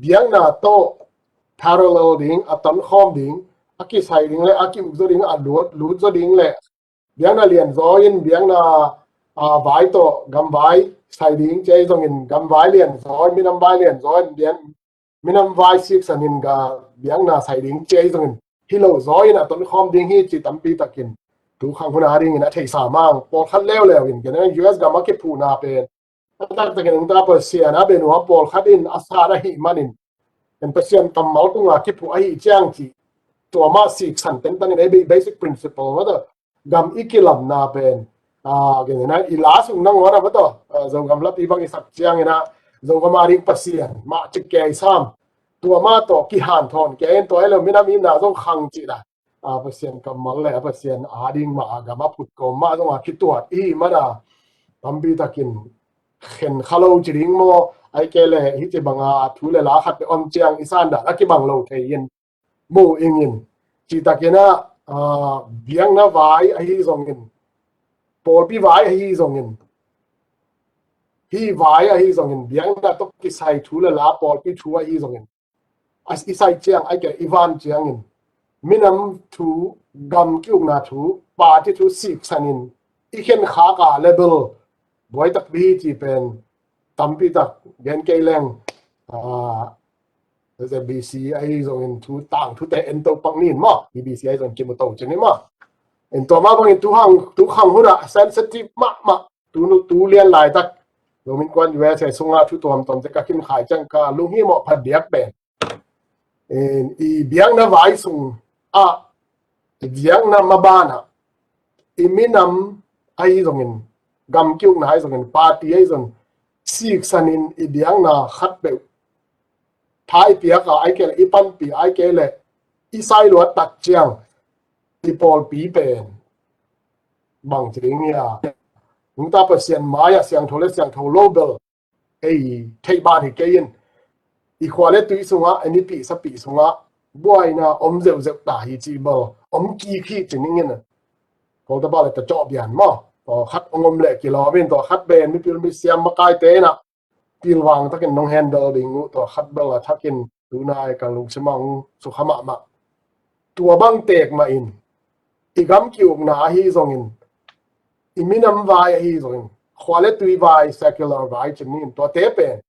biakna tawh parallel ding, a tonkhawm ding, a kisai ding le a ki-uk zaw ding, a lut, lut zaw ding le biakna lianzaw in biakna, ah, vai tawh gam vai sai ding ci ahi zongin, gam vai lianzaw in, minam vai lianzaw in biak, minam vai siksan in ga biakna sai ding ci ahi zongin, hi lo zaw in a tonkhawm ding hi ci tampi takin tu Khang Hun a dingin a theihsa mang. Pawlkhat leuleu in, gen U S gam a kiphuhna pen a taktakin nungta Pasian a bia nuam pawlkhat in a sat ahih manin, en Pasian kammal tunga kiphuh ahih ciang cih tua mah siksan tentan in, a basic principle mah ta, gam i kilamna pen, ah, gen ina, i la sung nangawn a mah ta, ah, Zogam lapi bang i sak ciangin a, Zogam a ding Pasian mah cik kei sam, tua mah tawh kihanthawn kei in, tua hi lo minam itna zong khang cih na, ah, Pasian kammal le a Pasian a ding mah a gam a phut kawm mah zong a kituat i hih man a, tampi takin khen kha lo ci ding maw, ahih kei le hih ci banga thu le la khat peuh om ciang i sandan a kibang lo thei in, mu ing in. Cih takin a, ah, biakna vai ahi zongin, pawlpi vai ahi zongin, hih vai ahi zongin, biakna tawh kisai thu le la pawlpi thu ahi zongin, a, i sai ciang, ahih kei le i van ciangin, minam thu, gam ki-ukna thu, party thu siksan in i khen khak a le bel buai takpi hi cih pen tampi tak gen kei leng, ah, Z B C ahi zongin thu tangthute en to pak ni in maw, B B C ahi zongin kimu to ci ni maw. En tua mah bangin tu Khang, tu Khang Hun a sensitive mahmah, tu, tu lian laitak Zomi Innkuan U S A sunga thu tuamtuamte ka khin khia ciang ka lunghimawh phadiak pen, en, i biakna vai sungah, i biakna maban ah, i minam ahi zongin, gam ki-ukna ahi zongin, party ahi zongin, siksanin i biakna khat peuh tha i piak a, ai kei le i panpih, ai kei le i sailuat tak ciang i pawlpi pen bang ci ding hia, nungta Pasian mai-ah siangtho le siangtho lo bel ei theih ban hi kei in, i khua le tui sungah, i nipih sapih sungah buaina om zeuhzeuh ta hi cih bel om kik hi ci ning in. Kawlta bang le ta cawh bian maw, tua khat hong om leh kilawm in, tua khat pen mipil misiam makaite in ah pilvang takin nong handle ding uh, tua khat bel a thakin tunai ka lungsim ah hong sukha mahmah. Tua bang tek mah in i gam ki-ukna ahi zongin, i minam vai ahi zongin, khua le tui vai, secular vai ci ning in, tuate pen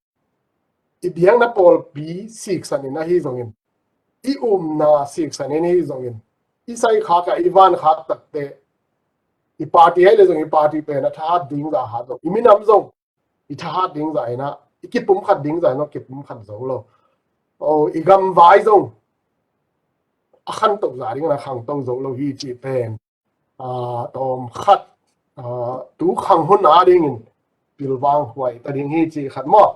i biakna pawlpi siksanin ahi zongin, i umna siksanin ahi zongin, i saikhak a i vankhak takte, i party ahi le zong i party pen a thahat ding zah hat lo, i minam zong i thahat ding zah in ah, i kipumkhat ding zah in ah kipumkhat zo lo. O, i gam vai zong a khanto zah ding in ah khangto zo lo hi cih pen, ah, tawm khat, ah, tu khang hun a dingin pilvang huai ta ding hi cih khat maw.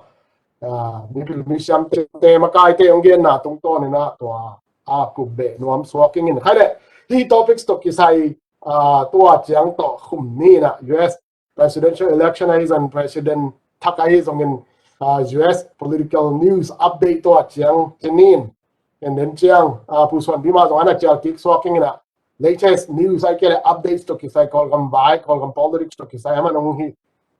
Ah, mipil misiamte makaite hong genna tungtawn in ah tua a kup beh nuam suak ing in. Khai le, hih topics tawh kisai, ah, tua ciang tawh khum ni in ah U S presidential election ahi zong, president thak ahi zongin, ah, U S political news update tua ciang ci ning in. And then ciang, ah, Pu Suan Bima zong ana cial kik suak ing in ah, latest news ai kei le updates tawh kisai, Kawlgam vai, Kawlgam politics tawh kisai aman hong hi,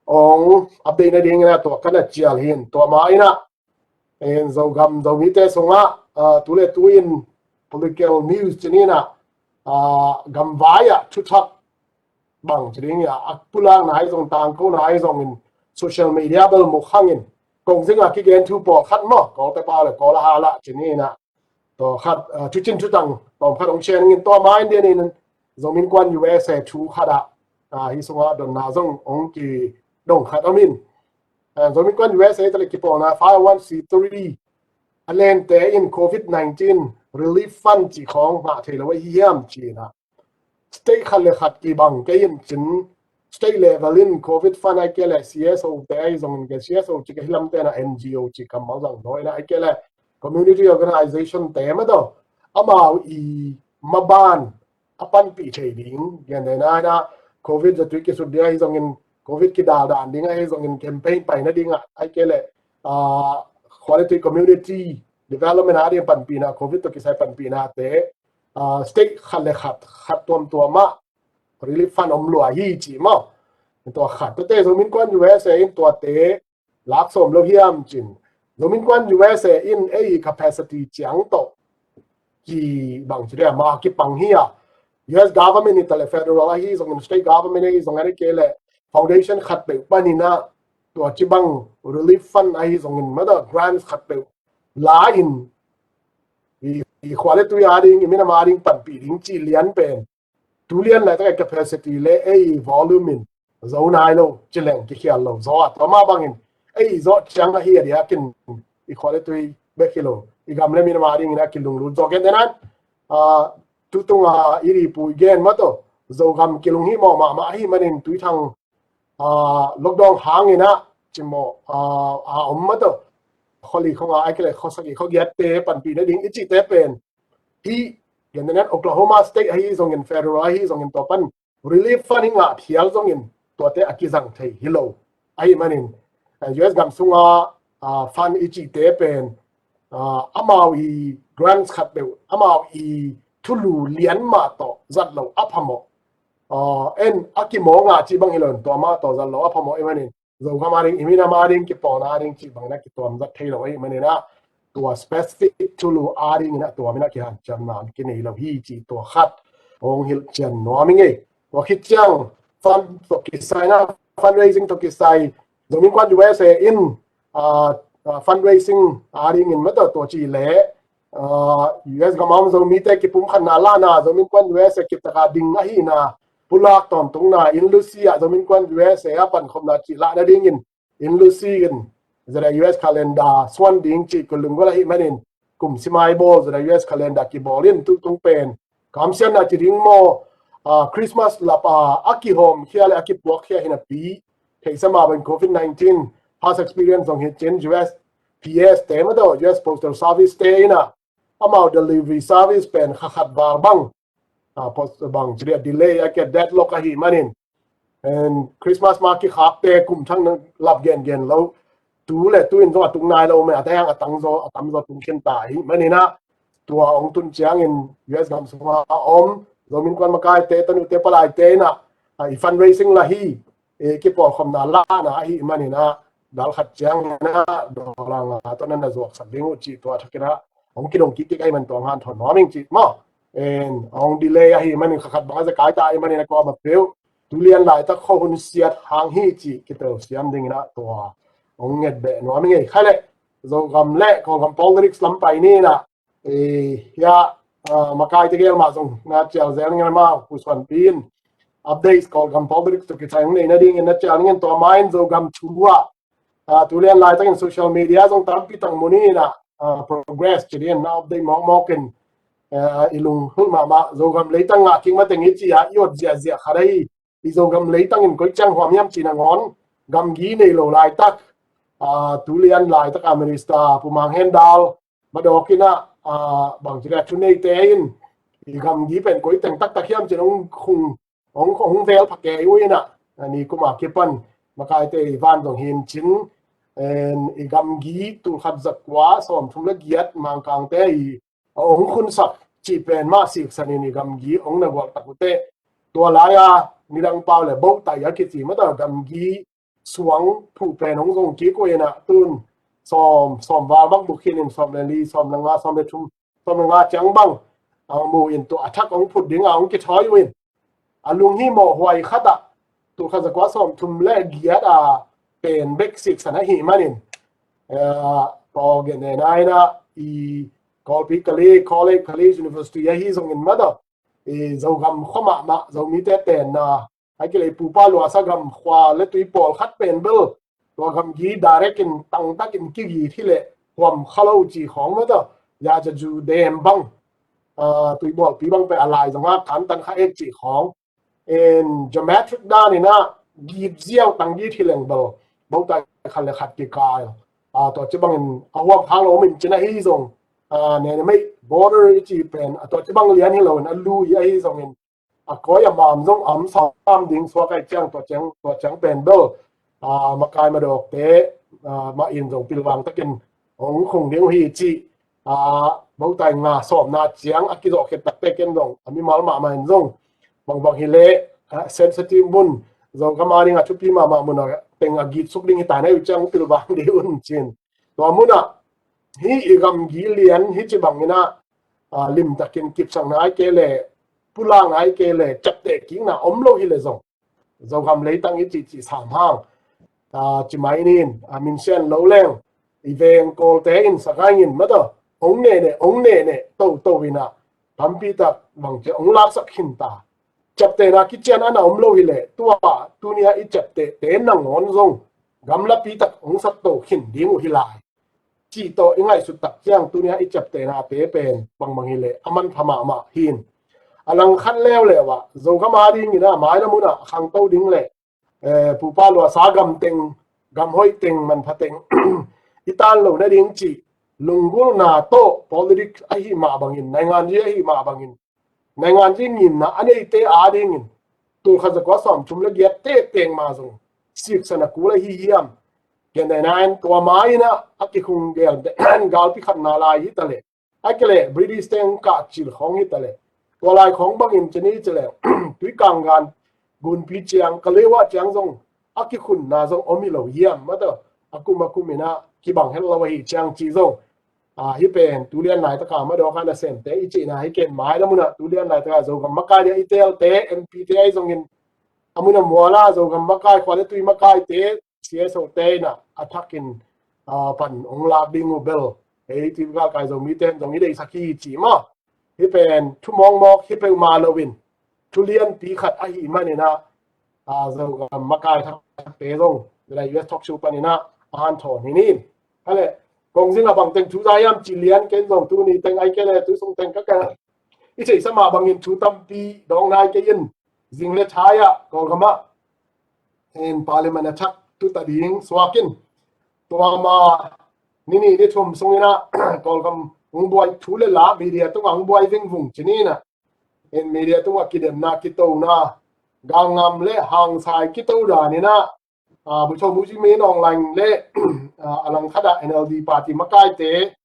hong update nading in ah tua ka na cial hi in, tua mah in ah, en, Zogam Zomite sungah, ah, tu le tu in political news ci ning in ah, ah, gam vai ah thuthak bang ci ding hia, a pulakna ahi zong, tangkona ahi zongin social media bel mu khang in, kong zing a kigen thu pawlkhat maw, Kawlte pau le Kawl a hal ah ci ning in ah, tua khat, ah, thucin thutang tawm khat hong share ning in, tua mah in dian in Zomi Innkuan U S A thu khat ah, ah, hih sungah dotna zong hong kidong khat om in. Ah, Zomi Innkuan U S A tale kipawlna five oh one C three a lente in covid nineteen relief fund cih khawng ngah thei lo ahi hiam ci in ah, state khat le khat kibang kei in cin, state level in covid fund ai kei le C S O te ahi zongin, ke C S O ci ka hi lamte in ah N G O ci kammal zang dawi in ah, ai kei le community organization te mah tawh amau i maban a panpih thei ding, gen dena in ah covid zatui kisut ding ahi zongin, covid kidaldan ding ahi zongin, campaign pai nading ah, ai kei le, ah, khua le tui community development a ding panpihna, covid tawh kisai panpihnate, ah, state khat le khat, khat tuamtuam ah relief fund om lua hi ci maw. Tua khat, tuate Zomi Innkuan U S A in tuate lak sawm lo hiam cin, Zomi Innkuan U S A in ei capacity ciang tawh kibang ci dia, ma kipang hi a, U S government i tale federal ahi zongin, state government ahi zongin, ai kei le foundation khat peuh panin ah tua ci bang relief fund ahi zongin, mata grants khat peuh la in, i, i khua le tui a ding, i minam a ding panpih ding ci lian pen, tu lian laitak ei capacity le ei volume in zo nai lo, ci leng kikhial lo zaw a, tua mah bangin ei zawh ciang ahi a diakin i khua le tui bek hi lo, i gam le minam a dingin a kilunglut zaw gen dena in, ah, tutung a i ri pu i gen mah tawh Zogam kilunghimawh mahmah ahi manin Tuithang, ah, lockdown hangin ah cimawh, ah, a om mah tawh, khuali khong a ai kei le khuasak i khuagiatte panpih nading i cihte pen hih, gen dena in Oklahoma State ahi zongin, federal ahi zongin, tua pan relief fund i ngah phial zongin tuate a kizang thei hi lo. Ahi manin, eh, U S gam sunga, ah, fund i cihte pen, ah, amau i grants khat peuh, amau i thulu lian mah tawh zat lo a phamawh. Ah, en a kimaw ngah cih bang hi lo in, tua mah tawh zat lo a phamawh ahi manin, Zogam a ding, i minam a ding, kipawlna a ding cih bangin a kituam zat thei lo ahi manin ah, tua specific thulu a dingin ah tua min a kihanciamna kinei lo hi cih tua khat hong hilhcian nuam ing ei. Tua khit ciang fund tawh kisai in ah, fundraising tawh kisai, Zomi Innkuan U S A in, ah, ah, fundraising a dingin mata tua ci leh, ah, U S gam a om Zomite kipumkhatna lahna, Zomi Innkuan U S A kiptaka ding ahihna pulak tawntungna, Inn Lusi ah Zomi Innkuan U S A a pankhopna cih lah nadingin, Inn Lusi in, zada U S calendar suan ding cih kulh lunggulh ahih manin, kum simaibawl zada U S calendar kibawl in, tutung pen kamsiatna ci ding maw, ah, Christmas lap a a kihawmkhia le a kipuakkhia hi napi, theihsa mah bangin covid nineteen past experience zong hi cin, U S P S te mah tawh, U S Postal Service te in ah amau delivery service pen kha khat val bang, ah, post bang ci dia delay a kia deadlock ahih manin, and Christmas mah kikhakte kum thang na lap gengen lo, tu le tu in zong a tung nai lo mah, a tang a tang zaw, a tam zaw tung khin ta ahih manin ah, tua hong tun ciangin U S gam sungah a om Zomi Innkuan makaite, tanute palaite in ah, ah, i fundraising la hi, eh, kipawlkhopna lahna ahih manin ah, dal khat ciangin ah dollar nga tawh na na zuaksak ding uh cih tua thak in ah hong kidong kik kik ahih manin tua hong hanthawn nuam ing cih maw. And hong delay ahih manin kha khat bang a zekai ta ahih manin a kawm a peuh, tu lian laitak khuahun siat hang hi cih kitel siam ding in ah tua hong nget beh nuam ing ei. Kha leh Zogam le Kawlgam politics lam pai ni in ah, eh, hiah, ah, makaite gel mah zong na cial zel ning in ah, mah Pu Suanpi in updates Kawlgam politics tawh kisai hong nei nadingin na cial ning in, tua mah in Zogam thu ah, ah, tu lian laitakin social media zong tampi tak mu ni in ah, ah, progress ci ding in na update mawkmawk in, ah, i lunghulh mahmah Zogam leitang ngah kik mateng i ci a i ot ziahziah khat ahi, i Zogam leitang in koi ciang huam hiam cih nangawn gamgi nei lo laitak, ah, tu lian laitak a Minister Pu Mang Hendal madawk in ah, ah, bang ci leh thuneite in i gamgi pen koi teng taktak hiam cin hong khung, hong, hong vel pha kei uh in ah, a ni kum a kipan makaite i van zong hin cin, and i gamgi tul khat za kua sawmthum le giat Mangkangte i a hong khunsak cih pen mah siksan in i gamgi hong na gualh tak uh teh, tua lai-a nidang pau le bohtai a kici mah tawh gamgi suang phuh pen hong zong kik uh in ah, tun sawm, sawm val bang buk khin in, sawm le li, sawm le nga, sawm le thum, sawm le nga ciang bang a mu in, tua a thak hong phut ding a hong kithawi uh in, a lunghimawh huai khat ah tul khat za kua sawmthum le giat a pen bek siksan ahih manin, eh, Paul Gen ne nai na i Kawlpi Kali College, Kali University ahi zongin mah tawh, i Zogam khua mahmah Zomite tenna, a kilei Pupa Luasa gam khua le tui pawlkhat pen bel tua gamgi direct in tangtak in kigit hi leh huam kha lo ci khawng mah tawh, ya ja ju dem bang, ah, tuibawlpi bang pen a lai zong a kantan kha ek ci khawng, in geometric dan in ah git ziau tang git hi leng bel bohtai khat le khat kikail, ah, tua ci bangin a huam khak lo om in cin ahi zong, ah, ne ne mei border i ci pen, ah, tua ci bang lian hi lo in a lui ahi zongin a koi a mam zong a om sam ding suak ahih ciang tua ciang, tua ciang pen bel, ah, makai madawkte, ah, mah in zong pilvang takin hong khung ding uh hi cih, ah, bohtai nga sawmna ciang a kizawh khet takte ken zong a mimal mahmah in zong bangbang hi leh, ah, sensitive mun, Zogam a ding a thupi mahmah mun a teng a gitsuk ding hi ta na uh ciang pilvang ding un cin. Tua mun ah hih i gamgi lian hih ci bangin ah, ah, limtakin kipsakna ahih kei leh pulakna ahih kei leh ciapteh kikna om lo hi leh zong, Zogam leitang i cihcih sam hang, ah, ci mai nin, ah, minsian lo leng i veng Kawlte in sagaing in mah tawh hong nehneh, hong nehneh toto in ah tampi tak bang ci hong laksak khin ta. Ciaptehna kician a na om lo hi leh tua tuni a i ciaptehte nangawn zong gamlapi tak hong sakto khin ding uh hi lai cih tawh i ngaihsut tak ciang tuni a i ciaptehnate pen bangbang hi leh a manpha mahmah hi in. A langkhat leuleu ah Zogam a dingin ah mailam hun ah khangto ding leh, eh, Pupa Luasa gam teng, gam hoih teng, manpha teng i tan lo nading cih lunggulhna tawh politics ahih mah bangin, nainganzi ahih mah bangin, nainganzi ngimna a neite a dingin tul khat za kua sawmthum le giat tektek mah zong siksan a kul ahi hiam? Gen ne nai in tua mah in ah a kikhung gel galpi khatna lai hi ta leh, a kileh British teng kah cil khawng hi ta leh, tua lai khawng bangin ci ni ci leh, Tuikanggan gunpi ciang, Kalewa ciang zong a kikhunna zong om hi lo hiam mah tawh, a kum a kum in ah kibang het lo ahih ciang cih zong, ah, hih pen tu lian laitaka mah dawk a nasemte i cihna hi ken mailam hun ah tu lian laitaka Zogam makai dia i teelte, M P te ahi zongin a mun a mual a Zogam makai, khua le tui makaite, C S O te in ah a thakin, ah, pan hong lak ding uh bel ei tuipi galkai Zomite in zong i deihsak hi cih maw. Hih pen thu mawkmawk hi peuhmah lo in thu lianpi khat ahih manin ah, ah, Zogam makai thakte zong U S talk show panin ah a hanthawn hi ni. Kha leh kong zin a bang teng thu za hiam cih lian ken zong tuni teng ahih kei leh tu sung teng ka ka i theihsa mah bangin thu tampi dawng nai kei in, zing le thai ah Kawlgam ah in Parliament a thak tu ta ding suak in, tua ma nini ni thum sungin ah Kawlgam hong buai thu le la media tungah hong buai vingvung ci ni in ah, in media tungah kidemna kitona galngam le hangsai kito dan in ah, ah, Bogyoke Mukyi Maing Aung Hlaing le ah, a langkhat ah N L D party makaite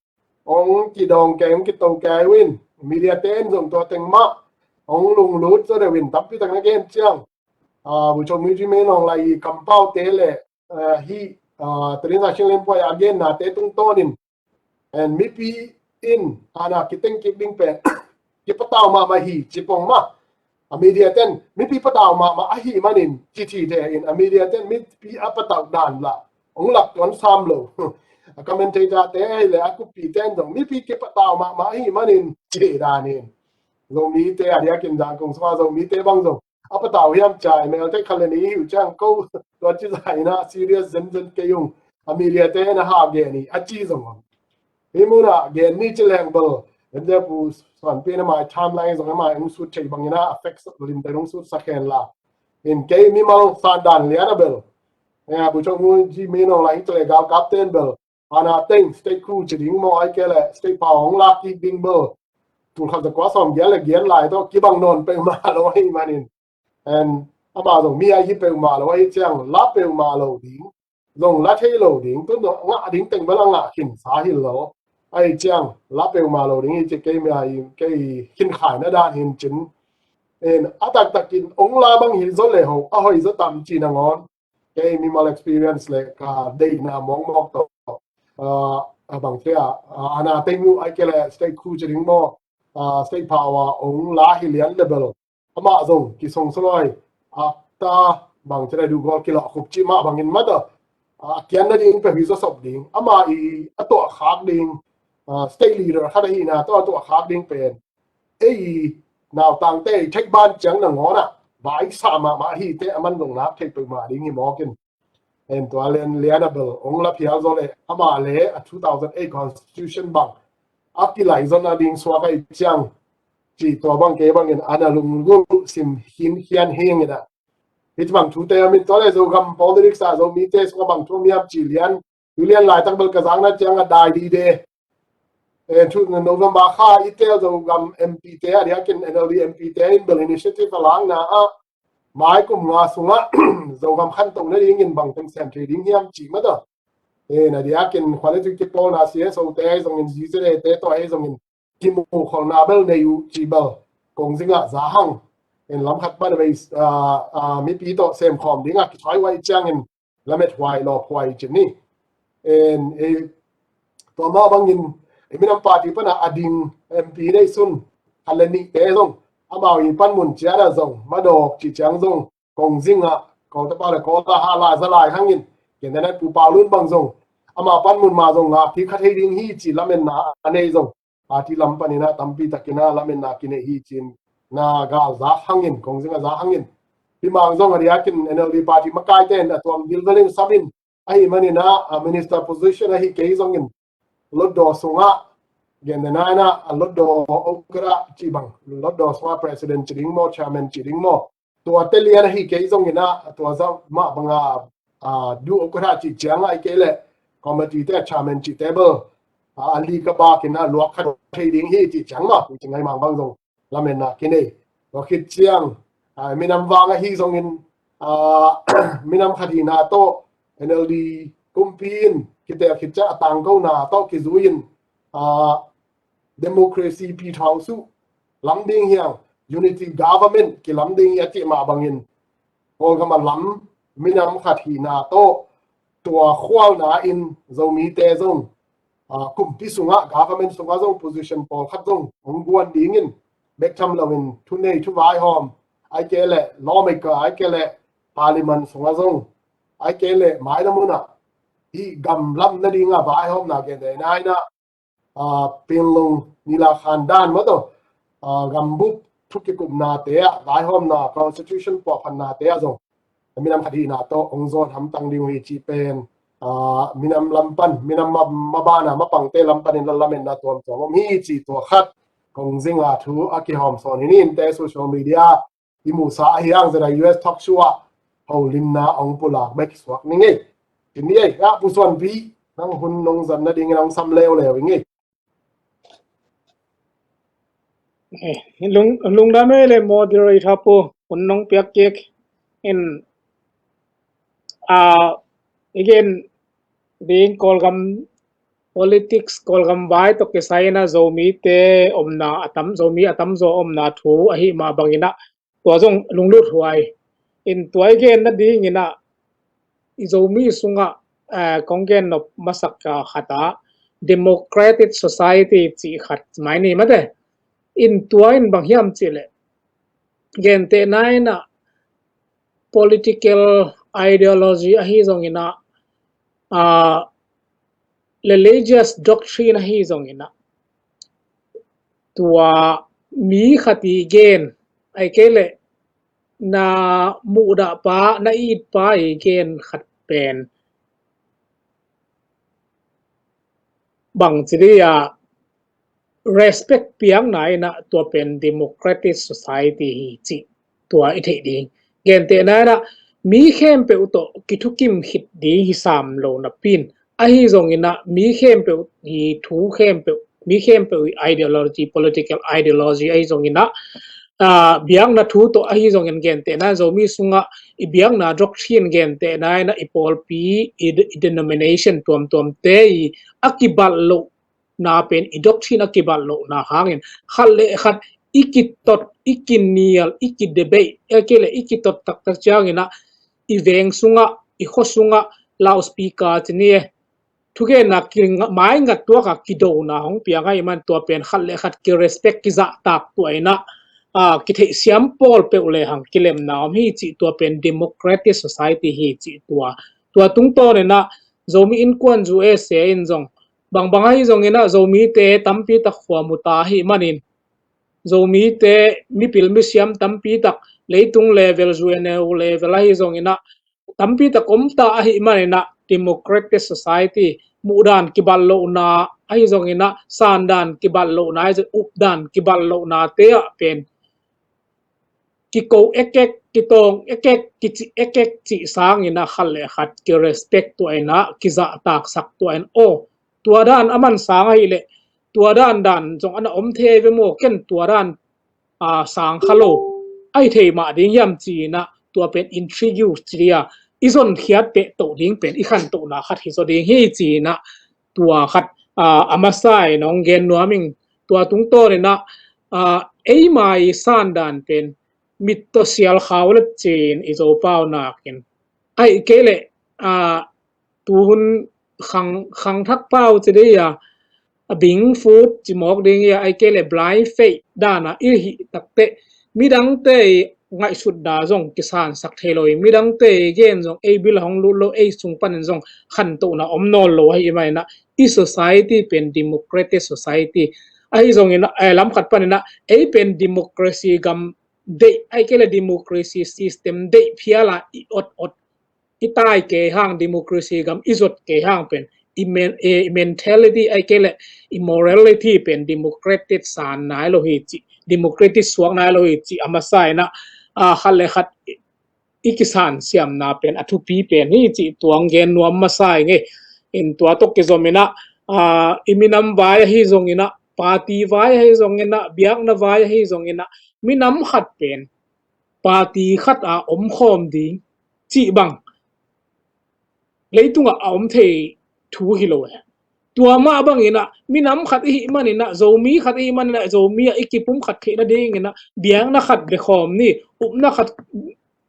hong kidawng kei hong kito kei uh in, media te in zong tua teng mah hong lunglut zaw deuh in tampi tak na gen ciang, ah, Bogyoke Mukyi Maing Aung Hlaing i kampaute le ah, hih ah, Trin Sa Shin Len Puai a gennate tungtawnin, and mipi in ana kiteng kik ding pen kipatau mahmah hi ci pong mah. A media ten mipi patau mahmah ahih manin ci thite in, a media ten mipi a patau dan lah hong lak tuan sam lo. A commentator te ahi le a kuppite in zong mipi kipatau mahmah ahih manin ci danin, Zomite a diakin Zangkong sungah Zomite bang zong a patau hiam ci a, i melte khat le nih i hi uh ciang ko tua ci zah in ah serious zenzen kei ung, a media te in ah ha gen hi a ci zong om. Hih munah gen ni ci leng bel, ente Pu Suanpi in ah mai timeline zong ah mai hong sut thei bangin ah a facts limte hong sutsak hen la, in kei mimal sandan lian a bel, eh, Bogyoke Mukyi Maing Aung Hlaing hi ta le galkapte in bel ana teng state coup ci ding maw, ahih kei leh state power hong lak kik ding bel, tul khat za kua sawm giat le giat lai tawh kibang nawn peuhmah lo ahih manin, and amah zong mi ahi peuhmah lo ahih ciang la peuhmah lo ding, zong la thei lo ding, tun zong ngah ding teng bel a ngah khinsa hi lo. Ahih ciang la peuhmah lo ding hi ci kei mi ahi kei khinkhaina dan hi in cin, in a taktakin hong la bang hi zaw le ho a hoih zaw tam ci nangawn, kei mimal experience le ka deihna mawkmawk tawh, ah, a bang cia, ah, ana teng uh ahih kei leh state coup ci ding maw, ah, state power hong la hi lian le bel, amah zong kisongsoloi, ah, ta bang cia le duhgawl kilawh khup cih mah bangin mah tawh, ah, kian nading peuh hi zaw sop ding, amah i a tuah khak ding, ah, state leader khat ahihna tawh a tuah khak ding pen ei nautangte i theih ban ciang nangawn ah vaisa mahmah hi teh, a man zong nak theih peuhmah ding hi mawk in. En tua lian lian a bel hong la phial zaw le amah le a two thousand eight constitution bang a kilai zaw nading suak ahih ciang ci tua bang kei bangin ana lunggulh sim hin hian hing in ah, hih bang thute a min tua le Zogam politics ah Zomite sungah bang thu om hiam ci lian, tu lian laitak bel ka zakna ciang a dai dide. Eh, thu November kha i tel Zogam M P te a diakin N L D M P te in bel initiative a lakna ah mai kum nga sungah Zogam khantoh nadingin bang teng sem thei ding hiam ci mah tawh. Eh, na diakin khual le tui kipawlna C S O te ahi zongin Z Z A te tawh ahi zongin kimuhkholhna bel nei uh ci bel kong zingah za hang. En lam khat pan a bei, ah, ah, mipi tawh semkhawm dingah kithuai uh ahih ciangin lamet huai lawp huai ci ni. En, eh, tua mah bangin, eh, minam party pana a ding M P neihsun khat le nihte zong amau i panmun ciat ah zong madawk cih ciang zong kong zingah Kawltepa le Kawl a hala za lai hangin, gentehna Pu Pau Lun bang zong ama panmun mah zong ngak kik kha thei ding hi ci lametna a nei zong party lam panin ah tampi takin ah lametna kinei hi ci-in na gal zak hangin, kong zingah zak hangin, hih mang zong a diakin N L D party makaite in a tuam vilvel in sam in, ahih manin ah, a minister position ahi kei zongin Hlutdaw sungah, gentehna in ah, a Hlutdaw okra cih bang, Hlutdaw sungah president ci ding maw, chairman ci ding maw, tuate lian ahi kei zongin ah, tua zah mah banga, ah, duh okra cih ciang ahih kei leh committee te a chairman cihte bel, ah, a li ka bakin ah luak kha thei ding hi cih ciang mah, pu ci ngai mang bang zong lametna kinei. Tua khit ciang, ah, minam vang ahi zongin, ah, minam khat hihna tawh N L D kumpi in kitel khit ciang a tangkona tawh kizui in, ah, democracy pi thawng suh lam ding hiang, unity government kilam ding hi a cih mah bangin Kawlgam a lam minam khat hihna tawh tua khualna in Zomite zong, ah, kumpi sungah, government sungah zong position pawlkhat zong hong guan dingin bek tham loin thunei thuvaihawm, ahih kei leh lawmei ka, ahih kei leh parliament sungah zong, ahih kei leh mailam hunah hih gam lam nadingah vaihawmna gentehna in ah, ah, Pinlung nilakhan dan mah tawh, ah, gambup thu kikupnate ah vaihawmna, constitution puahphatnate ah zong minam khat hihna tawh hong zawn hamtang ding uh hi cih pen, ah, minam lam pan, minam ma, mabana mapangte lam panin la lametna tuamtuam om hi cih tua khat kong zinga thu a kihawm sawn hi ni. Innte social media i muhsa ahi hang zeda U S talk show ah holimna hong pulak bek suak ni ngei. Ci ni ei, ah, Pu Suanpi, Nang hun nong zat nadingin hong sam leuleu ing ei. Eh, lung, lungdam ei le moderator pu, hun nong piak kik in, ah, again, ding Kawlgam politics, Kawlgam vai tawh kisai in a Zomite omna a tam, Zomi a tamzaw omna thu ahi mah bangin a, tua zong lunglut huai. In tua i gen nadingin a, i Zomi sungah, eh, kong gen nop masak a khat a, democratic society cih khat mai ni mate. In tua in bang hiam cih leh, gentehna in a, political ideology ahi zongin a, ah, religious doctrine ahi zongin a, tua mi khat i gen, ahih kei leh na muhdahpa, na itpa i gen khat pen bangci dih a, respect piakna in a, tua pen democratic society hi cih tua i theih ding. Gentehna in a, mi khempeuh tawh kithukim khit ding hi sam lo napi in, ahi zongin a, mi khempeuh i thu khempeuh, mi khempeuh i ideology, political ideology ahi zongin a, ah, biakna thu tawh ahi zongin, gentehna Zomi sungah i biakna doctrine, gentehna in a, i pawlpi, i, i denomination tuamtuamte i a kibalh lohna pen, i doctrine a kibalh lohna hangin khat le khat i kitot, i kinial, i kidebate, ahih kei leh i kitot taktak ciangin a, i veng sungah, i khua sungah loudspeaker ci ni e, thugenna ki-, maingat tuak a kidona hong piang ahih man, tua pen khat le khat kirespect, kizahtak, tua in a, ah, kitheihsiam pawl peuh lehang kilemna om hi cih, tua pen democratic society hi cih tua. Tua tungtawn in a, Zomi Innkuan U S A in zong, bangbang ahi zongin a, Zomite tampi tak khua mu ta ahih manin, Zomite mipil misiam tampi tak leitung level, U N O level ahi zongin a, tampi tak om ta ahih manin a, democratic society, muhdan kibalh lohna ahi zongin a, sandan kibalh lohna ahi zong, updan kibalh lohnate ah pen kiko ekek, kitawng ekek, kici ekek cih sangin a, khat le khat kirespect, tua in a kizahtaksak, tua in, aw, tua dan a man sang ahih leh, tua dan dan zong a na om thei ve maw, ken tua dan, ah, sang kha lo, ahi thei mah ding hiam ci in a, tua pen introduce ci dih a, i zonkhiat pehtoh ding pen i khantohna khat hi zaw ding hi ci in a, tua khat, ah, a masa in hong gen nuam ing. Tua tungtawn in a, ah, eima i sandan pen mit tawh sial khau let ci in, i Zopau nakin, ahih kei leh, ah, tuhun khang, khangthak pau ci dih a, a bing fut ci mawk ding hi a, ahih kei leh blind faith dan a i hih takteh, midangte i ngaihsutna zong kisansak thei lo hi, midangte i gen zong ei bil a hong lut lo, ei sung panin zong khantohna om nawn lo ahih manin a, i society pen democratic society ahi zongin a, eh, lam khat panin a, ei pen democracy gam deih, ahih kei leh democracy system deih phial a, i ot ot, i tai kei hang, democracy gam i zot kei hang pen, i men-, eh, i mentality, ahih kei leh i morality pen democratic san nai lo hi cih, democratic suak nai lo hi cih a masa in a, ah, khat le khat i kisan siamna pen a thupi pen hi cih tua hong gen nuam masa ing e. In tua tawh kizom in a, ah, i minam vai ahi zongin a, party vai ahi zongin a, biakna vai ahi zongin a, minam khat pen party khat a omkhawm ding cih bang leitungah a om thei thu hi lo e. Tua mah bangin a, minam khat i hih manin a, Zomi khat i hih manin a, Zomi a i kipumkhat theih nadingin a, biakna khat bia khawm ni, upna khat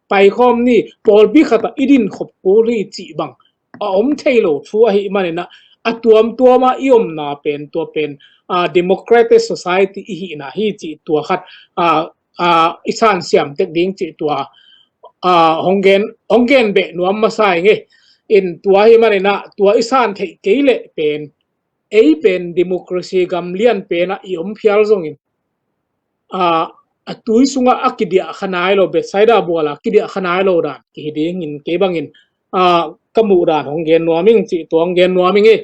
pai khawm ni, pawlpi khat a i din khop kul hi cih bang a om thei lo thu ahih manin a, a tuamtuam a i omna pen, tua pen, ah, democratic society i hihna hi cih tua khat, ah, ah, i san siam tek ding cih tua, ah, hong gen, hong gen beh nuam masa ing e. In tua ahih manin a, tua i san theih kei leh pen, ei pen democracy gam lian pen a i om phial zongin, ah, a tui sungah a kidiah kha nai lo, Bethsaida bual a kidiah kha nai lo dan kihi dingin kei bangin, ah, ka muh dan hong gen nuam ing cih tua hong gen nuam ing e.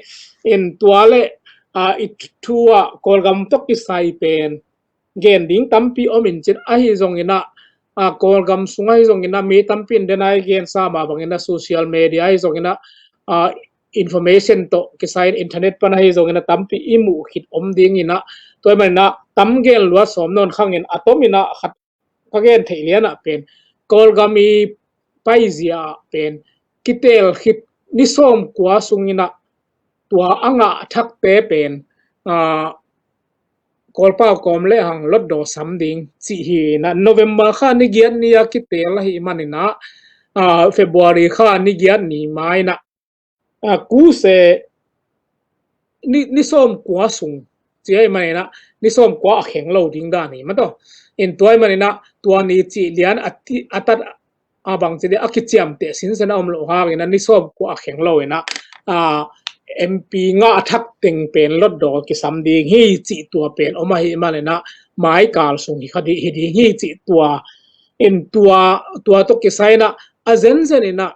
In tua leh, ah, i thu ah Kawlgam tawh kisai pen gen ding tampi om in cin, ahi zongin a, ah, Kawlgam sung ahi zongin a, mi tampi in den a i gensa mah bangin a, social media ahi zongin a, ah, information tawh kisai in internet pan ahi zongin a tampi i muh khit om ding in ah, tua ahih manin ah tam gen luat sawm nawn khang in a tom in ah khat ka gen theih lian ah pen Kawlgam i paizia ah pen kiteel khit ni sawm kua sung in ah tua a ngah thakte pen, aa, Kawlpau kawm le hang lotdaw sam ding cih hi in ah, November kha ni giat ni a kiteel ahih manin ah, aa, February kha ni giat ni ma in ah, aa, kuse ni, ni sawm kua sung cih ahih manin ah ni sawm kua a kheng lo ding dan hi mah tawh. In tua ahih manin ah tua ni cih lian a ti, a tat a bang ci dih a kiciamteh sinsen a om loh hangin ah ni sawm kua a kheng lo in ah, aa, M P ngah thak teng pen lotdaw kisam ding hi cih tua pen om ahih manin ah maikal sung hi kha dih, hi ding hi cih tua in tua, tua tawh kisai in ah a zenzen in ah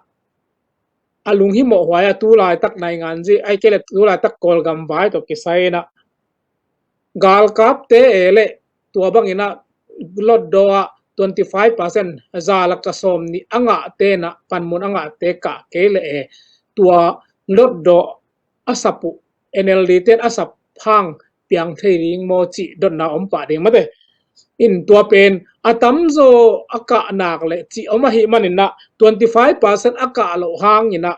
a lunghimawh huai a tulaitak nainganzi, ahih kei leh tulaitak Kawlgam vai tawh kisai in ah galkapte e leh tua bang in ah lotdaw ah twenty five percent, za lak a sawm nih a ngahte in ah panmun a ngahte kah kei leh e tua lotdaw a sap uh, N L D ten a sap hang piang thei ding maw cih dotna om pah ding mate. In tua pen a tamzaw a kah nak leh cih om ahih manin ah twenty five percent a kah loh hangin ah,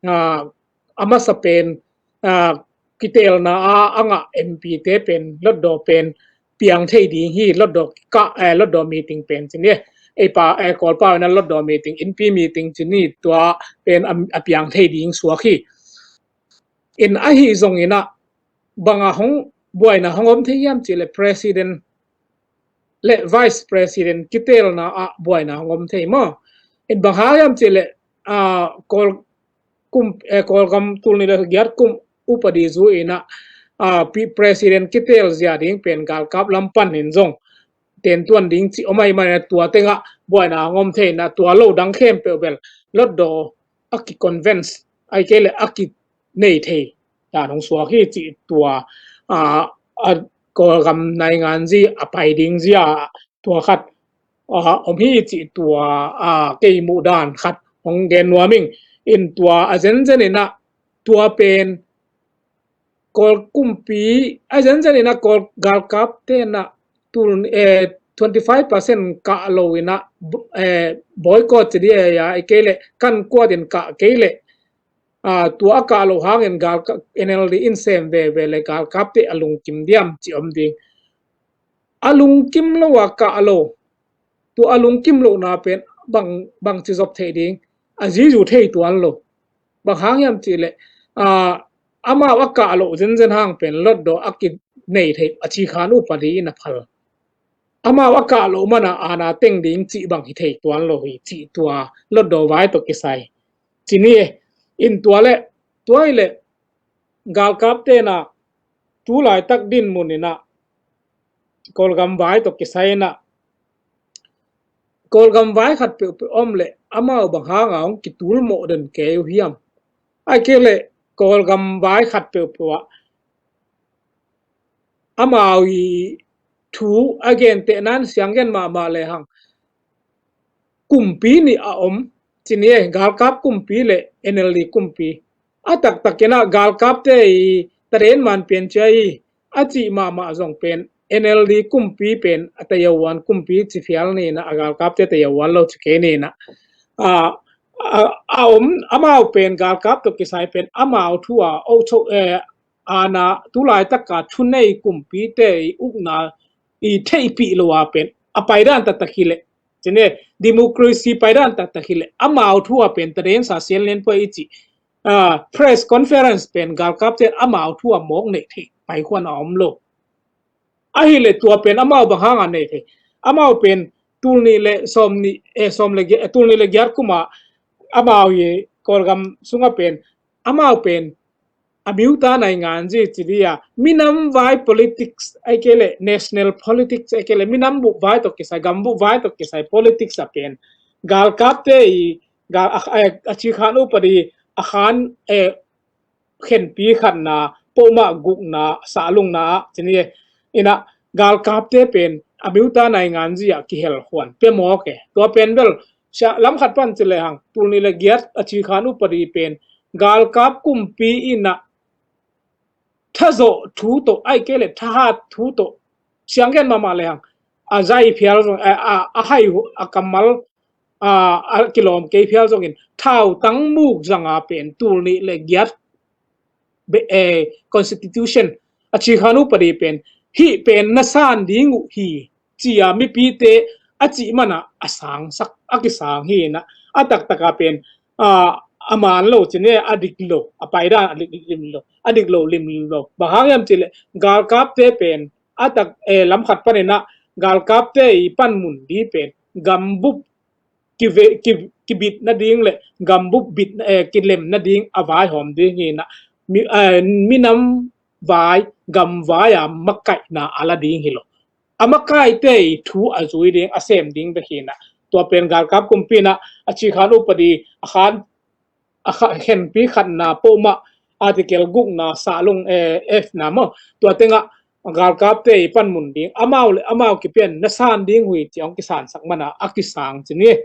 aa, a masa pen, aa, kiteelna a, a ngah M P te pen lotdaw pen piang thei ding hi, lotdaw kah, eh, lotdaw meeting pen ci ni. Ei pa, eh, Kawlpau in ah lotdaw meeting, innpi meeting ci ni, tua pen a, a piang thei ding suak hi. In ahi zongin ah bang a hong buaina hong om thei hiam cih leh president le vice president kiteelna ah buaina hong om thei maw. In bang hang hiam cih leh, aa, Kawl kum, eh, Kawlgam tul nih le giat kum upadi zu in ah, aa, pi-, president kiteel zia ding pen galkap lam panin zong tentuan ding cih om ahih manin ah tua teng ah buaina hong om thei in ah tua lo dang khempeuh bel lotdaw a ki convince, ahih kei leh a kinei thei dan hong suak hi cih tua, aa, a Kawlgam nainganzi a pai ding zia tua khat, aa, om hi cih tua, aa, kei muh dan khat hong gen nuam ing. In tua a zenzen in ah tua pen Kawl kumpi, a zenzen in ah Kawl galkapte in ah tul, eh, twenty five percent kah lo in ah, eh, boycott ci dih a, ahih kei leh kan kuat in kah kei leh, aa, tua a kah loh hangin galka-, N L D in sem veve leh galkapte a lungkim diam cih om ding. A lungkim lo a kah lo, tua a lungkim lohna pen bang, bang ci zop thei ding, a zizu thei tuan lo. Bang hang hiam cih leh, aa, amau a kah loh zenzen hang pen lotdaw a kinei thei a cikhan upadi in a phal. Amau a kah loh man a aana teng ding cih bang hi thei tuan lo hi cih tua lotdaw vai tawh kisai ci ni. In tua leh, tua hi leh galkapte in ah tulaitak dinmun in ah Kawlgam vai tawh kisai in ah Kawlgam vai khat peuhpeuh om leh amau bang hang a hong kitul mawh den kei uh hiam? Ahih kei leh Kawlgam vai khat peuhpeuh ah amau i thu a gentehna in siang gen mahmah lehang kumpi nih a om ci ni, galkap kumpi leh N L D kumpi. A taktak in ah galkapte i taden man pian cia hi a cih mahmah zong pen N L D kumpi pen a tayawan kumpi ci phial ni in ah, a galkapte tayawan lo ci kei ni in ah, a, a, a om, amau pen galkap tawh kisai pen amau thu a, o cho, eh, aana tulaitak a thunei kumpite i ukna i theihpih lo a pen a paidan taktak hi leh, ci ni, democracy paidan taktak hi leh amau thu a pen taden sa sial nen pua i cih, aa, press conference pen galkapte in amau thu a mawk neih theih paikhuan a om lo. Ahih leh tua pen amau bang hang a nei thei? Amau pen tul nih le sawm nih, eh, sawm le gi-, eh, tul nih le giat kum ah amau i Kawlgam sung ah pen amau pen a miuta nainganzi ci dih a, minam vai politics ahih kei leh national politics ahih kei leh minam bup vai tawh kisai, gam bup vai tawh kisai politics ah pen galkapte i gal a, a, a cikhan upadi a khan, eh, khenpi khatna, pawlmawh gukna, sahlungna ah ci ni. In ah galkapte pen a miuta nainganzi ah kihel huan pia mawk e. Tua pen bel sia lam khat pan ci lehang tul nih le giat a cikhan upadi pen galkap kumpi in ah thazawh thu tawh, ahih kei leh thahat thu tawh, sianggen mahmah lehang a zai phial zong, a, a, a hai, a kammal, a, a kilawm kei phial zongin thautang muk zanga pen tul nih le giat, eh, constitution, a cikhan upadi pen, hih pen na san ding uh hi, ci-a mipite a cih mana a sangsak, a kisang hi in ah, a taktaka pen, a, a man lo ci ni, a dik lo, a paidan a dik, dik lim lo, a dik lo lim lo. Bang hang hiam cih leh galkapte pen a tak, eh, lam khat panin ah galkapte i panmun di pen gambup kive-, ki-, kibit nading le gambup bit, eh, kilem nading a vaihawm ding hi in ah, mi, eh, minam vai, gam vai a makaihna a la ding hi lo. A makaite i thu a zui ding, a sem ding bek hi in ah, tua pen galkap kumpi in ah a cikhan upadi, a khan, a kha-, khenpi khatna pawh mah, article gukna, sahlong, eh, F na maw, tua tengah galkapte i panmun ding, amau le amau kipian na san ding uh hi, ci-a hong kisansak mana a kisang ci ni.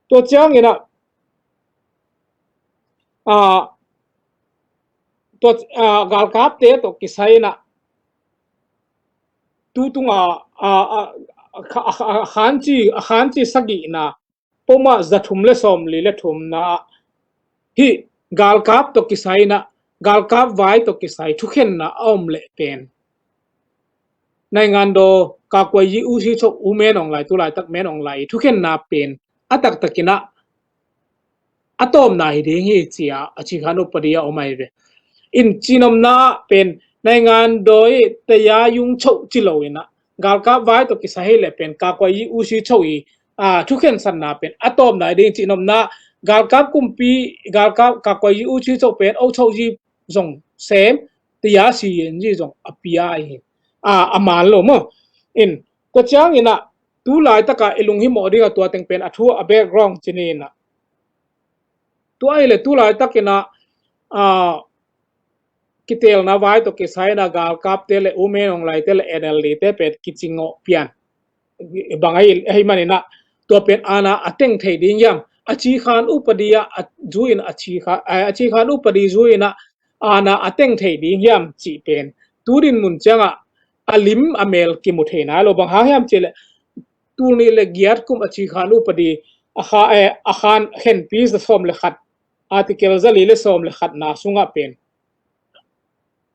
Tua ciangin ah, a, tua, a, galkapte tawh kisai in ah, tu tunga, a, a, a, a, a, a khanci, a khanci sagihna, pawmah za thum le sawmli le thumna ah, hih galkap tawh kisai in ah, galkap vai tawh kisai thukhenna a om leh pen, Naingandaw, Kakuai Yi U Si Cho, U Min Aung Hlaing, tulaitak Min Aung Hlaing i thukhenna pen a taktakin ah a tawpna hi ding hi, ci-a a cikhan upadi a om ahi ve. In cihnopna ah pen Naingandaw i Taya Yung Cho ci lo in ah, galkap vai tawh kisai hi leh pen Kakuai Yi U Si Cho i, a, thukhensatna pen a tawpna hi ding cihnopna ah, galkap kumpi, galkap Kakuai Yi U Si Cho pen O Cho Yi zong sem, Taya Si Yen Yi zong a pia ahi hi. A, a man lo maw. In, tua ciangin ah, tulaitaka i lunghimawh ding a tua teng pen a thu a background ci ni in ah. Tua ahih leh tulaitakin ah, a, kiteelna vai tawh kisai in ah galkapte le U Min Aung Hlaingte le N L D-te pen kicingawh pian. Bang ahi, ahi manin ah, tua pen aana a teng thei ding hiam? A cikhan upadi a, a zui in a cikha-, a, a cikhan upadi zui in ah aana a teng thei ding hiam cih pen tu dinmun ciangah a lim a mel kimu thei nai lo. Bang hang hiam cih leh tul nih le giat kum a cikhan upadi a kha-, eh, a khan khenpi za sawm le khat, article za li le sawm le khatna sungah pen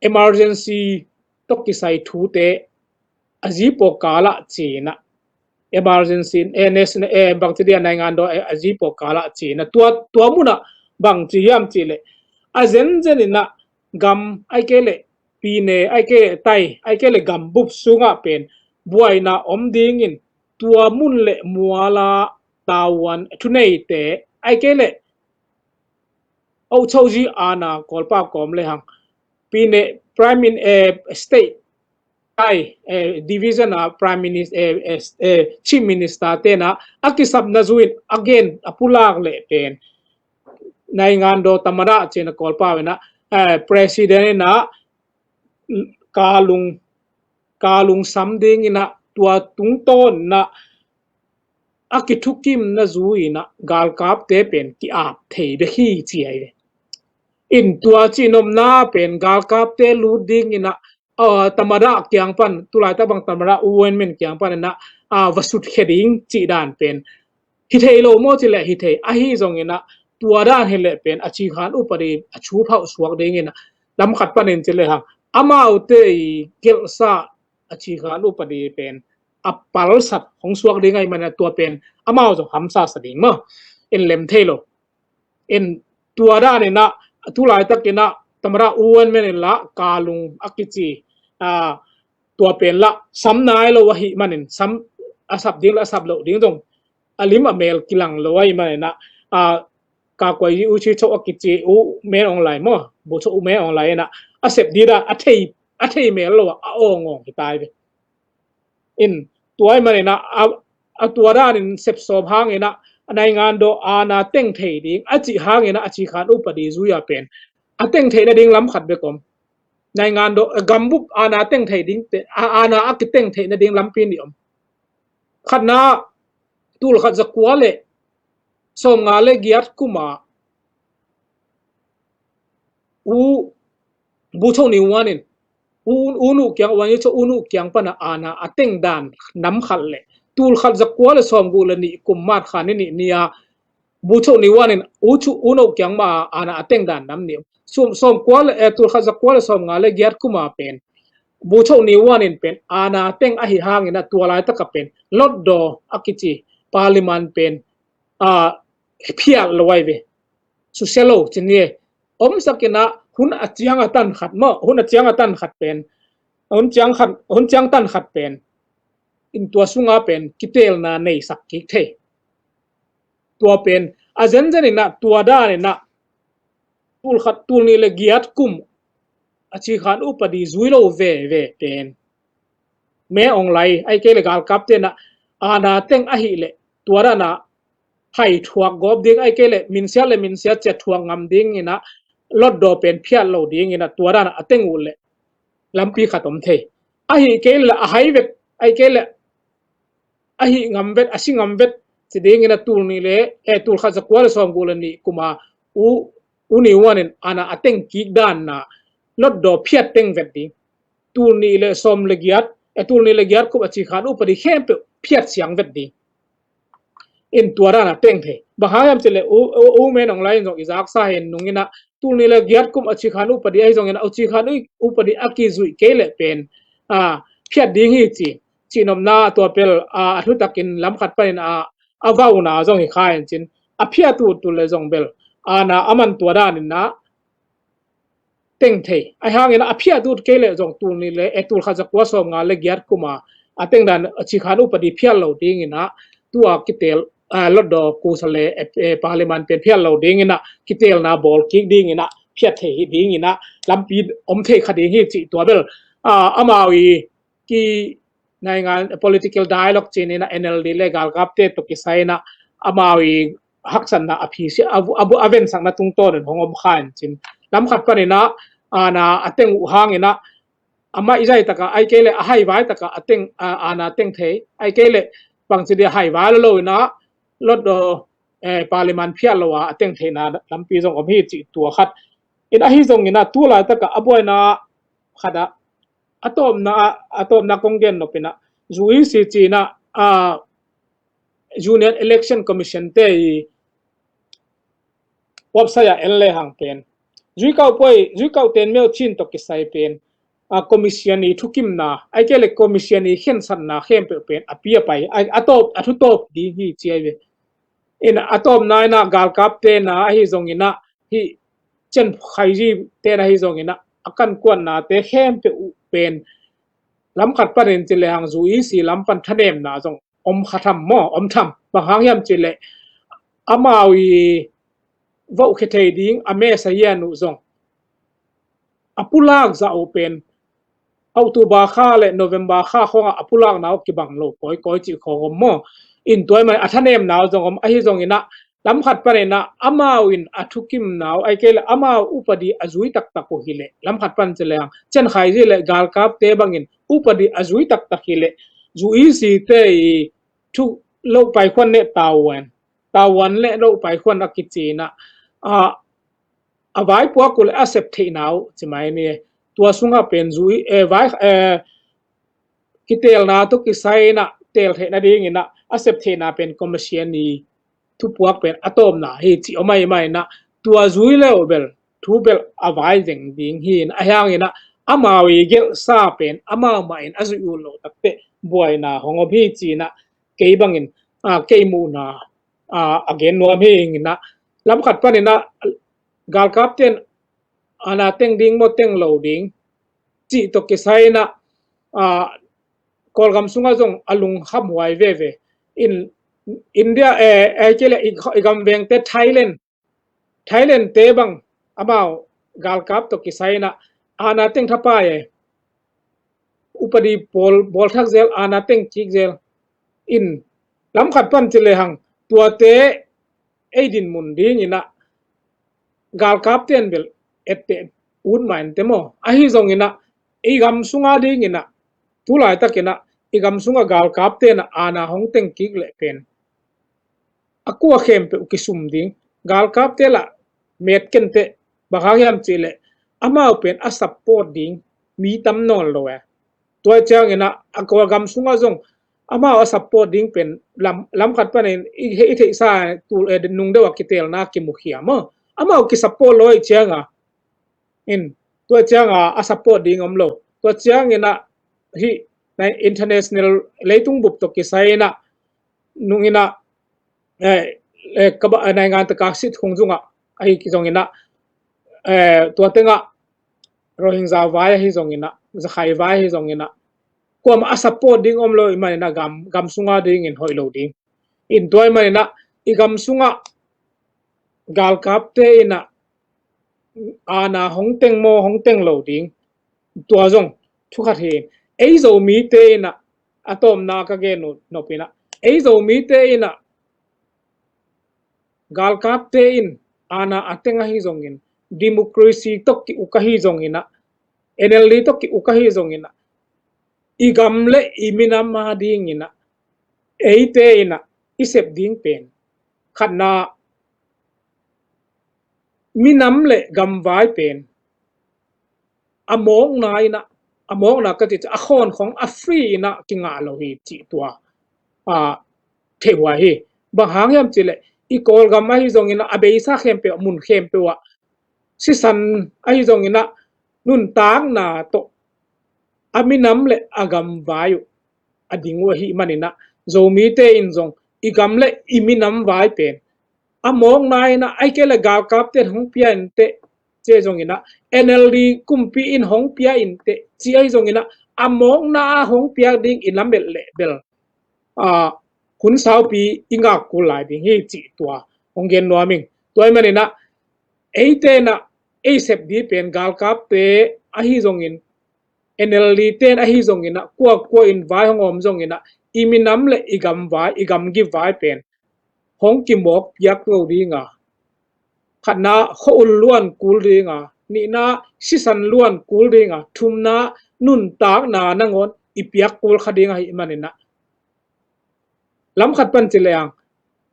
emergency tawh kisai thute a zi pawh kalah ci-in ah, emergency, eh, national, eh, bangci dia Naingandaw, eh, a zi pawh kalah ci-in ah, tua, tua munah bangci hiam cih leh a zenzen in ah gam, ahih kei leh pyine, ahih kei leh tai, ahih kei leh gambup sungah pen buaina om dingin tua mun le muala tavuan thuneite, ahih kei leh O Cho Yi aana Kawlpa kawm lehang pyine Prime Min-, eh, State tai, eh, division a Prime Minister, eh, eh, eh, Chief Minister te'n ah a kisapna zui in a gen a pulak leh pen Naingandaw tamada ci-in ah Kawlpa in ah, eh, President in ah kalung, kalung sam dingin ah tua tungtawn in ah a kithukimna zui in ah galkapte pen ki-ap thei bek hi ci ahi ve. In tua cihnopna pen galkapte lut dingin ah, a, tamada kiang pan, tulaitak bang tamada U Win Myint kiang pan in ah, a, va sutkhia ding cih dan pen hi thei lo maw cih leh hi thei. Ahi zongin ah tua dan hi leh pen a cikhan upadi a thu phauh suak dingin ah lam khat panin ci lehang amaute i gelhsa a cikhan upadi pen a palsat hong suak ding ahih manin ah tua pen amau zong hamsa sa ding maw. In lem thei lo. In tua dan in ah tulaitakin ah tamada U Win Myint in lah kalung a kici, a, tua pen lah sam nai lo ahih manin, sam a sap ding le a sap loh ding zong a lim a mel kilang lo ahih manin ah, a, Kakuai Yi U Si Cho a kici U Min Aung Hlaing maw, Bogyoke U Min Aung Hlaing in ah a sep ding dan a thei, a thei mel lo a, a awngawng hi tai ve. In tua ahih manin ah, a, a tua danin sep sawm hangin ah Naingandaw aana teng thei ding a cih hangin ah a cikhan upadi zui a pen a teng theih nading lam khat bek om. Naingandaw, eh, gambup aana teng thei ding te, a, aana a kiteng theih nading lampi nih om. Khatna, tul khat za kua le sawmnga le giat kum a U Bogyoke Newhon in U, U Nu kiang, Wang Yecho U Nu kiang pana aana a teng dan nam khat le tul khat zakua le sawmguk le nih kum March kha ni nih ni-a Bogyoke Newhon in U Nu kiang ma aana a teng dan nam nih. Sawm, sawmkua le, eh, tul khat zakua le sawmnga le giat kuma pen Bogyoke Newhon in pen aana teng ahi hangin a tua laitaka pen Lhotdaw a kici parliament pen a phiat lo ai ve. Susia lo cin ni. Omsak in a hun a ciang a tan khat maw, hun a ciang a tan khat pen, hun ciang khat, hun ciang tan khat pen in tua sunga pen kiteelna neisak kik thei. Tua pen a zenzen in a tua dan in a tul khat, tul nih le giat kum a cikhan upadi zui lo veve pen Min Aung Hlaing ai kei le galkapte in a aana teng ahih le tua dan a hai thuak gawp ding ai kei le minsiat le minsiat ciat thuak ngam ding in a Lhotdaw pen phiat lo ding in a tua dan a teng uh le lampi khat om thei. Ahih kei le a hai vet ai kei le a hih ngam vet, a si ngam vet ci ding in a tul nih le, eh, tul khat zakua le sawmguk le nih kuma U, U Newhon in aana a teng kik dan na Lhotdaw phiat teng vet ding. Tul nih le sawm le giat, eh, tul nih le giat kum a cikhan upadi khempeuh phiat siang vet ding. In tua dan a teng thei. Bang hang hiam cih le U, U, U Min Aung Hlaing in zong i zaksa hi nung in a tul nih le giat kum a cikhan upadi ahi zongin a cikhan upadi a kizuih kei le pen a phiat ding hi ci. Cihnopna tua pel a, a thutakin lam khat panin a, a vauna zong hi kha in cin. A phiat uh tul le zong bel aana a man tua dan in a teng thei. Ahi hangin a phiat uh kei le zong tul nih le, eh, tul khat zakua sawmnga le giat kuma a teng dan a cikhan upadi phiat lo ding in a tua kiteel, ah, Lhotdaw kusa le, eh, eh, parliament pen phiat lo ding in a kiteelna bawl kik ding in a phiat thei hi ding in a lampi om thei kha ding hi ci tua bel, ah, amau i ki naingan political dialogue cin in a N L D le galkapte tawh kisai in a amau i haksatna a phisi a, a, a vensakna tungtawn in hong om kha in cin. Lam khat panin a aana a teng uh hangin a a maihzai taka ai kei le a haivai taka a teng, a, aana teng thei ai kei le bangci dia haivai lo lo in a Lhotdaw, eh, parliament phiat lo a a teng theihna lampi zong om hi ci tua khat. In ahi zongin a tu laitaka a buaina khat a a tawpna, a tawpna kong gen nop in a U E C ci in a, a, Union Election Commission te i website a en le hang pen zuikau puai, zuikau ten mel cin tawh kisai pen a commission i thukimna ai kei le commission i khensatna khempeuh pen a pi a pai a, a tawp, a thu tawp ding hi ci ai ve. In a tawpna in a galkapte na ahi zongin a hih Cen Khaiji te na ahi zongin a a kankuannate khempeuh uh pen lam khat panin ci le hang U E C lam pan thanemna zong om kha tham maw, om tham. Bang hang hiam ci le amau i vohkhe thei ding a mesa hian uh zong a pulak zah uh pen October kha le November kha khawngah a pulakna uh kibang lo kawikawi cih khawng om maw? In tua i man a thanemna uh zong om ahi zongin a lam khat panin a amau in a thukimna uh ai kei le amau upadi a zui taktak uh hi le lam khat pan ci le hang Cen Khaiji le galkapte bangin upadi a zui taktak hi le U E C te i thu lo paikhuan ne tauan tauan le lo paikhuan a kici in a a a vaipuak uh le a sep theihna uh ci mai ni. Tua sungah pen zui, eh, vai, eh, kiteelna tawh kisai in a teel theihna dingin a a sep theihna pen commission i thupuak pen a tawpna hi ci om ai mai in a tua zui le uh bel thu bel a vai zeng ding hi in a hiangin a amau i gelhsa pen amau mah in a zuih uh loh takte buaina hong om hi ci in a kei bangin, a, kei muhna, a, a gen nuam hi ing in a lam khat panin a galkapten aana teng ding maw teng lo ding cih tawh kisai in a, a, Kawlgam sungah zong a lungkham huai veve in India, eh, eh, kei le i, i gam vengte Thailand, Thailand te bang amau galkap tawh kisai in a aana teng thapai e upadi bawl, bawl thak zel aana teng kik zel in lam khat pan ci le hang tuate ei dinmun dingin a galkapten bel etteh ut mah ente maw? Ahi zongin a i gam sunga dingin a tu laitakin a i gam sunga galkapten a aana hong teng kik leh pen a kua khempeuh kisum ding galkapte lah met kenteh bang hang hiam cih leh amau pen a support ding mi tam nawn lo e. Tua ciangin ah a Kawlgam sungah zong amau a support ding pen lam, lam khat panin i, i theihsa tul, eh, nung deuh a kitelna kimukhia maw. Amau kisupport lo ahih cianga in, tua cianga a support ding om lo. Tua ciangin ah hih na international leitung bup tawh kisai in ah nungin ah, eh, eh, kaba, eh, naingan taka sit hung zungah ahi zongin ah, eh, tua tengah Rohingya vai ahi zongin ah, Zakhai vai ahi zongin ah, kuamah a support ding om lo ahih manin ah gam, gam sunga dingin hoih lo ding. In tua ahih manin ah i gam sungah galkapte in ah aana hong teng maw, hong teng lo ding, tua zong thu khat hi. Ei Zomite in ah, a tawpna ka gen uh nop in ah, ei Zomite in ah galkapte in aana a teng ahi zongin, democracy tawh ki-uk ahi zongin ah, N L D tawh ki-uk ahi zongin ah, i gam le i minam a dingin ah eite in ah i sep ding pen khatna, minam le gamvai pen a mawkna in ah, a mawkna ka cih ciang a khawnkhong a free in ah kingah lo hi cih tua, a, theih huai hi. Bang hang hiam cih leh i Kawlgam ahi zongin ah, a beisa khempeuh ah, mun khempeuh ah sisan ahi zongin ah nuntakna tawh a minam le a gamvai uh a ding uh ahih manin ah, Zomite in zong i gam le i minam vai pen a mawkna in ah, ahih kei leh galkapte in hong pia in teh, ci ahi zongin ah, N L D kumpi in hong pia in teh, ci ahi zongin ah, a mawkna a hong piak ding i lamet leh bel, a, hun saupi i ngak kul lai ding hi cih tua hong gen nuam ing. Tua ahih manin ah eite in ah ei sep ding pen galkapte ahi zongin, N L D te in ahi zongin ah, kuakua in vai hong om zongin ah, i minam le i gamvai, i gamgi vai pen hong kimawk piak lo ding a, khatna, khua-ul luan kul ding a, nihna, sisan luan kul ding a, thumna, nuntakna nangawn i piak kul kha ding ahih manin ah, lam khat pan ci leng,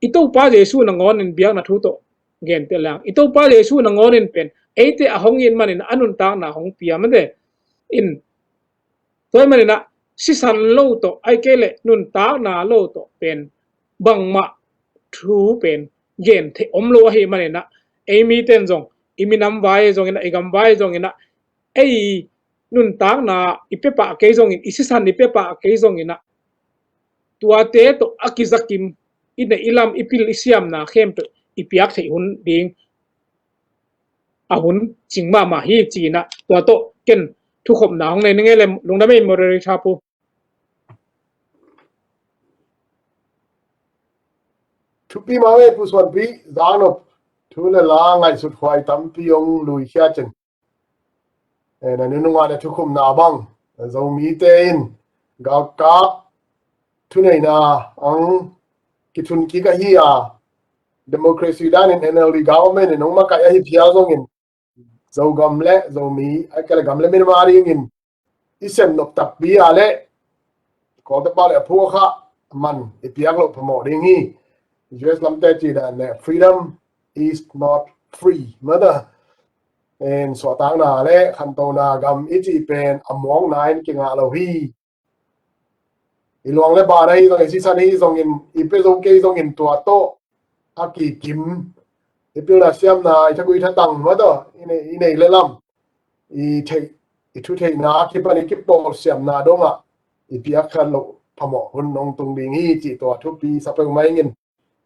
i Topa Jesu nangawn in biakna thu tawh genteh leng, i Topa Jesu nangawn in pen eite a hong it manin a nuntakna hong pia mate in, tua ahih manin ah sisan lo tawh, ahih kei leh nuntakna lo tawh pen bangmah thu pen gen theih om lo ahih manin ah, ei mite in zong, i minam vai zongin ah, i gam vai zongin ah, ei nuntakna i pia pah kei zongin, i sisan i pia pah kei zongin ah, tuate tawh a kizakim, i neih i lam, i pil i siamna khempeuh i piak theih hun ding a hun cing mahmah hi ci-in ah, tua tawh ken thukhopna hong nei ning e. Lungdam ei, moderator pu. Thupi mah e, Pu Suanpi, zang nop thu le la ngaihsut huai tampi hong luikhia cin. Eh, na nunung ah na thukhupna bang, Zomite in galkap thuneihna ang kithun kik ahi a, democracy danin N L D government in hong makaih ahi phial zongin, Zogam le Zomi, ahih kei leh gam le minam a dingin i sem nop takpi a leh, Kawlte pau le a phuak kha man i piak loh phamawh ding hi. U S lamte cih dan le freedom is not free. Mata, en, suahtakna le khantona gam i cih pen a mawkna in kingah lo hi. I luang le ban ahi zongin, i sisan ahi zongin, i pia zo kei zongin tua tawh a kikim, i pilna siamna, i thagui thatang, mata, i nei, i nei le lam, i theih, i thutheihna a kipan i kipawl siamna dongah i piak kha loh phamawh hun hong tung ding hi cih tua thupi sa peuhmah ing in,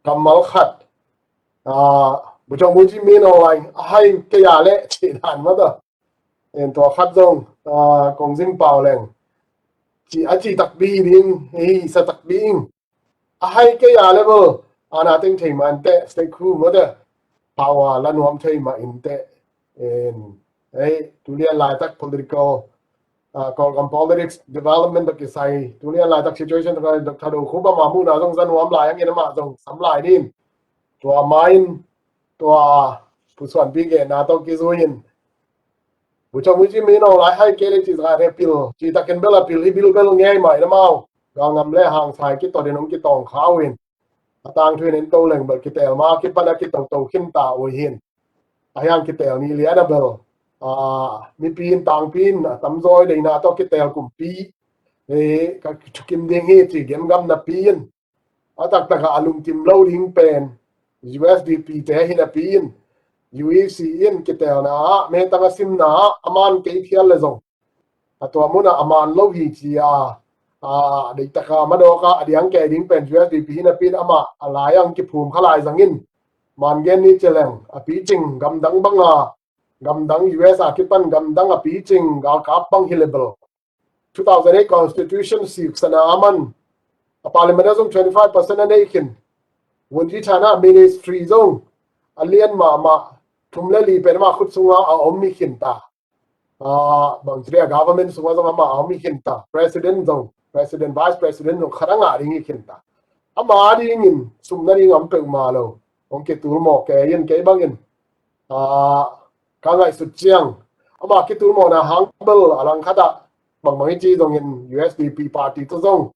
kammal khat, ah, Bu Chawng Mu Cin Min Aung Hlaing a hai kei a leh cih dan, mata, en, tua khat zong, ah, Kong Zing Pau Leng cih a cih takpi ding hi, sa takpi ing. A hai kei a leh bel, aana teng thei mah in teh, state coup, mata, power la nuam thei mah in teh, en, ei, tu lian laitak political, ah, Kawlgam politics development tawh kisai, tu lian laitak situation tawh kisai, Doctor Do Khup amah muhna zong za nuam lai hangin amah zong sam lai ding. Tua mah in, tua Pu Suanpi genna tawh kizui in, Bu Chawng Mu Cin Min Aung Hlaing hai kei leh cih zong a pil, cih takin bel a pil hi, bilbel ngei mah in amau, galngam le hangsan kitawh ding hong kitawng kha uh in, a tangthu in en to leng bel kiteel ma kipan a kitoto khinta uh hi in. Ahi hang kiteel ni lian a bel a, mipi in tangpi in a tamzaw i deihna tawh kiteel kumpi, e, ka thukim ding hi ci gen gam napi in, a taktak ah a lungkim lo ding pen USDP te hi napi in, UEC in kiteelna ah, mehtang a simna ah, a man kei phial le zong, a tua mun ah a man lo hi ci a, a, deihtak a madawk a, a diang kei ding pen USDP hi napi in amah a lai ang kiphum kha lai zangin, man gen ni ci leng, a picing gamdang bang a, gamdang US a kipan gamdang a picing galkap bang hi le bel, two thousand eight constitution siksan a man, a parliament ah zong twenty five percent a nei khin. Wunci thana ministry zong a lian mahmah, thum le li pen amah khut sunga a om hi khin ta. A, bang ci dia, government sungah zong amah a om hi khin ta. President zong, president, vice president zong khat a ngah ding hi khin ta. Amah dingin sumna ding a om peuhmah lo. Hong kitul mawh kei in, kei bangin, a, ka ngaihsut ciang, amah kitul mawhna hang bel a langkhat ah bangbang hi ci zongin USDP party tawh zong,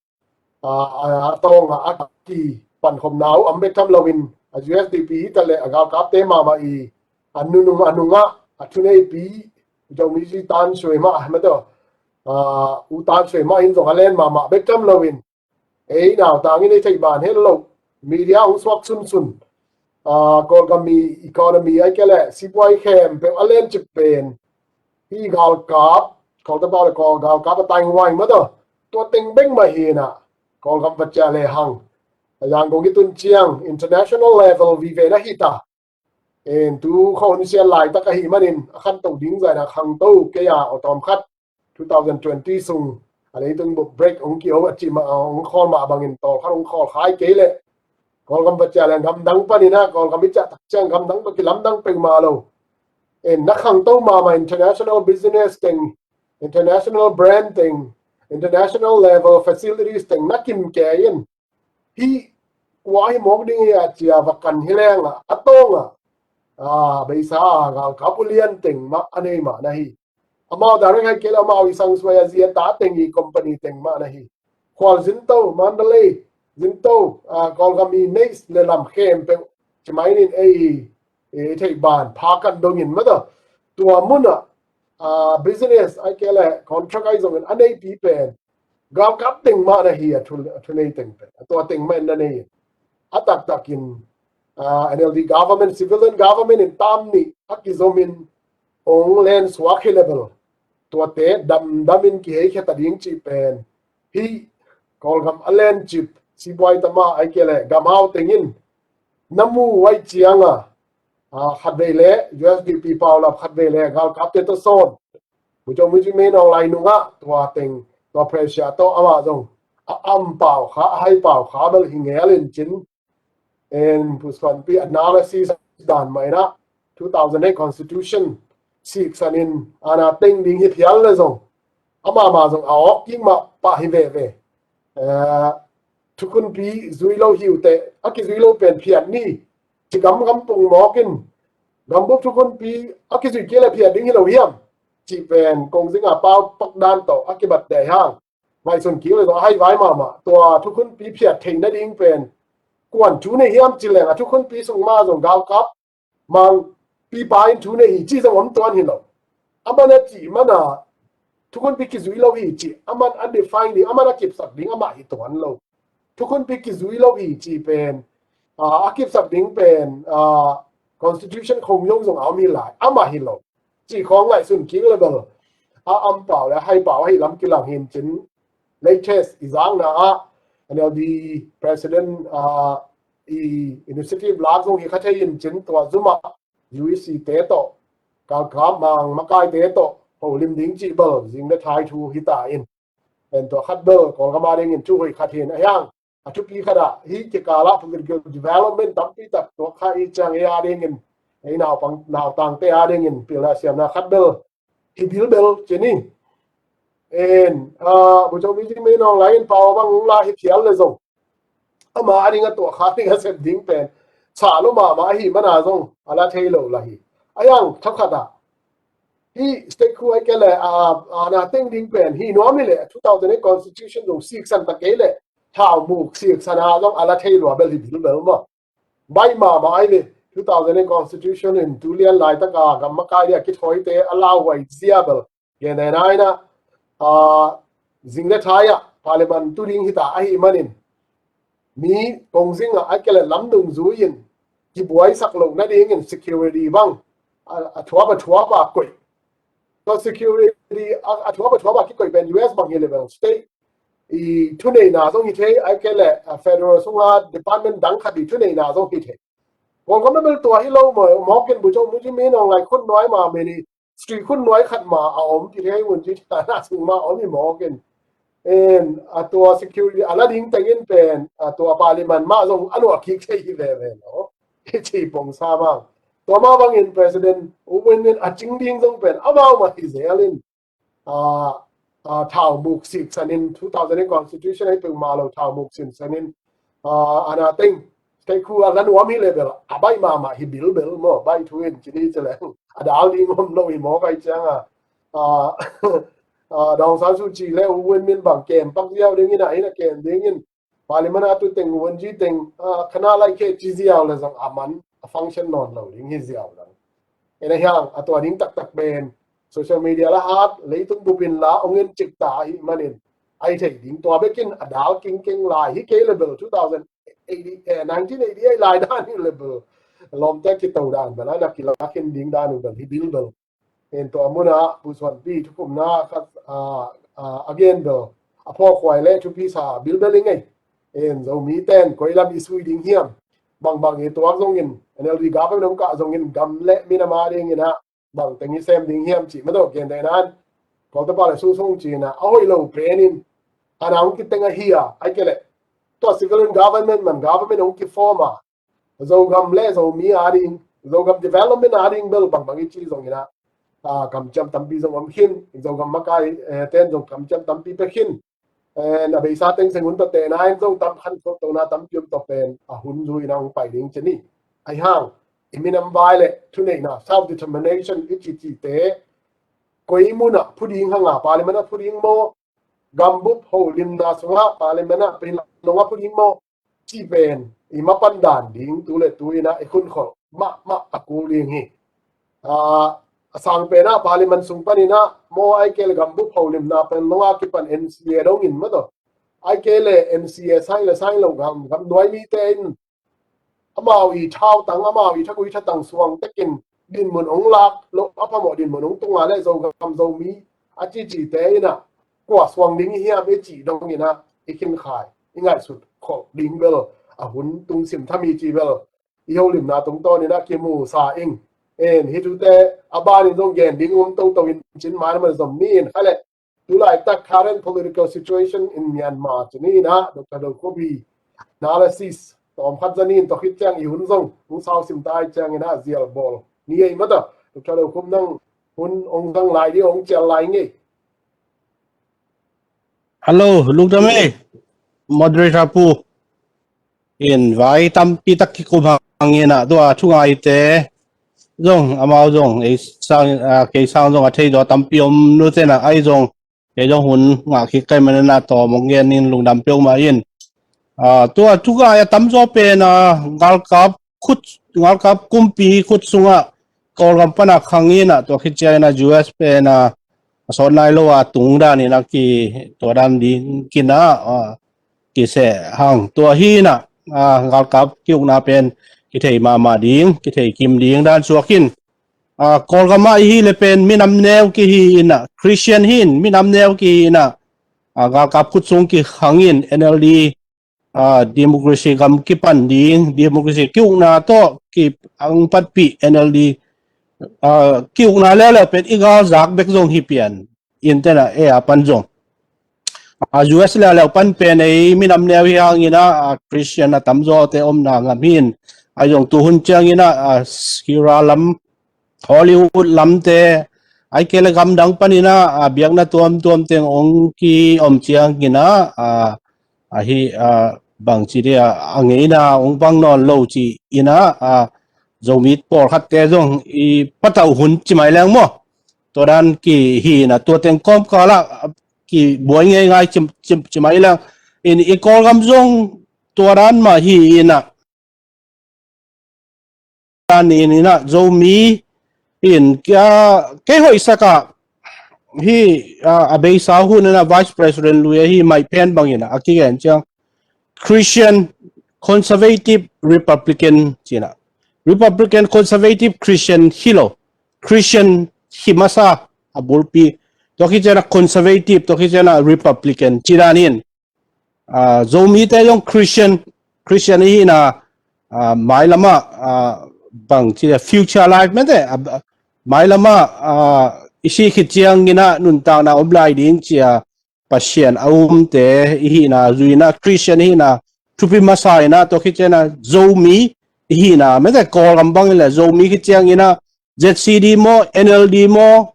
a, a, a tawng a, a kipankhopna uh a om bek tham loin, a USDP hi ta leh a galkapte mahmah i, a nunung a nungah a thuneipi, Zomi Tan Shwe Maung mah, a, U Tan Shwe Maung in zong a len mahmah bek tham loin, ei nautang in ei theih ban het lo, media hong suak sunsun, a, Kawlgam i economy ahih kei leh sipuai khempeuh a lencip pen hih galkap, Kawlte'n pau le Kawl galkap a tai nguai mah tawh, tua teng bek mah hi in ah, Kawlgam va ciah lehang, a Yangon i tun ciang international level vive na hi ta. En, tu khuahun sial laitak ahih manin a khanto ding zah in a khangto kei a, aw tawm khat, two thousand twenty sung a leitung break hong kiho a cih mah, hong khawl mah bangin tawlkhat hong khawl khai kei leh, Kawlgam va ciah leh gamdang panin ah, Kawlgam i ciah tak ciang gamdang tawh kilamdang peuhmah lo. En, na khangto mahmah international business teng, international brand teng, international level facilities teng na kim kei in, hih kua hi mawk ding hi a ci a va kan hi leng a, a tawng a, a, beisa a galkap ulian teng mah a nei mah na hi. Amau direct ahih kei leh amau i sangsuai a zi a ta teng i company teng mah na hi. Khual Zinto, Mandalay, Zinto, a, Kawlgam i neih le lam khempeuh ci mai ning ei, ei theih ban pha kan dongin mah tawh, tua mun ah, a, business ahih kei leh contract ahi zongin a neipi pen galkap teng mah na hi, a thu, a thunei teng pen, a tua teng mah in na nei in. A taktakin, a, NLD government, civilian government in tam nih a kizomin hong len suak hi le bel, tuate damdamin kiheikhia ta ding cih pen hih Kawlgam a lencip sipuai tama ahih kei leh gamhau teng in na mu uh ahih ciang a, a, khatvei leh USDP paulap, khatvei leh galkapte tawh sawn, Pu Zomi Zomi Nong Lai nungah tua teng, tua pressure tawh amah zong a am pau kha, a hai pau kha bel hi ngel in cin. En, Pu Suanpi analysis dan mah in ah, two thousand eight constitution siksan in ana teng ding hi phial le zong, amah mah zong a awk kik mah pah hi veve. Eh, thukhunpi zui lo hi uh teh, a kizui lo pen phiat ni ci gamgam pung mawk in, gambup thukhunpi a kizui kei leh phiat ding hi lo hiam cih pen kong zing a pau pak dan tawh a kibat dei hang, ngaihsun kik le zong a hai vai mahmah. Tua thukhunpi phiat theih nading pen kuan thu nei hiam cih leng, a thukhunpi sung mah zong galkap mangpipa in thu nei hi cih zong om tuan hi lo. Aman a cih man a thukhunpi kizui lo hi cih aman a define ding, aman a kipsak ding amah hi tuan lo. Thukhunpi kizui lo hi cih pen, a, a kipsak ding pen, a, constitution khong zong zong a om hi lai, amah hi lo cih khawng ngaihsun kik le bel, a am pau le hai pau ahi lam kilang hi in cin, latest i zakna ah NLD president, a, i initiative lak zong hi kha thei in cin, tua zum ah UEC te tawh, galkap mang makaite tawh holim ding cih bel zing le thai thu hi ta in. En, tua khat bel Kawlgam a dingin thu hoih khat hi in, a hiang a thupi khat ah hih kikal ah political development tampi tak tuak kha i ciang ei a dingin, ei naupang, nautangte a dingin pilna siamna khat bel hi bilbel ci ni. En, a, Pu Zomi Zomi Nong Lai in pau bang la hi phial le zong, amah a ding a tuah kha ding a sep ding pen sa lo mahmah ahih man a zong a la thei lo la hi. A hiang thakhat ah hih state khu ahih kei leh, a, a, na teng ding pen hi nuam hi leh, two thousand eight constitution zong siksan ta kei leh, thau muk siksan a zong a la thei lua bel hi bilbel maw. Baih mahmah ahi ve. two thousand eight constitution in tulian laitaka gam makai dia kithawite a lauhuai zia bel. Gen dena ina, ah, zing le thai ah, parliament tu ding hita ahi manin. Mi kongzing ah, a kele lamdung zui in, kibuaisak lo nadingin security bang, a, a thuap a thuap a koih. So security, a, a thuap a thuap a kikoih pen U S bang hi le bang state i thuneina zong hi thei, a kele, a federal sunga department dang khat i thuneina zong hi thei. Kongkam na bel tua hi lo mo, mawkin bu chong mu ji mi nong lai khun nuai ma meni, street khun nuai khat ma a om ki thei un ci thana sung ma om i mawkin. En, a tua security, a la ding tengin pen, a tua parliament ma zong a nuah kik thei hi veve lo. Hi ci pong sa bang. Tua ma bangin President U Win Myint a cing ding zong pen, amau ma hi zelin. A, a, thau muk sik sanin, two thousand eight constitution ai peng ma lo thau muk sin sanin. A, ana teng, state khu a la nuam hi le bel, a bai mama hi bilbel mo, bai thu in ci ni ci le. A dal ding om lo hi mo kai ciang a. A, a, Daw Aung San Suu Kyi le U Win Myint bang kem pak ziau dingin a, ina kem dingin. Parliament a tu teng, U N G teng, a, khana lai khe ci ziau le zong a man, a function nawn lo ding hi ziau lang. Ina hiang, a tua ding taktak pen, social media la hat, leitung bupin la, ong en cik ta ahi manin. Ai thei ding, tua bekin, a dal kingkeng lai, hi kei le bel, two thousand eighty, eh, nineteen eighty-eight lai dan hi le bel. Lawmte kito dan bel, a na kilak khin ding dan hi bel, hi bilbel. En tua muna, pusuanpi, thukhupna, khat, a, a, a gen bel, a phawkhuai le, thupi sa, bilbel i ngei. En Zomi ten, koi lam i sui ding hiam. Bangbang i tuak zongin, N L D government ong kah zongin, gam le, minam a dingin a, bang teng i sem ding hiam ci, ma do gen dena. Kawlta pa le su sung ci na, a hoih lo penin, ana ong kiteng ahi a, ai kele. Tua civilian government man, government ong kiform a. Zogam le Zomi a ding, Zogam development a ding bel bangbang i ci zongin a, a, kamciam tampi zong om khin, Zogam makai, eh, ten zong kamciam tampi pe khin. Eh, na beisa teng seng hun tate na in zong tam khan khol tona tampi om to pen, a hun zui na hong pai ding ci ni. Ai hang, i minam vai le, thuneina, self determination, i ci ci te, koi muna, phuding hanga, parliament a phuding mo, gambup holimna sunga, parliament a, pen longa phuding mo, ci pen, i mapan dan ding, tu le tu ina, i khun khol, ma, ma, a kul ding hi. A, a sang pen a, parliament sung pan ina, mo ai kele gambup holimna pen longa kipan N C A dongin ma to. Ai kele N C A sai le sai lo gam, gam nuai mi te in, amau i thau tang, amau i thagui thatang suang tekin, dinmun ong lak, lo, a phamawh dinmun ong tunga le Zogam Zomi, a ci ci te ina, kua suang ding i hiam i ci dong ina, i khin khai, i ngaihsut khol ding bel, a hun tung sim tham i ci bel, i holimna tungtawn ina kimu sa ing. En, hi tute, a banin zong gen ding um toto in cin ma na man zom ni in, kha le, tulaitak current political situation in Myanmar ci ni ina, Doctor Do Khup i analysis, tawm khat zanin, tua khit ciang i hun zong, hong sau sim tai ciang ina, zial bawl. Ni ei ma ta, Doctor Do Khup nang hun ong zang lai di, ong cial lai ngei. Hello, Lungdam ei, moderator pu. In vai tampi tak kikum hang ina, tua thungai te zong, amau zong, ei sang, a, kei sang zong a thei zaw tampi om nu te na, ai zong, kei zong hun ngah khik kai man ina, tawm ong gen in lungdam peuhmah in. A, tua thungai a tamzaw pen a, galkap khut, galkap kumpi khut sunga, Kawlgam pana khang ina, tua khit ciang ina, U S pen a, a sawt nai lo a tung dan ina ki, tua dan ding kina, a, kiseh hang. Tua hi ina, a, galkap kiukna pen kithei mahmah ding, kithei kim ding dan suak in. A, Kawlgam ah i hi le pen minam neu kihi ina, Christian hi in, minam neu kihi ina, a, galkap khut sung kikhang in, N L D, a, democracy gam kipan ding, democracy kiukna tawh ki ang patpih N L D, a, kiukna leuleu pen i galzak bek zong hi pian. In tena e a pan zong. A, U S leuleu pan pen ei minam neu hi hang ina, a, Christian a tamzaw te omna ngam hi in. Ai zong tuhun ciang ina, a, Sira lam, Hollywood lamte, ai kele gamdang pan ina, a, biakna tuamtuam teng ong ki om ciang ina, a, ahi, a, bang ci dia, a ngeina ong bang nawn lo ci ina, a, Zomi pawlkhatte zong i patauh hun ci mai leng maw. Tua dan kihi ina, tua teng kawmkala, a, kibuai ngeingai ci, ci, ci mai leng. In i Kawlgam zong tua dan mah hi ina. dan in ina Zomi in kei hoihsak ah hi, a beisa hun ina Vice President lui ahi Mike Pence bangin a kigen ciang Christian Conservative Republican cina, Republican Conservative Christian hi lo, Christian hi masa a bulpi, tua khit ciang a Conservative, tua khit ciang a Republican ci dan in, Zomite zong Christian, Christian ihi na, mailama bang ci future life mete, mailama i si khit ciang ina nuntakna om lai ding cia Pasian a umte ihi na, zui na Christian ihi na, thupi masa ina, tua khit ciang a Zomi ihi na mete, Kawlgam bang ina Zomi khit ciang ina Z C D maw, N L D maw,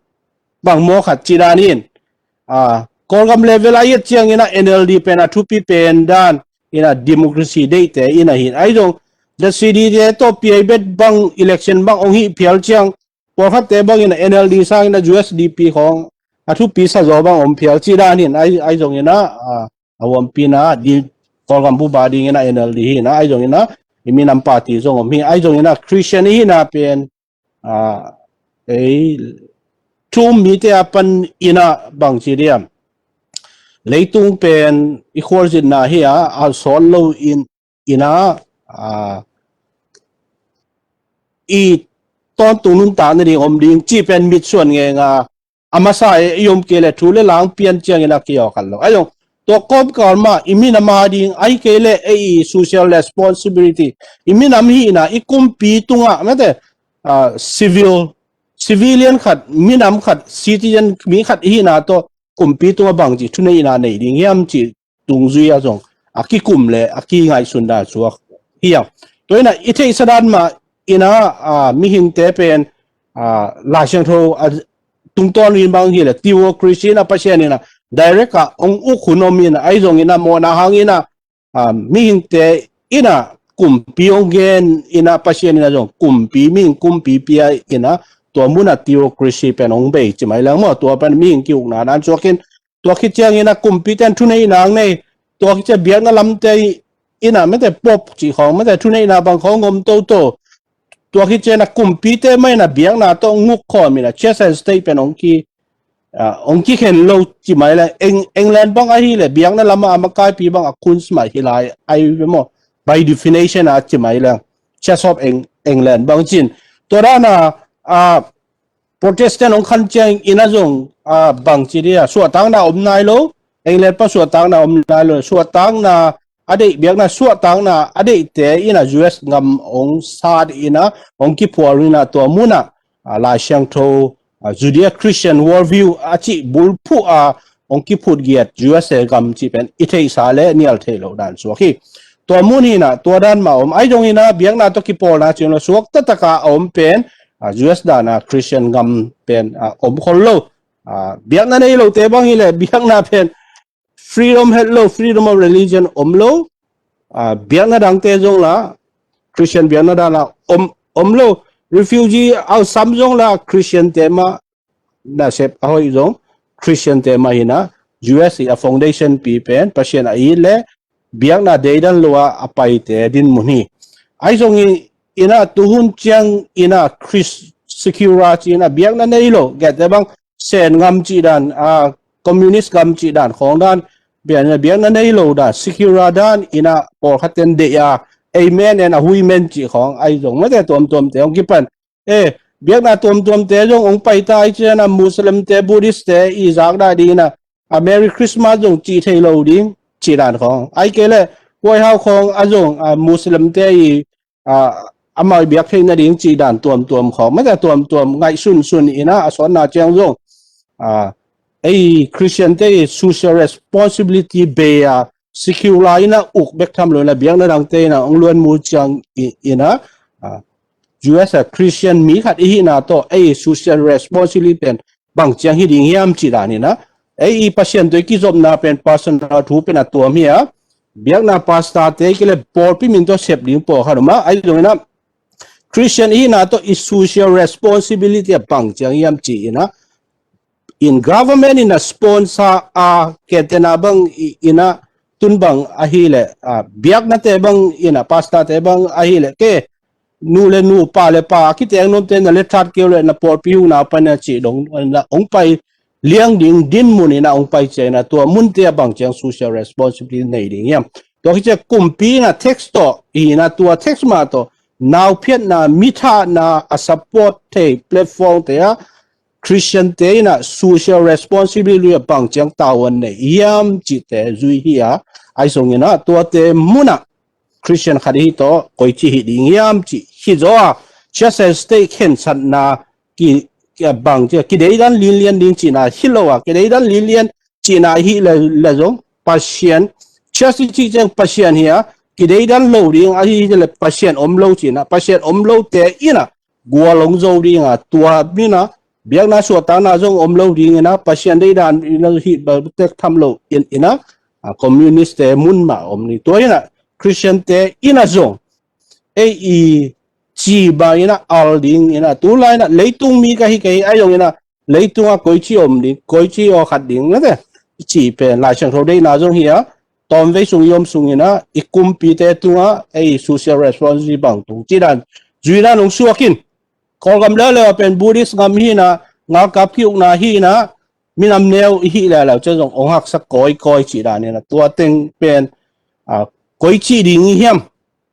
bang maw khat ci dan in, Kawlgam level a i et ciang ina N L D pen a thupi pen dan ina democracy deihte ina hin, ahi zong Z C D te tawh piai bet bang election bang ong hih phial ciang pawlkhatte bang ina N L D sang ina U S D P khawng a thupi sa zaw bang om phial ci dan in, ahi zong ina a huampi na di Kawlgam bup a ding ina N L D hi na, ahi zong ina i minam party zong om hi, ahi zong ina Christian ihi na pen ei thu um mite a pan ina bang ci diam, leitung pen i khualzinna hi a, a sawt lo in ina i tawntung nuntak nading om ding ci pen mitsuan ngenga a masa i om kei le thu le lang pian ciang ina kiawkhat lo, ahi zong tua kawmkal mah i minam a ding ahi kei le ei i social responsibility, i minam hi ina i kumpi tungah mete, civil, civilian khat, minam khat, citizen mi khat ihi na tawh kumpi tungah bang ci thuneihna nei ding hiam ci tungzui a zong a kikum le a kingaihsun dan suak hi a. Tua ina i theihsa dan mah ina mihingte pen Lai Siangtho a tungtawn in bang hi le theocracy ina Pasian ina direct a ong uk hun om ina, ahi zong ina mawhna hang ina mihingte ina kumpi ong gen ina Pasian ina zong kumpi, mihing kumpi pia ina tua muna theocracy pen ong bei ci mai leng maw, tua pen mihing kiukna dan suak in, tua khit ciang ina kumpi ten thuneihna ang nei, tua khit ciang biakna lamte ina mete pop ci khawng mete thuneihna bang khawng om toto, tua khit ciang ina kumpite mah ina biakna tawh nguk khawm ina church and state pen ong ki ong kikhen lo ci mai le, England bang ahi le biakna lama a makaipi bang a kuns mah hi lai ahi ve maw, by definition a ci mai le Church of England bang cin, tua dana Protestant ong khan ciang ina zong bang ci dia suahtakna om nai lo, England pa suahtakna om nai lo, suahtakna a deih, biakna suahtakna a deihte ina U S gam ong sat ina ong kiphual ina tua muna Lai Siangtho Judeo-Christian worldview a cih bulphuh a ong kiphut giat U S A gam cih pen i theihsa le nial theih loh dan suak hi. Tua mun hi ina tua dan mah om, ahi zong ina biakna tawh kipawlna ciang lo suak taktak a om pen U S dana Christian gam pen om khol lo. Biakna nei lote bang hi le biakna pen freedom het lo, freedom of religion om lo. Biakna dangte zong la Christian biakna dana om, om lo. Refugee a sam zong la Christian te mah, nasep a hoih zong Christian te mah hi ina, U S i a foundation pi pen Pasian a it le biakna deidan lo a a paite dinmun hi. Ahi zong i ina tuhun ciang ina Chris Sikura ci ina biakna nei lo, gete bang Sen gam cih dan, communist gam cih dan khawng dan, biakna nei lo dan, Sikura dan ina pawlkhat ten deih a, amen and a huimen cih khawng ahi zong mete tuamtuamte ong kipan. E, biakna tuamtuamte zong ong paita ahi ciang a Muslimte, Buddhistte i zak dah ding ina a Merry Christmas zong cih thei lo ding cih dan khawng ahi kei le White House khawng a zong Muslimte i amau i biak theih nading cih dan tuamtuam khawng mete tuamtuam ngaihsunsun ina a sawtna ciang zong ei Christian te i social responsibility bei a, secular ina uk bek tham lo ina biakna dangte ina ong luan mu ciang ina U S a Christian mi khat ihi na tawh ei social responsibility pen bang ciang hi ding hiam cih dan ina ei i Pasian tawh i kizopna pen personal thu pen a tuam hi a, biakna pastor te kei le pawlpi min tawh sep ding pawlkhat om a, ahi zong ina Christian ihi na tawh i social responsibility a bang ciang hiam cih ina in government ina sponsor a ketena bang ina tun bang ahi le biaknate bang ina pastorte bang ahi le ke nu le nu, pa le pa, a kiteng nuamte na le that keu le na pawlpi huna pan a cih dong na ong pai liang ding dinmun in a ong pai ciang in a tua munte a bang ciang social responsibility nei ding hiam? Tua khit ciang kumpi in a tax tawh hi in a tua tax mah tawh nauphiatna, mithahna a support thei platform te a Christian te in a social responsibility a bang ciang tavuan nei hiam cihte zui hi a, ahi zongin a tuate mun a Christian khat hi tawh koici hi ding hiam cih hi zaw a, church and state khensatna ki, ki a bang ci a kideidan linlian ding cihna hi lo a, kideidan linlian cihna hi le, le zong Pasian, church i cih ciang Pasian hi a, kideidan lo ding ahi le Pasian om lo cihna, Pasian om lote in a gual hong zo ding a, tua min a biakna suahtakna zong om lo ding in a, Pasian deidan in a hih bel tek tham lo in, in a, a, communist te mun mah om ni. Tua in a Christian te in a zong ei i ci ba in a al ding in a, tu lai in a leitung mi ka hi ka hi, ahi zong in a leitung a koici om ding, koici aw khat ding na te ci pen Lai Siangtho deihna zong hi a, tawmvei sung i om sung in a i kumpite tung a ei social responsibility bang tung cih dan zui dan hong suak in. Kawlgam leuleu a pen Buddhist gam hi in a, ngalkap ki-ukna hi in a, minam neu i hih leuleu ciang zong hong haksa kawikawi cih dan in a, tua teng pen, a, koici ding i hiam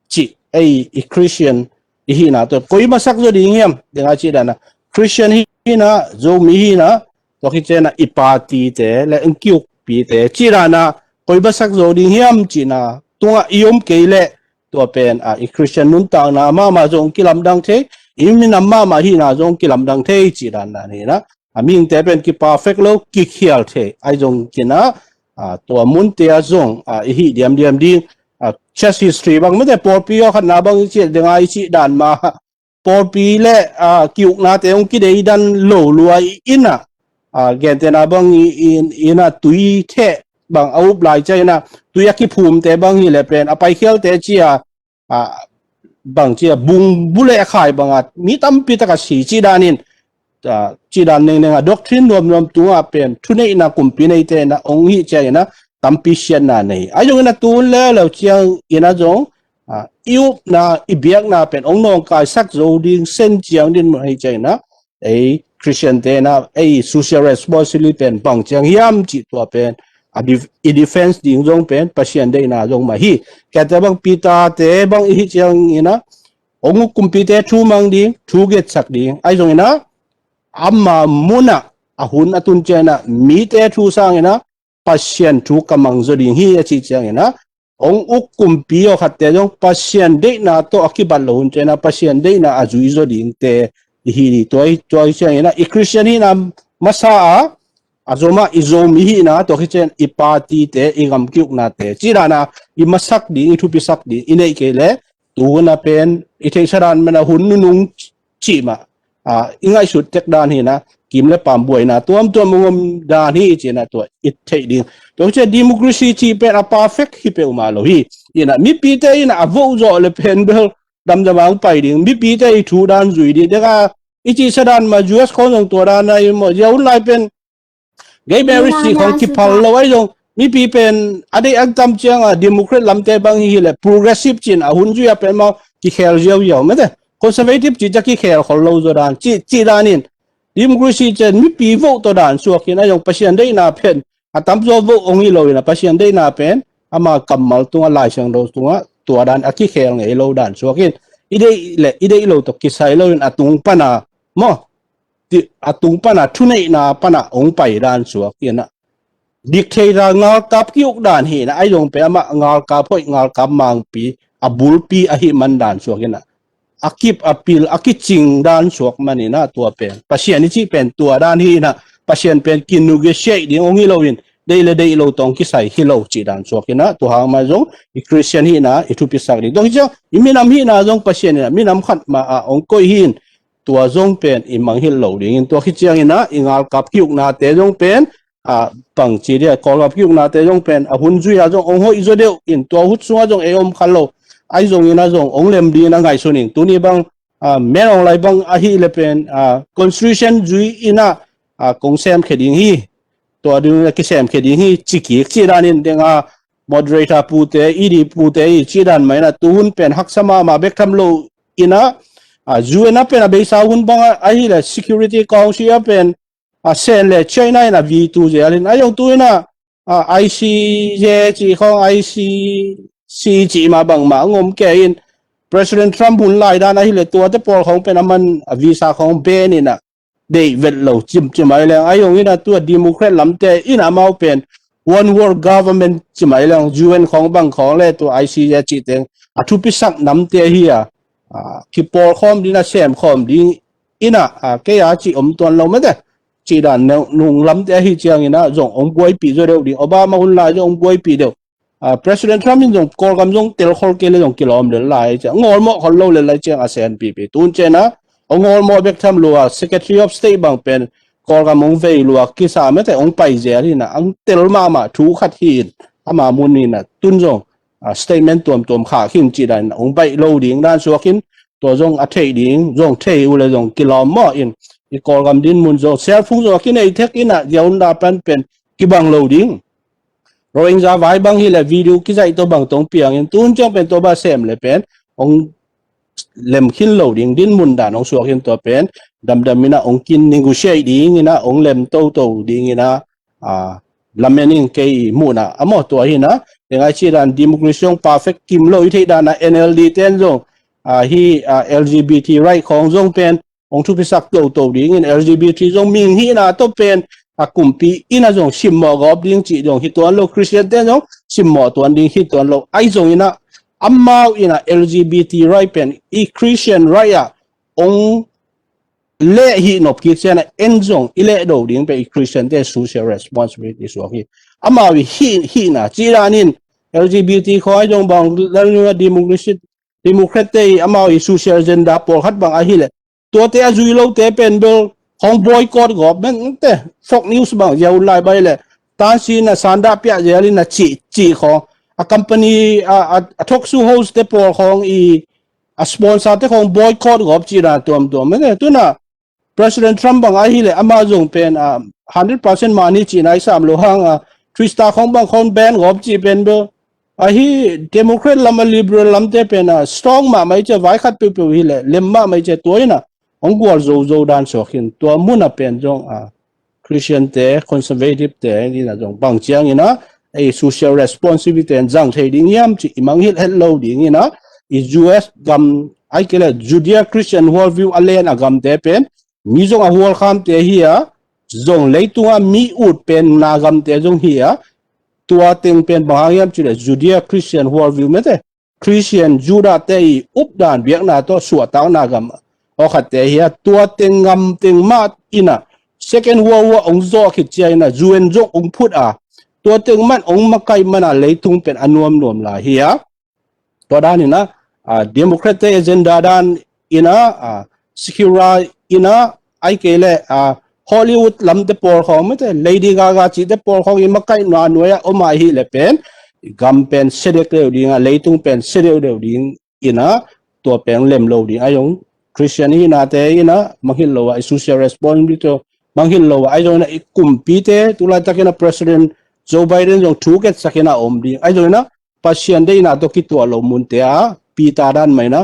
cih, ei i Christian i hihna tawh koi masak zaw ding hiam, ding a cih dan a, Christian hi in a, Zomi hi in a, tua khit ciang a i party te le hong ki-ukpite cih dan a koi masak zaw ding hiam cihna tung a i om kei leh tua pen, a, i Christian nuntakna mahmah zong kilamdang thei, i minam mahmah hihna zong kilamdang thei cih dan dan hi in a, a mihingte pen ki-perfect lo, kikhial thei, ahi zong in a, a, tua munte a zong, a, i hih diamdiam ding, a, church history bang mite pawlpi aw khatna bang i cih ding a i cih dan mah pawlpi le, a, ki-uknate hong kideidan lo lua in a, a, gentehna bang i, i, in a tui theh bang a up lai ciang in a tui a kiphumte bang hi le pen a paikhialte ci a, a, bang ci a bung bu le a khai bang a mi tampi tak a si cih dan in, a, cih dan nengneng a doctrine nuamnuam tung a pen thuneihna kumpi neite in a hong hih ciang in a tampi siatna nei. Ahi zong in a tu hun leuleu ciang in a zong, a, i upna i biakna pen hong nawngkaisak zo ding sen ciang dinmun hi ciang in a, ei Christian te in a ei social responsibility pen bang ciang hiam cih tua pen a def-, i defense ding zong pen Pasian deihna zong mah hi. Kate bang Peter te bang i hih ciang in a hong uk kumpite thu mang ding, thu getsak ding, ahi zong in a ama mun a a hun a tun ciang in a mite thu sang in a Pasian thu ka mang zaw ding hi a cih ciang in a, hong uk kumpi aw khatte zong Pasian deihna tawh a kibat lo hun ciang in a Pasian deihna a zui zaw dingte i hi ding. Tua hi, tua hi ciang in a i Christian hihna masa a, a zom a i Zomi hihna, tua khit ciang i party te, i gam ki-uknate cih dan a i masak ding, i thupisak ding i neih kei leh tu hun a pen i theihsa dan man a hun nunung cih mah, a, i ngaihsut tek dan hi in a, kim le paam buaina tuamtuam hong om dan hi i cih in a tua i theih ding. Tua hi ciang democracy cih pen a perfect hi peuhmah lo hi. In a mipite in a a vote zawh le pen bel damdam a hong pai ding, mipite i thu dan zui ding. Dek a i cihsa dan mah U S khawng zong tua dan a hi maw, zia hun lai pen gay marriage cih khawng kiphal lo ahi zong mipi pen a deih a tam ciang a Democrat lamte bang hi hi leh progressive cih in a hun zui a pen mah kikhel ziauziau mete. Conservative cih ciang kikhel khol lo zaw dan cih, cih dan in democracy ciang mipi vote tawh dan suak in ahi zong Pasian deihna pen a tamzaw vote hong hi lo in a Pasian deihna pen ama kammal tungah Lai Siangtho tungah tua dan a kikhel ngei lo dan suak in i deih leh i deih lo tawh kisai lo in a tung pan a maw ti-, a tung pan a thuneihna pan a hong pai dan suak in a dictator ngalkap ki-uk dan hi in a ahi zong pen amah ngalkap hoih ngalkap mangpi a bulpi ahih man dan suak in a a kip a pil a kicing dan suak man in a tua pen Pasian i cih pen tua dan hi in a Pasian pen ki-negotiate ding hong hi lo in deih le deih lo tawh hong kisai hi lo cih dan suak in a tua hang mah zong i Christian hihna i thupisak ding. Tua hi ciang i minam hihna zong Pasian in a minam khat mah a hong koih hi in tua zong pen i mangngilh lo ding in tua hi ciang in a i ngalkap ki-uknate zong pen a, bangci dia, Kawlgam ki-uknate zong pen a hun zui a zong hong hoih zaw deuh in tua hun sungah zong ei om kha lo. Ahi zongin a zong hong lem dingin a ngaihsun in tuni bang, a, Min Aung Hlaing bang ahih leh pen, a, constitution zui in a, a, kong semkhia ding hi. Tua dingin a kisemkhia ding hi ci kik ci danin deng a moderator pute, E D pute i ci dan mah in a tuhun pen haksa mahmah bek tham lo ina, a, U N a pen a beisa hun bang a, ahile Security Council a pen a sen le China in a veto zel in a zong tu ina, a, I C J ci khong I C C ci ma bang ma ngom ke in President Trump hun lai dan ahile tuate pawl khong pen a man a visa khong ban ina deih vet lo cimcim ai leng a zong ina tua Democrat lamte ina amau pen one world government cim ai leng U N khong bang khong le tua I C J ci teng a thupisak namte hi a, a, kipawl khawm ding a sem khawm ding ina, a, kei a ci om tuan lo mate. Ci dan nung lamte ahi ciang ina zong ong buaipi zo deuh ding Obama hun lai zong ong buaipi deuh. A, President Trump in zong Kawlgam zong tel khol kei le zong kilawm lel lai ciang ngawlmawh khol lo lel lai ciang a sen pipi tun cena ong ngawlmawh bek tham lua Secretary of State bang pen Kawlgam ong vei lua kisa mate ong pai zel hina ang tel mahmah thu khat hi in ama mun ina tun zong, a, statement tuamtuam khah khin ci dan ong baih lo ding dan suak in tua zong a theih ding zong thei uh le zong kilawm maw in i Kawlgam din mun zong cellphone zong a kinei thek ina ziaunda pan pen kibang lo ding. Rohingya vai bang hi le video kizaih to bang tong piang in tun ciang pen to ba sem le pen ong lem khin lo ding din mun dan ong suak in tua pen damdam ina ong kin negotiate ding ina ong lem toto ding ina, a, lamen in kei muhna a maw tua hina tengai ci dan democracy zong perfect kim lo i theih dan a N L D ten zong, a, hi, a, L G B T right khong zong pen ong thupisak toto ding in L G B T zong ming hina to pen a kumpi ina zong simmawh gawp ding ci zong hi tuan lo Christian ten zong simmawh tuan ding hi tuan lo ai zong ina amau ina L G B T right pen i Christian right a ong leh hi nop kik ciana en zong i leh do ding pe i Christian te social responsibility suak hi amau i hi hina ci dan in L G B T khong ai zong bang lalnunga democracy Democrat te i amau i social agenda pawlkhat bang ahile tuate a zui lote pen bel khong boycott gawp men te Fox News bang ziau lai bai le tansi na sanda piah zial in a ci ci khong a company a, a, a talk show host te pawl khong i a sponsor te khong boycott gawp ci na tuamtuam men te tuna President Trump bang ahile ama zong pen a hundred percent mani ci nai sam lo hang a Krista khong bang khong ban gawp ci pen bel ahi Democrat lam a Liberal lamte pen a strong mahmah i cia vai khat peuhpeuh hi le lem mahmah i cia tua ina hong gual zozo dan suak hin tua mun a pen zong a Christian te Conservative te ina zong bang ciang ina ei social responsibility ten zang thei ding hiam ci i mangngilh het lo ding ina i U S gam ai kei le Judea Christian worldview a len a gamte pen mi zong a hualkhamte hi a zong leitunga mi ut pen na gamte zong hi a tua teng pen bang hang hiam ci le Judea Christian worldview mete Christian Judah te i updan biakna tawh suahtakna gam awkhatte hi a tua teng ngam teng mah ina Second World War ong zawh khit cia ina U N zong ong phut a tua teng man ong makaih man a leitung pen a nuamnuam lai hi a tua dan ina, a, Democrat te agenda dan ina, a, secular ina ai kei le, a, Hollywood lamte pawl khawng mete Lady Gaga cihte pawl khawng i makaihna nuai a om a hi le pen gam pen sedek deuh ding a leitung pen sedek deuh ding ina tua pen lem lo ding a zong Christian hina te ina manghilh lo a i social responsibility manghilh lo a i zong ina i kumpite tulaitak ina President Joe Biden zong thu ketsak ina om ding a i zong ina Pasian deihna tawh kituah lo munte a Peter dan mah ina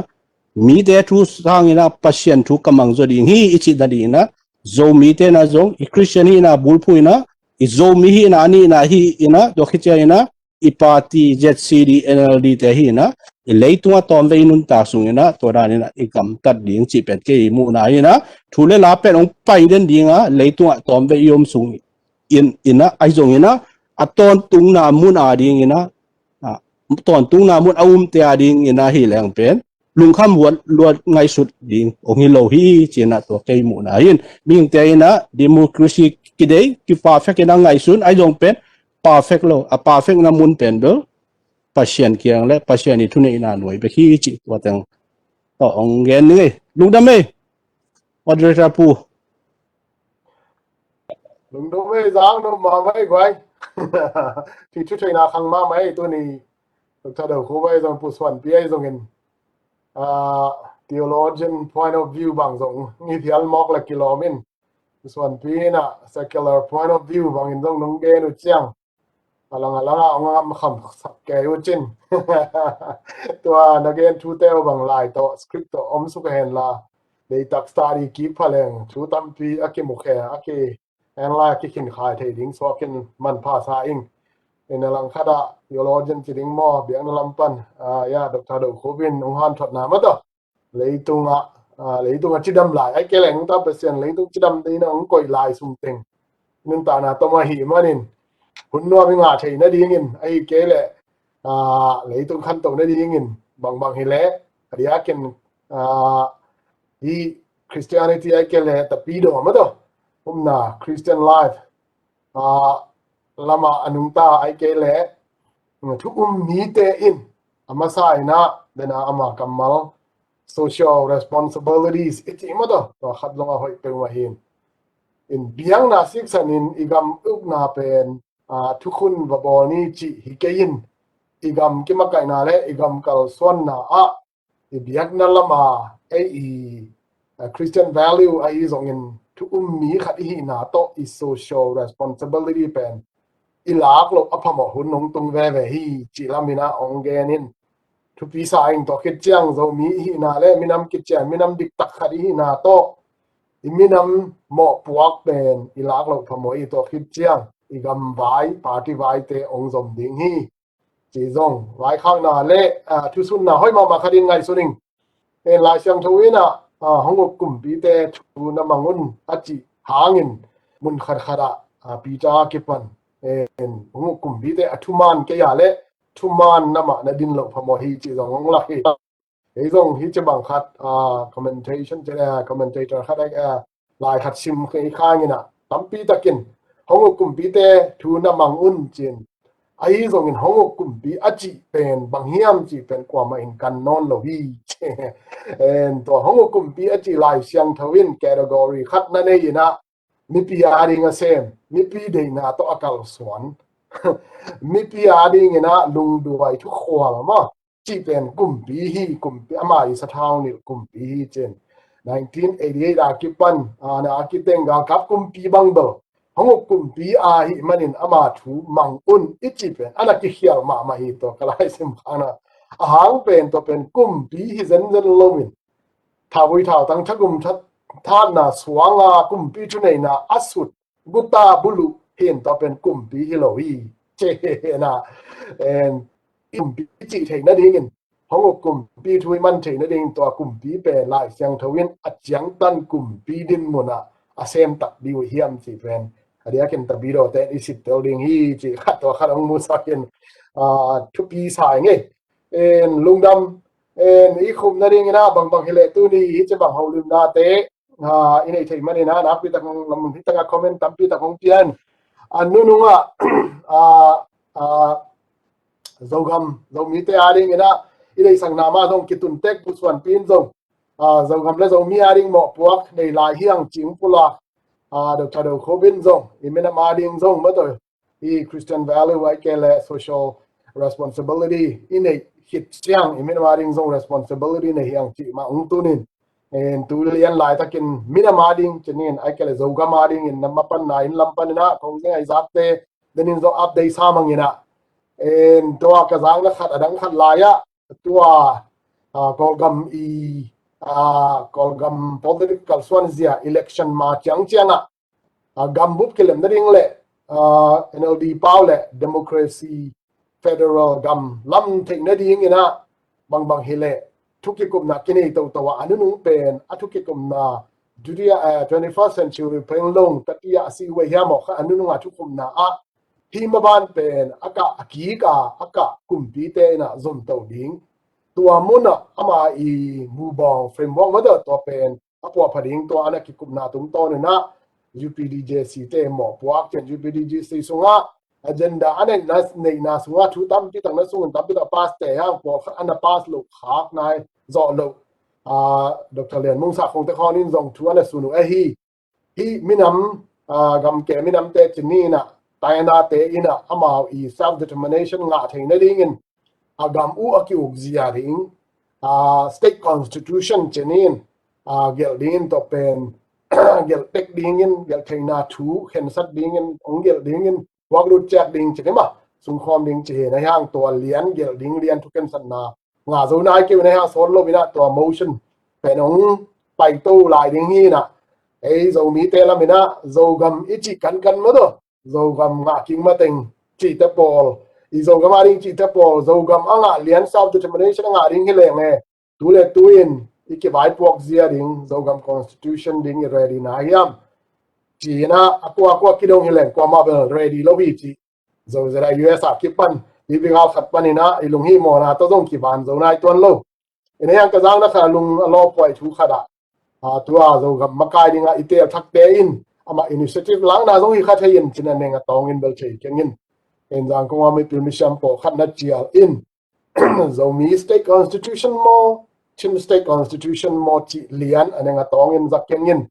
mite thu sangina Pasian thu ka mang zaw ding hi i cihna dingina Zomite na zong i Christian hina bulphuina i Zomi hina a nihna hi ina tua khicia ina i party Z C D N L D te hina i leitunga tawmvei i nuntak sungina tua danina i gamtat ding cih pen kei i muhna hina thu le la pen hong pai den dinga leitunga tawmvei i om sung in ina ai zongina a tawntungna mun a dingina a tawntungna mun a umte a dingina hi leng pen lungkham luat ngaihsut ding ong hi lo hi cina tua kei muhna hin mihingte ina democracy kidei ki perfect ina ngaihsun ai zong pen perfect lo a perfect na mun pen bel Pasian kiang le Pasian i thuneihna nuai bek hi cih tua teng tawh ong gen ning ei lungdam ei moderator pu. Lungdam ei zang no ma mai guai. Ti thu theina khang ma mai tu ni. Dr. Dau khu bai zong pu suan pi ai zong in. Theologian point of view bang zong ngi thial mawk la kilawm in. Pu suan pi na secular point of view bang in zong nung gen u ciang. a lang a lang a hong a ngam kham sak kei uh cin. Tua na gen thute uh bang lai tawh script tawh om suk a hen la, deitak study kik pha leng thu tampi a kimu khe, a ki en lai a kikhin khai thei ding suakin manpha sa ing. In a lang khat ah theologian ci ding maw, biakna lam pan, ah, ya, Doctor Do Khup in hong hanthotna mah tawh, leitung ah, ah, leitung ah cidam lai, ai ke leng ta Pasian leitung cidam ding na hong koih lai sung teng nuntakna tawm ahih manin hun nuam i ngah theih nadingin, ahih kei leh, ah, leitung khanto nadingin bangbang hi leh, a diakin, ah, hi Christianity ai ke leh Tapidaw mah tawh, umna Christian life, ah, lamah a nungta ai ke leh thu um mite in a masa in ah, dena ama kammal social responsibilities i cih mah tawh, tua khat zong a hoih peuhmah hi. In biakna siksan in i gam ukna pen, ah, thukhun va bawl ni cih hi kei in, i gam kimakaihna le i gam kalsuanna ah i biakna lama ei i, ah, Christian value ahi zongin thu um mi khat i hihna tawh i social responsibility pen i lak loh a phamawh hun hong tung veve hi cih lam in ah hong gen in, thupi sa ing. Tua khit ciang Zomi i hihna le minam kician, minam diktak khat i hihna tawh i minam mawhpuak pen i lak loh phamawh hi. Tua khit ciang i gam vai, party vaite hong zom ding hi. Ci zong vaikhakna le, ah, thusunna hoih mahmah khat in ngaihsun ing. En, Lai Siangtho in ah, ah, hong uk kumpite thu na mang un a cih hangin mun khatkhat ah, ah, Peter a kipan, en, hong uk kumpite a thuman kei a le thuman na mah na din loh phamawh hi cih zong hong lak hi. Kei zong hi ci bang khat, ah, commentation ci, ah, commentator khat, ah, lai khat sim kei khang in ah tampi takin hong uk kumpite thu na mang un cin. Ahi zongin hong uk kumpi a cih pen bang hiam cih pen kuamah in kan nawn lo hi. En, tua hong uk kumpi a cih Lai Siangtho in category khat na nei in ah mipi a ding a sem, mipi deihna tawh a kalsuan, mipi a ding in ah lungduai thukhual mah cih pen kumpi hi, kumpi ama i sathau nilh kumpi hi cin. Nineteen eighty-eight a kipan, ah, na a kiteng galkap kumpi bang bel hong uk kumpi ahih manin ama thu mang un i cih pen a na kikhial mahmah hi. Tua ka lai sim khang na a hang pen tua pen kumpi hi zenzen lo in, thauvui thautang thagum that, thatna suanga kumpi thuneihna a sut guta buluh hi in, tua pen kumpi hi lo hi. Ci hi in ah, en, kumpi cih theih nadingin hong uk kumpi thu i man theih nadingin tua kumpi pen Lai Siangtho in a ciangtan kumpi dinmun ah a sem tak ding uh hiam cih pen a diakin Tabidawte i sittel ding hi cih khat, tua khat hong musak in, ah, thupi sa ing ei. En, lungdam, en, i khum nading in ah bangbang hi leh tuni hi ci bang holimnate, ah, i neih theih man in ah nakpi tak hong lam hi tak a comment tampi tak hong pian. A nunung ah, ah, ah, Zogam, Zomite a ding in ah i deihsakna mah zong kitun tek pusuanpi in zong, ah, Zogam le Zomi a ding mawhpuak nei lai hi hang cih pulak, ah, Doctor Do Khup in zong i minam a ding zong mah tawh i Christian value ai ke leh social responsibility i neih khit ciang i minam a ding zong responsibility nei hi hang cih mah hong tun in, en, tu lian laitakin minam a ding ci ning in ai ke leh Zogam a dingin na mapanna in lam pan in ah kong zeng ai zakte denin zong update sa mang in ah, en, tua ka zakna khat a dang khat lai ah tua, ah, Kawlgam i, ah, Kawlgam political suanzia election ma ciangciang ah, ah, gambup kilem nading le, ah, N L D pau le democracy federal gam lam theih nading in ah bangbang hi leh thu kikupna kinei toto ah a nunung pen a thu kikupna dunia, eh, twenty-first century pen long tatia a si uh a hiam aw kha a nunung a thukupna ah hi maban pen a kah a kik a a kah kumpite in ah zomto ding. Tua mun ah ama i mubawng framework mah tawh tua pen a puahpha ding tua a na kikupna tungtawn in ah U P D J C te mawhpuak cian U P D J C sungah agenda a neihna, neihna sungah thu tampi tak na sung in tampi tak pass te hang pawlkhat a na pass loh khak nai zawh loh. Ah, Doctor Lian Mung Sak Khong te khawng in zong thu a na sun uh ahi. Hih minam, ah, gamke minamte ci ni in ah, tainate in ah amau i self determination ngah theih nadingin a gam uh a ki-uk zia ding, ah, state constitution ci ni in, ah, gelh dingin tawh pen gelh tek dingin, gelh theihna thu khensat dingin, hong gelh dingin, puak lut ciat ding ci ni mah. sungkhawm ding ci hi. Na hiang tua lian gelh ding lian thukhensatna ngah zo nai kei uh na hiang sawt lo in ah tua motion pen hong paito lai ding hi in ah, ei Zomite lam in ah Zogam i cih kankan maw taw, Zogam ngah kik mateng cihte pawl, i Zogam a ding cihte pawl, Zogam a ngah lian, self determination a ngah ding hi leng e, tu le tu in i kivaipuak zia ding, Zogam constitution ding i ready na hiam? Ci in ah a kua kua kidong hi leng kuamah bel ready lo hi ci. Zo Z I U S a kipan, bibi gal khat pan in ah i lunghimawhna tawh zong kivan zo nai tuan lo. I na hiang ka zang na khat a lung a lawphuai thu khat ah, a, tua Zogam makai ding ah i teel thakte in amah initiative lakna zong hi kha thei in cin a neng a tawng in bel thei keng in. En zang kong a mipil misiam pawlkhat na cial in Zomi state constitution maw, Chin state constitution maw cih lian a neng a tawng in zak keng in.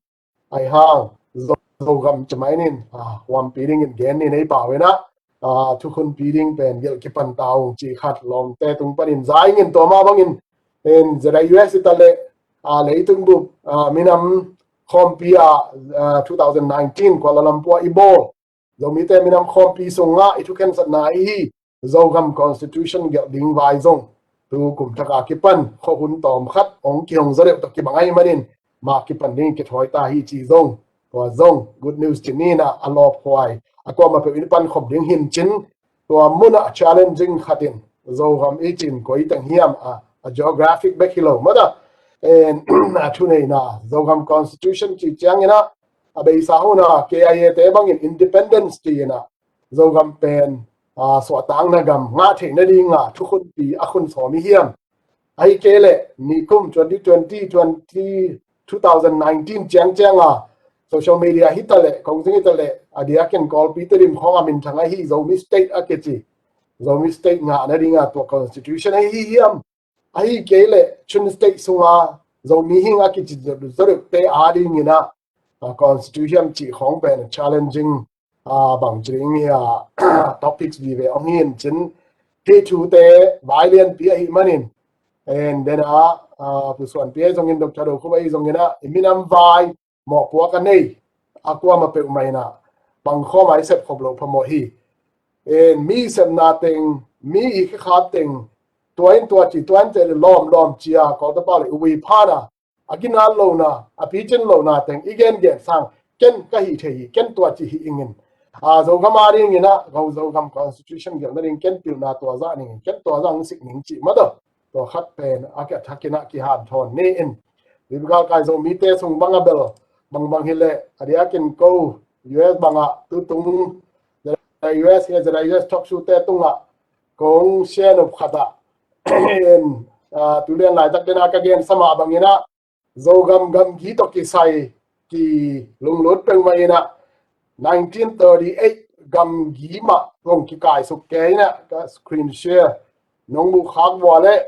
Ai hang Zo, Zogam ci mai nin, a, huampi ding in gen ni nei pau in ah, a, thukhunpi ding pen gelh kipan ta ung ci khat lawmte tung pan in zai ngin tua mah bang in, en Z I U S i ta le, a, leitung bup, a, minam khawmpi a, a, two thousand nineteen Kuala Lumpur i bawl Zomite minam khawmpi sungah i thukhensatna i hi Zogam constitution gelh ding vai zong tu kum thak a kipan khuahun tawm khat hong kihong zaw deuh tawh kibang ahih manin ma kipan ding kithawi ta hi ci zong, tua zong good news ci ni in ah a lawphuai a kuamah peuh in pankhop ding hin cin, tua mun ah challenging khat in Zogam i cin koi teng hiam a, a geographic bek hi lo maw taw, en, a thuneihna Zogam constitution ci ciang in ah a beisa hun a K I A te bang in independence ci in ah Zogam pen, a, suahtakna gam ngah theih nading a thukhunpi a khun sawm i hiam? Ahi kei leh nikum twenty twenty, twenty, two thousand nineteen ciangciang a social media hi ta leh, kong zing hi ta leh, a diakin Kawlpi Tedim khawng a minthang ahi Zomi State a kici Zomi State ngah nading a tua constitution ahi hiam? Ahi kei leh Chin State sunga Zomi hing a kici zaw deuhte a ding in ah, a, constitution cih khawng pen challenging, a, bang ci ding hi a, topics vive hong hi in cin, hih thute vai lianpi ahih manin, en den a, a, Pu Suanpi ahi zongin, Doctor Do Khup ahi zongin ah i minam vai mawhpuak a nei a kuamah peuhmah in ah bang khawm a i sep khop loh phamawh hi. En mi sepna teng, mi i khekhat teng, tua in tua ci, tua in tua ci lawm lawm ci a, Kawltepa le ui phan a, a ginat lohna, a picin lohna teng i gengen sang ken ka hih thei hi, ken tua ci hih ing in, a, Zogam a ding in ah, Zo, Zogam constitution gelh nading ken pilna tua zah ning in, ken tua zah hong sik ning cih maw taw. Tua khat pen a kiathak in ah kihanthawn ni in. Bibi gal kai Zomite sung bang a bel bangbang hi leh a diakin ko U S bang ah tutung U S hi a, U S talk show te tungah kong share nop khat ah, en, a, tu lian laitak den a ka gensa mah bang in ah Zogam gamgi tawh kisai kilunglut peuhmah in ah nineteen thirty-eight gamgi mah kong kikaisuk kei in ah ka screen share nong muh khak vua leh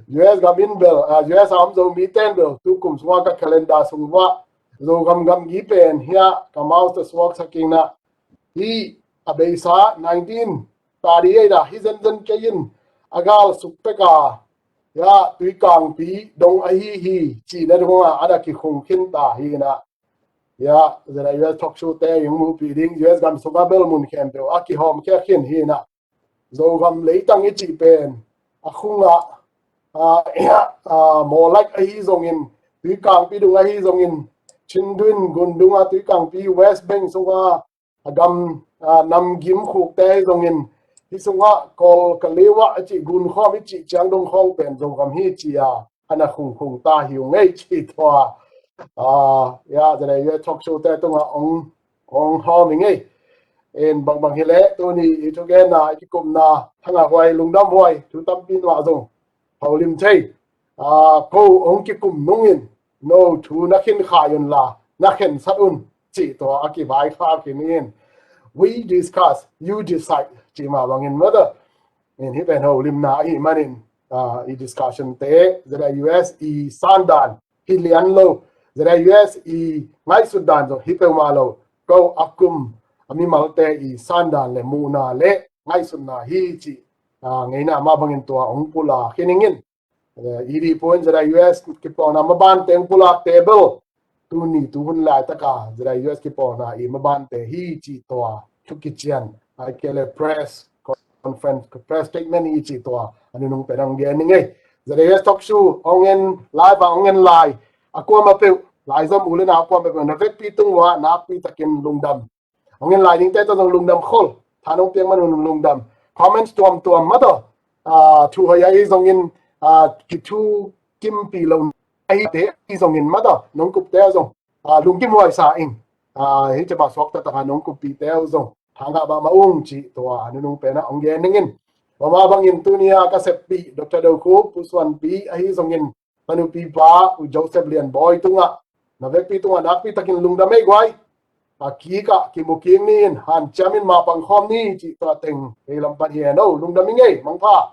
U S gam in bel, a, U S a om Zomite in bel tu kum sungah ka calendar sung uah Zogam gamgi pen hi a, ka mouse tawh suaksak in ah, hih a beisa nineteen thirty-eight ah hih zenzen kei in a gal suk pek a, ya, Tuikangpi dong ahi hi cihna dong a, a na kikhung khin ta hi in ah, ya, Z I U S talk show te in muhpih ding, U S gam sungah bel mun khempeuh a kihawm khia khin hi in ah, Zogam leitang i cih pen a khung ah, a, ya, a, Mawlak ahi zongin, Tuikangpi dung ahi zongin, Chindwin gun dung a, Tuikangpi West Bank sungah a gam, a, namgim khukte ahi zongin, hih sungah Kawl Kalewa a cih gun khawm i cih ciang dong khawng pen Zogam hi ci a, a na khungkhung ta hi ung ei ci tua, a, ya, Z I U S talk show te tungah ong, ong hawm ing ei. En bangbang hi leh tuni i thugenna, i kikupna, thangah huai, lungdam huai thu tampi nuah zong holim thei. A, ko ong kikum nung in no thu na khin khai un la, na khensat un cih tua a kivaikhak hi ni in. We discuss, you decide cih mah bangin maw taw. In hih pen holimna ahih manin, a, i discussion te, Z I U S i sandan hi lian lo, Z I U S i ngaihsut dan zong hi peuhmah lo, ko a kum a mimalte i sandan le muhna le ngaihsutna hi cih, a, ngeina mah bangin tua ong pulak hi ning in. Eh, i dih puin Z I U S kipawlna mabante ong pulak te bel tuni tuhun laitaka Z I U S kipawlna i mabante hi cih tua thu kician Ai kei le press conference, press statement i ci tua a nunung pen hong gen ning ei. ZAS talk show hong en live a hong en lai a kuama peuh, lai zom u le nau kuama peuh na vekpi tung ua nakpi takin lungdam. Hong en lai dingte tawh zong lungdam khol. Tha nong piak man un lungdam. Comments tuamtuam mah tawh, ah, thu hoi ahi zongin, ah, kithu kimpi lo ahite ahi zongin mah tawh nong kupte uh zong, ah, lungkim huai sa ing. Ah, hih cipa suak taktak a nong kuppihte uh zong thangah bak mah ung cih tua a nunung penah hong gen ning in. Tua mah bangin tuni a ka seppih Doctor Dokhup, Pu Suanpi ahi zongin, ka nupipa U Joseph Lianbawi tungah na vekpi tungah nakpi takin lungdam ei guai. A kikah kimu kik ni in, hanciam in mapang khawm ni cih tua teng kei lam pan hi hen o. Lungdam ing ei, mangpha.